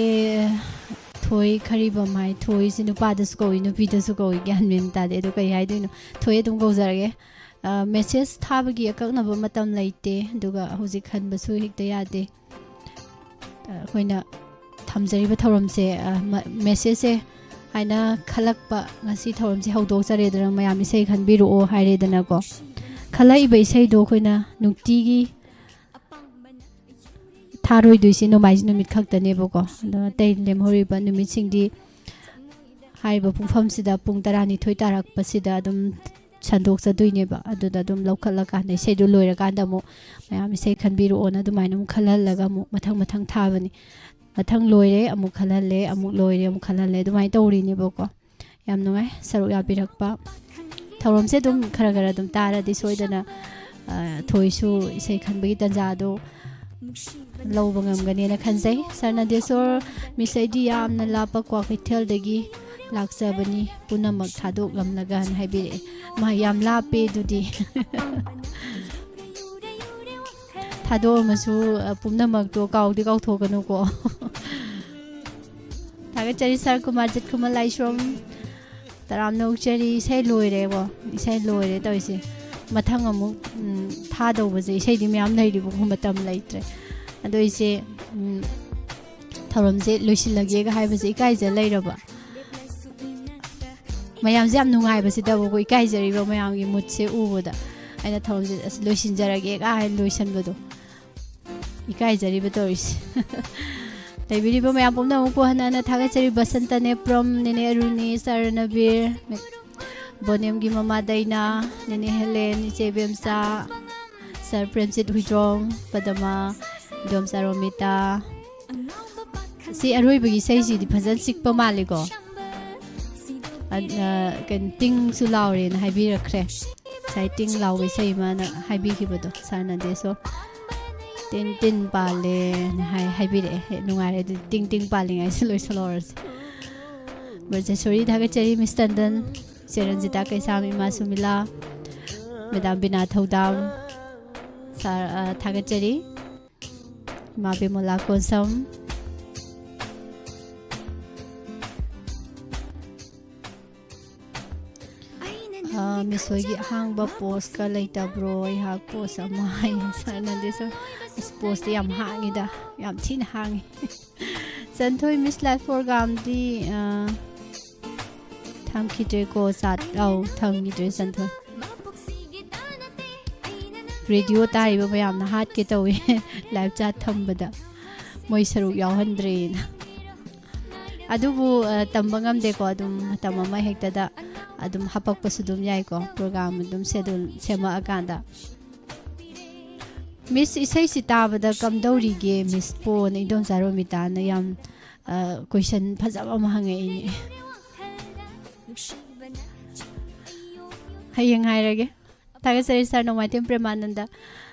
ꯊꯣꯏ ꯈꯔꯤꯕꯝ ꯍꯥꯏ, ꯊꯣꯏꯁꯤ ꯅꯨꯄꯥꯗꯁꯨ ꯀꯧꯏ, ꯅꯨꯄꯤꯗꯁꯨ ꯀꯧꯏ, ꯒ꯭ꯌꯥꯟ ꯃꯦꯟ ꯇꯥꯗꯦ꯫ ꯑꯗꯣ ꯀꯩ ꯍꯥꯏꯗꯣꯏꯅꯣ? ꯊꯣꯏ ꯑꯗꯨꯝ ꯀꯧꯖꯔꯒꯦ꯫ ꯑ, ꯃꯦꯁꯦꯖ ꯊꯥꯕꯒꯤ ꯑꯀꯛꯅꯕ ꯃꯇꯝ ꯂꯩꯇꯦ, ꯑꯗꯨꯒ ꯍꯧꯖꯤꯛ ꯈꯟꯕꯁꯨ ꯍꯦꯛꯇ ꯌꯥꯗꯦ꯫ ꯑ, ꯑꯩꯈꯣꯏꯅ ꯊꯝꯖꯔꯤꯕ ꯊꯧꯔꯝꯁꯦ, ꯑ, ꯃ-, ꯃꯦꯁꯦꯖꯁꯦ ꯍꯥꯏꯅ ꯈꯜꯂꯛꯄ, ꯉꯁꯤ ꯊꯧꯔꯝꯁꯦ ꯍꯧꯗꯣꯛꯆꯔꯦꯗꯅ, ꯃꯌꯥꯝ ꯏꯁꯩ ꯈꯟꯕꯤꯔꯛꯑꯣ ꯍꯥꯏꯔꯦꯗꯅꯀꯣ꯫ ꯈꯜꯂꯛꯏꯕ ꯏꯁꯩꯗꯣ ꯑꯩꯈꯣꯏꯅ ꯅꯨꯡꯇꯤꯒꯤ ꯊꯥꯔꯣꯏꯗꯣꯏꯁꯦ ꯅꯣꯡꯃꯥꯏꯖꯤꯡ ꯅꯨꯃꯤꯠ ꯈꯛꯇꯅꯦꯕꯀꯣ꯫ ꯑꯗꯣ ꯑꯇꯩ ꯂꯦꯝꯍꯧꯔꯤꯕ ꯅꯨꯃꯤꯠꯁꯤꯡꯗꯤ ꯍꯥꯏꯔꯤꯕ ꯄꯨꯡꯐꯝꯁꯤꯗ, ꯄꯨꯡ ꯇꯔꯥꯅꯤꯊꯣꯏ ꯇꯥꯔꯛꯄꯁꯤꯗ ꯑꯗꯨꯝ ꯁꯟꯗꯣꯛꯆꯗꯣꯏꯅꯦꯕ꯫ ꯑꯗꯨꯗ ꯑꯗꯨꯝ ꯂꯧꯈꯠꯂꯀꯥꯟꯗ, ꯏꯁꯩꯗꯨ ꯂꯣꯏꯔꯀꯥꯟꯗ ꯑꯃꯨꯛ ꯃꯌꯥꯝ ꯏꯁꯩ ꯈꯟꯕꯤꯔꯛꯑꯣꯅ ꯑꯗꯨꯃꯥꯏꯅ ꯑꯃꯨꯛ ꯈꯜꯍꯜꯂꯒ ꯑꯃꯨꯛ ꯃꯊꯪ ꯃꯊꯪ ꯊꯥꯕꯅꯤ꯫ ꯃꯊꯪ ꯂꯣꯏꯔꯦ, ꯑꯃꯨꯛ ꯈꯜꯍꯜꯂꯦ, ꯑꯃꯨꯛ ꯂꯣꯏꯔꯦ, ꯑꯃꯨꯛ ꯈꯜꯍꯜꯂꯦ, ꯑꯗꯨꯃꯥꯏꯅ ꯇꯧꯔꯤꯅꯦꯕꯀꯣ꯫ ꯌꯥꯝ ꯅꯨꯡꯉꯥꯏ ꯁꯔꯨꯛ ꯌꯥꯕꯤꯔꯛꯄ꯫ ꯊꯧꯔꯝꯁꯦ ꯑꯗꯨꯝ ꯈꯔ ꯈꯔ ꯑꯗꯨꯝ ꯇꯥꯔꯗꯤ ꯁꯣꯏꯗꯅ ꯊꯣꯏꯁꯨ ꯏꯁꯩ ꯈꯟꯕꯒꯤ ꯇꯥꯟꯖꯥꯗꯣ ꯂꯧꯕ ꯉꯝꯒꯅꯦꯅ ꯈꯟꯖꯩ꯫ ꯁꯥꯔ ꯅꯟꯗꯦꯁꯣꯔ, ꯃꯤꯁ ꯑꯩꯗꯤ ꯌꯥꯝꯅ ꯂꯥꯞꯄ ꯀ꯭ꯋꯥꯀꯩꯊꯦꯜꯗꯒꯤ ꯂꯥꯛꯆꯕꯅꯤ, ꯄꯨꯝꯅꯃꯛ ꯊꯥꯗꯣꯛꯂꯝꯂꯒꯅ ꯍꯥꯏꯕꯤꯔꯛꯑꯦ꯫ ꯃꯥ ꯌꯥꯝ ꯂꯥꯞꯄꯦ ꯑꯗꯨꯗꯤ꯫ ꯊꯥꯗꯣꯛꯑꯝꯃꯁꯨ ꯄꯨꯝꯅꯃꯛꯇꯣ ꯀꯥꯎꯗꯤ ꯀꯥꯎꯊꯣꯛꯀꯅꯨꯀꯣ꯫ ꯊꯥꯒꯠꯆꯔꯤ ꯁꯥꯔ ꯀꯨꯃꯥꯔꯖꯤꯠ ꯈꯨꯃꯟ ꯂꯥꯏꯁ꯭ꯔꯝ꯫ ꯇꯔꯥꯝꯅ ꯑꯣꯛꯆꯔꯤ꯫ ꯏꯁꯩ ꯂꯣꯏꯔꯦꯀꯣ꯫ ꯏꯁꯩ ꯂꯣꯏꯔꯦ ꯇꯧꯔꯤꯁꯦ꯫ ꯃꯊꯪ ꯑꯃꯨꯛ ꯊꯥꯗꯧꯕꯁꯦ ꯏꯁꯩꯗꯤ ꯃꯌꯥꯝ ꯂꯩꯔꯤꯕꯀꯣ, ꯃꯇꯝ ꯂꯩꯇ꯭ꯔꯦ꯫ ꯑꯗꯣ ꯑꯩꯁꯦ ꯊꯧꯔꯝꯁꯦ ꯂꯣꯏꯁꯤꯜꯂꯒꯦꯒ ꯍꯥꯏꯕꯁꯦ ꯏꯀꯥꯏꯖ ꯂꯩꯔꯕ꯫ ꯃꯌꯥꯝꯁꯦ ꯌꯥꯝ ꯅꯨꯡꯉꯥꯏꯕꯁꯤꯗꯕꯀꯣ, ꯏꯀꯥꯏꯖꯔꯤꯕ ꯃꯌꯥꯝꯒꯤ ꯃꯨꯠꯁꯦ ꯎꯕꯗ꯫ ꯑꯩꯅ ꯊꯧꯔꯝꯁꯦ ꯑꯁ ꯂꯣꯏꯁꯤꯟꯖꯔꯒꯦꯒ ꯍꯥꯏ ꯂꯣꯏꯁꯟꯕꯗꯣ꯫ ꯏꯀꯥꯏꯖꯔꯤꯕ ꯇꯧꯔꯤꯁꯦ꯫ ꯂꯩꯕꯤꯔꯤꯕ ꯃꯌꯥꯝ ꯄꯨꯝꯅꯃꯛꯄꯨ ꯍꯟꯅ ꯍꯟꯅ ꯊꯥꯒꯠꯆꯔꯤ꯫ ꯕꯁꯟꯇ ꯅꯦꯄ꯭ꯔꯝ, ꯅꯦꯅꯦ ꯑꯔꯨꯅꯤ, ꯁꯥꯔ ꯔꯅꯕꯤꯔ, ꯕꯣꯅꯦꯝꯒꯤ ꯃꯃꯥ ꯗꯩꯅꯥ, ꯅꯦꯅꯦ ꯍꯦꯂꯦꯟ, ꯏꯆꯦ ꯏꯕꯦꯝꯆꯥ, ꯁꯥꯔ ꯄ꯭ꯔꯦꯝꯖꯤꯠ ꯍꯨꯏꯗ꯭ꯔꯣꯝ, ꯄꯗꯃꯥ, ꯏꯗꯣꯝꯆꯥ ꯔꯣꯃꯤꯇꯥ꯫ ꯁꯤ ꯑꯔꯣꯏꯕꯒꯤ ꯏꯁꯩꯁꯤꯗꯤ ꯐꯖꯅ ꯆꯤꯛꯄ ꯃꯥꯜꯂꯤꯀꯣ꯫ ꯀꯩꯅꯣ, ꯇꯤꯡꯁꯨ ꯂꯥꯎꯔꯦꯅ ꯍꯥꯏꯕꯤꯔꯛꯈ꯭ꯔꯦ꯫ ꯉꯁꯥꯏ ꯇꯤꯡ ꯂꯥꯎꯕ ꯏꯁꯩ ꯑꯃꯅ ꯍꯥꯏꯕꯤꯈꯤꯕꯗꯣ ꯁꯥꯔ ꯅꯟꯗꯦꯁꯣꯔ꯫ ꯇꯤꯟ ꯇꯤꯟ ꯄꯥꯜꯂꯦꯅ ꯍꯥꯏ ꯍꯥꯏꯕꯤꯔꯛꯑꯦ꯫ ꯍꯦ, ꯅꯨꯡꯉꯥꯏꯔꯦ ꯑꯗꯨꯗꯤ, ꯇꯤꯡ ꯇꯤꯡ ꯄꯥꯜꯂꯤꯉꯩꯁꯤ ꯂꯣꯏꯁꯤꯜꯍꯧꯔꯁꯤ꯫ ꯕ꯭ꯔꯖꯦꯁꯣꯔꯤ ꯊꯥꯒꯠꯆꯔꯤ, ꯃꯤꯁ ꯇꯟꯗꯟ, ꯆꯦ ꯔꯟꯖꯤꯇꯥ ꯀꯩꯁꯥꯝ, ꯏꯃꯥ ꯁꯨꯃꯤꯂꯥ, ꯃꯦꯗꯥꯝ ꯕꯤꯅꯥ ꯊꯧꯗꯥꯝ, ꯁꯥꯔ, ꯑ, ꯊꯥꯒꯠꯆꯔꯤ꯫ ꯏꯃꯥ ꯕꯤꯃꯣꯂꯥ ꯀꯣꯟꯁꯝ꯫ ꯑ, ꯃꯤꯁ ꯍꯣꯏꯒꯤ ꯑꯍꯥꯡꯕ ꯄꯣꯁꯀ ꯂꯩꯇꯕ꯭ꯔꯣ? ꯑꯩꯍꯥꯛ ꯄꯣꯁ ꯑꯃ ꯍꯥꯏꯌꯦ꯫ ꯁꯥꯔ ꯅꯟꯗꯦꯁꯣꯔ, ꯑꯁ, ꯄꯣꯁꯇꯤ ꯌꯥꯝ ꯍꯥꯡꯉꯤꯗ, ꯌꯥꯝ ꯊꯤꯅ ꯍꯥꯡꯉꯤ꯫ ꯆꯟꯊꯣꯏ, ꯃꯤꯁ ꯂꯥꯏꯐ ꯄ꯭ꯔꯣꯒꯥꯝꯗꯤ, ꯑ, ꯊꯝꯈꯤꯗ꯭ꯔꯦꯀꯣ, ꯆꯥꯠ-, ꯑꯧ, ꯊꯝꯈꯤꯗ꯭ꯔꯦ ꯆꯟꯊꯣꯏ꯫ ꯔꯦꯗꯤꯑꯣ ꯇꯥꯔꯤꯕ ꯃꯌꯥꯝꯅ ꯍꯥꯠꯀꯦ ꯇꯧꯋꯦ꯫ ꯂꯥꯏꯚ ꯆꯥꯠ ꯊꯝꯕꯗ ꯃꯣꯏ ꯁꯔꯨꯛ ꯌꯥꯎꯍꯟꯗ꯭ꯔꯦꯅ꯫ ꯑꯗꯨꯕꯨ, ꯑ, ꯇꯝꯕ ꯉꯝꯗꯦꯀꯣ, ꯑꯗꯨꯝ ꯃꯇꯝ ꯑꯃ ꯍꯦꯛꯇꯗ ꯑꯗꯨꯝ ꯍꯥꯄꯛꯄꯁꯨ ꯑꯗꯨꯝ ꯌꯥꯏꯀꯣ, ꯄ꯭ꯔꯣꯒꯥꯝ ꯑꯗꯨꯝ ꯁꯦꯗꯨꯜ ꯁꯦꯝꯃꯛꯑꯀꯥꯟꯗ꯫ ꯃꯤꯁ, ꯏꯁꯩꯁꯤ ꯇꯥꯕꯗ ꯀꯝꯗꯧꯔꯤꯒꯦ, ꯃꯤꯁ ꯄꯣꯅ ꯏꯗꯣꯝꯆꯥ ꯔꯣꯃꯤꯇꯥꯅ ꯌꯥꯝ, ꯑ, ꯀꯣꯏꯁꯟ ꯐꯖꯕ ꯑꯃ ꯍꯪꯉꯛꯏꯅꯦ꯫ ꯍꯌꯦꯡ ꯍꯥꯏꯔꯒꯦ꯫ ꯊꯥꯒꯠꯆꯔꯤ ꯁꯥꯔ ꯅꯣꯡꯃꯥꯏꯊꯦꯝ ꯄ꯭ꯔꯦꯃꯥꯅꯟꯗ꯫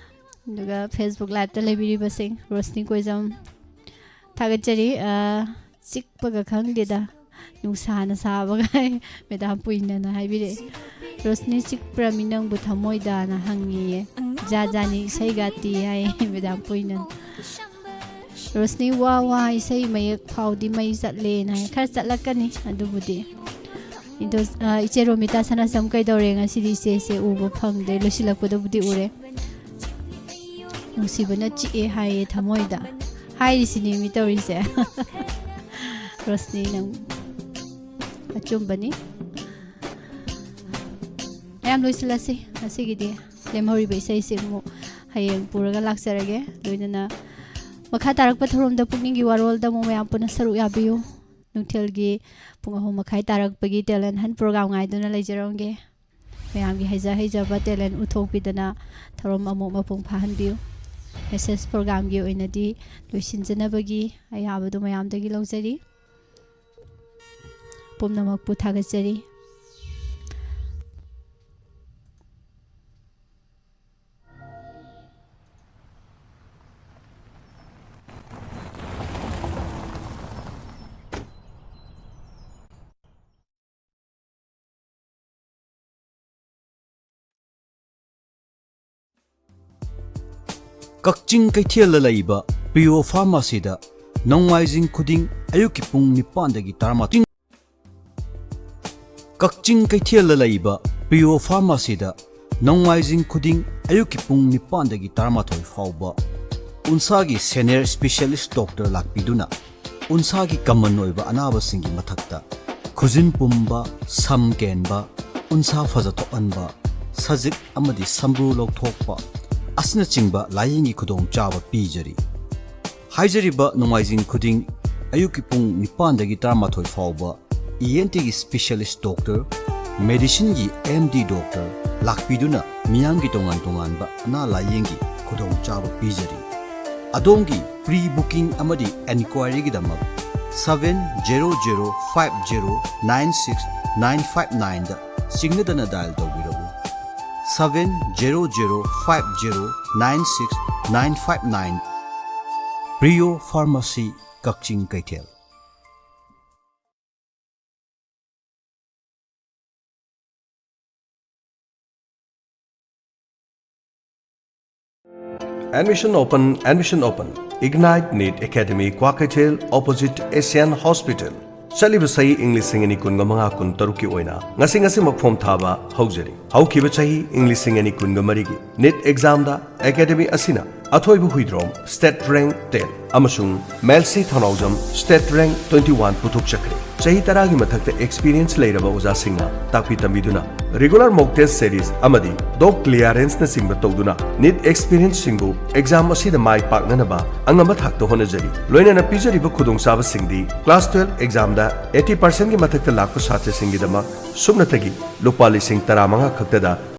ꯑꯗꯨꯒ Facebook Liveꯇ ꯂꯩꯕꯤꯔꯤꯕꯁꯤꯡ, ꯔꯣꯁꯅꯤ ꯀꯣꯏꯖꯝ, ꯊꯥꯒꯠꯆꯔꯤ꯫ ꯑ, ꯆꯤꯛꯄꯒ ꯈꯪꯗꯦꯗ, ꯅꯨꯡꯁꯥꯅ ꯁꯥꯕꯒ꯫ ꯃꯦꯗꯥꯝ ꯄꯨꯏꯅꯅ ꯍꯥꯏꯕꯤꯔꯛꯑꯦ, "ꯔꯣꯁꯅꯤ ꯆꯤꯛꯄ꯭ꯔꯃꯤ ꯅꯪꯕꯨ ꯊꯃꯣꯏꯗꯅ ꯍꯪꯉꯤꯌꯦ꯫ ꯖꯥ ꯖꯥꯅꯤ ꯏꯁꯩꯒ ꯇꯤ ꯍꯥꯏꯌꯦ ꯃꯦꯗꯥꯝ ꯄꯨꯏꯅꯅ꯫ ꯔꯣꯁꯅꯤ ꯋꯥ ꯋꯥ ꯏꯁꯩ ꯃꯌꯦꯛ ꯐꯥꯎꯗꯤ ꯃꯩ ꯆꯠꯂꯦꯅ ꯍꯥꯏ꯫ ꯈꯔ ꯆꯠꯂꯛꯀꯅꯤ ꯑꯗꯨꯕꯨꯗꯤ꯫ ꯑꯗꯣ, ꯑ, ꯏꯆꯦ ꯔꯣꯃꯤꯇꯥ ꯁꯅꯥꯁꯝ ꯀꯩꯗꯧꯔꯦ? ꯉꯁꯤꯗꯤ ꯏꯆꯦꯁꯦ ꯎꯕ ꯐꯪꯗ꯭ꯔꯦ, ꯂꯣꯏꯁꯤꯜꯂꯛꯄꯗꯕꯨꯗꯤ ꯎꯔꯦ꯫ ꯅꯨꯡꯁꯤꯕꯅ ꯆꯤꯛꯑꯦ ꯍꯥꯏꯌꯦ ꯊꯃꯣꯏꯗ꯫ ꯍꯥꯏꯔꯤꯁꯤꯅꯦ ꯃꯤ ꯇꯧꯔꯤꯁꯦ꯫ ꯔꯣꯁꯅꯤ ꯅꯪ ꯑꯆꯨꯝꯕꯅꯤ꯫ ꯃꯌꯥꯝ ꯂꯣꯏꯁꯤꯜꯂꯁꯤ ꯉꯁꯤꯒꯤꯗꯤ꯫ ꯂꯦꯝꯍꯧꯔꯤꯕ ꯏꯁꯩꯁꯤ ꯑꯃꯨꯛ ꯍꯌꯦꯡ ꯄꯨꯔꯒ ꯂꯥꯛꯆꯔꯒꯦ꯫ ꯂꯣꯏꯅꯅ ꯃꯈꯥ ꯇꯥꯔꯛꯄ ꯊꯧꯔꯝꯗ ꯄꯨꯛꯅꯤꯡꯒꯤ ꯋꯥꯔꯣꯜꯗ ꯑꯃꯨꯛ ꯃꯌꯥꯝ ꯄꯨꯟꯅ ꯁꯔꯨꯛ ꯌꯥꯕꯤꯌꯨ꯫ ꯅꯨꯡꯊꯤꯜꯒꯤ ꯄꯨꯡ ꯑꯍꯨꯝ ꯃꯈꯥꯏ ꯇꯥꯔꯛꯄꯒꯤ talent hunt program ꯉꯥꯏꯗꯨꯅ ꯂꯩꯖꯔꯝꯒꯦ꯫ ꯃꯌꯥꯝꯒꯤ ꯍꯩꯖ ꯍꯩꯖꯕ talent ꯎꯠꯊꯣꯛꯄꯤꯗꯅ ꯊꯧꯔꯝ ꯑꯃꯨꯛ ꯃꯄꯨꯡ ꯐꯥꯍꯟꯕꯤꯌꯨ꯫ Message programꯒꯤ ꯑꯣꯏꯅꯗꯤ ꯂꯣꯏꯁꯤꯟꯖꯅꯕꯒꯤ ꯑꯌꯥꯕꯗꯨ ꯃꯌꯥꯝꯗꯒꯤ ꯂꯧꯖꯔꯤ꯫ ꯄꯨꯝꯅꯃꯛꯄꯨ ꯊꯥꯒꯠꯆꯔꯤ꯫ ꯀꯛꯆꯤꯡ ꯀꯩꯊꯦꯜꯗ ꯂꯩꯕ ꯄ꯭ꯔꯤꯌꯣ ꯐꯥꯔꯃꯥꯁꯤꯗ ꯅꯣꯡꯃꯥꯏꯖꯤꯡ ꯈꯨꯗꯤꯡ ꯑꯌꯨꯛꯀꯤ ꯄꯨꯡ ꯅꯤꯄꯥꯟꯗꯒꯤ ꯇꯔꯥꯃꯥꯊꯣꯏ꯫ ꯀꯛꯆꯤꯡ ꯀꯩꯊꯦꯜꯗ ꯂꯩꯕ ꯄ꯭ꯔꯤꯌꯣ ꯐꯥꯔꯃꯥꯁꯤꯗ ꯅꯣꯡꯃꯥꯏꯖꯤꯡ ꯈꯨꯗꯤꯡ ꯑꯌꯨꯛꯀꯤ ꯄꯨꯡ ꯅꯤꯄꯥꯟꯗꯒꯤ ꯇꯔꯥꯃꯥꯊꯣꯏ ꯐꯥꯎꯕ ꯎꯟꯁꯥꯒꯤ senior specialist doctor ꯂꯥꯛꯄꯤꯗꯨꯅ ꯎꯟꯁꯥꯒꯤ common ꯑꯣꯏꯕ ꯑꯅꯥꯕꯁꯤꯡꯒꯤ ꯃꯊꯛꯇ ꯈꯨꯖꯤꯟ ꯄꯨꯝꯕ, ꯁꯝ ꯀꯦꯟꯕ, ꯎꯟꯁꯥ ꯐꯖꯊꯣꯛꯍꯟꯕ, ꯁꯖꯤꯛ ꯑꯃꯗꯤ ꯁꯝꯕ꯭ꯔꯨ ꯂꯧꯊꯣꯛꯄ ꯑꯁꯤꯅꯆꯤꯡꯕ ꯂꯥꯌꯦꯡꯒꯤ ꯈꯨꯗꯣꯡꯆꯥꯕ ꯄꯤꯖꯔꯤ꯫ ꯍꯥꯏꯖꯔꯤꯕ ꯅꯣꯡꯃꯥꯏꯖꯤꯡ ꯈꯨꯗꯤꯡ ꯑꯌꯨꯛꯀꯤ ꯄꯨꯡ ꯅꯤꯄꯥꯟꯗꯒꯤ ꯇꯔꯥꯃꯥꯊꯣꯏ ꯐꯥꯎꯕ ENTꯒꯤ specialist doctor, medicineꯒꯤ MD doctor ꯂꯥꯛꯄꯤꯗꯨꯅ ꯃꯤꯌꯥꯝꯒꯤ ꯇꯣꯉꯥꯟ ꯇꯣꯉꯥꯟꯕ ꯑꯅꯥ ꯂꯥꯌꯦꯡꯒꯤ ꯈꯨꯗꯣꯡꯆꯥꯕ ꯄꯤꯖꯔꯤ꯫ ꯑꯗꯣꯝꯒꯤ pre booking ꯑꯃꯗꯤ enquiryꯒꯤꯗꯃꯛ seven zero zero five zero nine six nine five nineꯗ ꯆꯤꯡꯅꯗꯅ dial ꯇꯧꯕꯤꯔꯛꯎ꯫ seven zero zero five zero nine six nine five nine. Priyo Pharmacy, ꯀꯛꯆꯤꯡ ꯀꯩꯊꯦꯜ꯫ Admission open, admission open. Ignite NEET Academy, Kwakeithel, opposite Asian Hospital꯫ ꯆꯠꯂꯤꯕ ꯆꯍꯤ ꯏꯪ ꯂꯤꯁꯤꯡ ꯑꯅꯤ ꯀꯨꯟꯒ ꯃꯉꯥ ꯀꯨꯟꯇꯔꯨꯛꯀꯤ ꯑꯣꯏꯅ ꯉꯁꯤ ꯉꯁꯤꯃꯛ ꯐꯣꯝ ꯊꯥꯕ ꯍꯧꯖꯔꯤ꯫ ꯍꯧꯈꯤꯕ ꯆꯍꯤ ꯏꯪ ꯂꯤꯁꯤꯡ ꯑꯅꯤ ꯀꯨꯟꯒ ꯃꯔꯤꯒꯤ NEET examꯗ Academy ꯑꯁꯤꯅ ꯑꯊꯣꯏꯕ ꯍꯨꯏꯗ꯭ꯔꯣꯝ state rank ten ꯑꯃꯁꯨꯡ ꯃꯦꯜꯁꯤ ꯊꯧꯅꯥꯎꯖꯝ state rank twenty one ꯄꯨꯊꯣꯛꯆꯈ꯭ꯔꯦ꯫ ꯆꯍꯤ ꯇꯔꯥꯒꯤ ꯃꯊꯛꯇ experience ꯂꯩꯔꯕ ꯑꯣꯖꯥꯁꯤꯡꯅ ꯇꯥꯛꯄꯤ ꯇꯝꯕꯤꯗꯨꯅ regular mock test series ꯑꯃꯗꯤ doubt clearanceꯅꯆꯤꯡꯕ ꯇꯧꯗꯨꯅ NEET experienceꯁꯤꯡꯕꯨ exam ꯑꯁꯤꯗ ꯃꯥꯏ ꯄꯥꯛꯅꯅꯕ ꯑꯉꯝꯕ ꯊꯥꯛꯇ ꯍꯣꯠꯅꯖꯔꯤ꯫ ꯂꯣꯏꯅꯅ ꯄꯤꯖꯔꯤꯕ ꯈꯨꯗꯣꯡꯆꯥꯕꯁꯤꯡꯗꯤ class twelve examꯗ eighty percentꯒꯤ ꯃꯊꯛꯇ ꯂꯥꯛꯄ ꯁꯥꯇ꯭ꯔꯁꯤꯡꯒꯤꯗꯃꯛ ꯁꯨꯞꯅꯇꯒꯤ ꯂꯨꯄꯥ ꯂꯤꯁꯤꯡ ꯇꯔꯥꯃꯉꯥ ꯈꯛꯇꯗ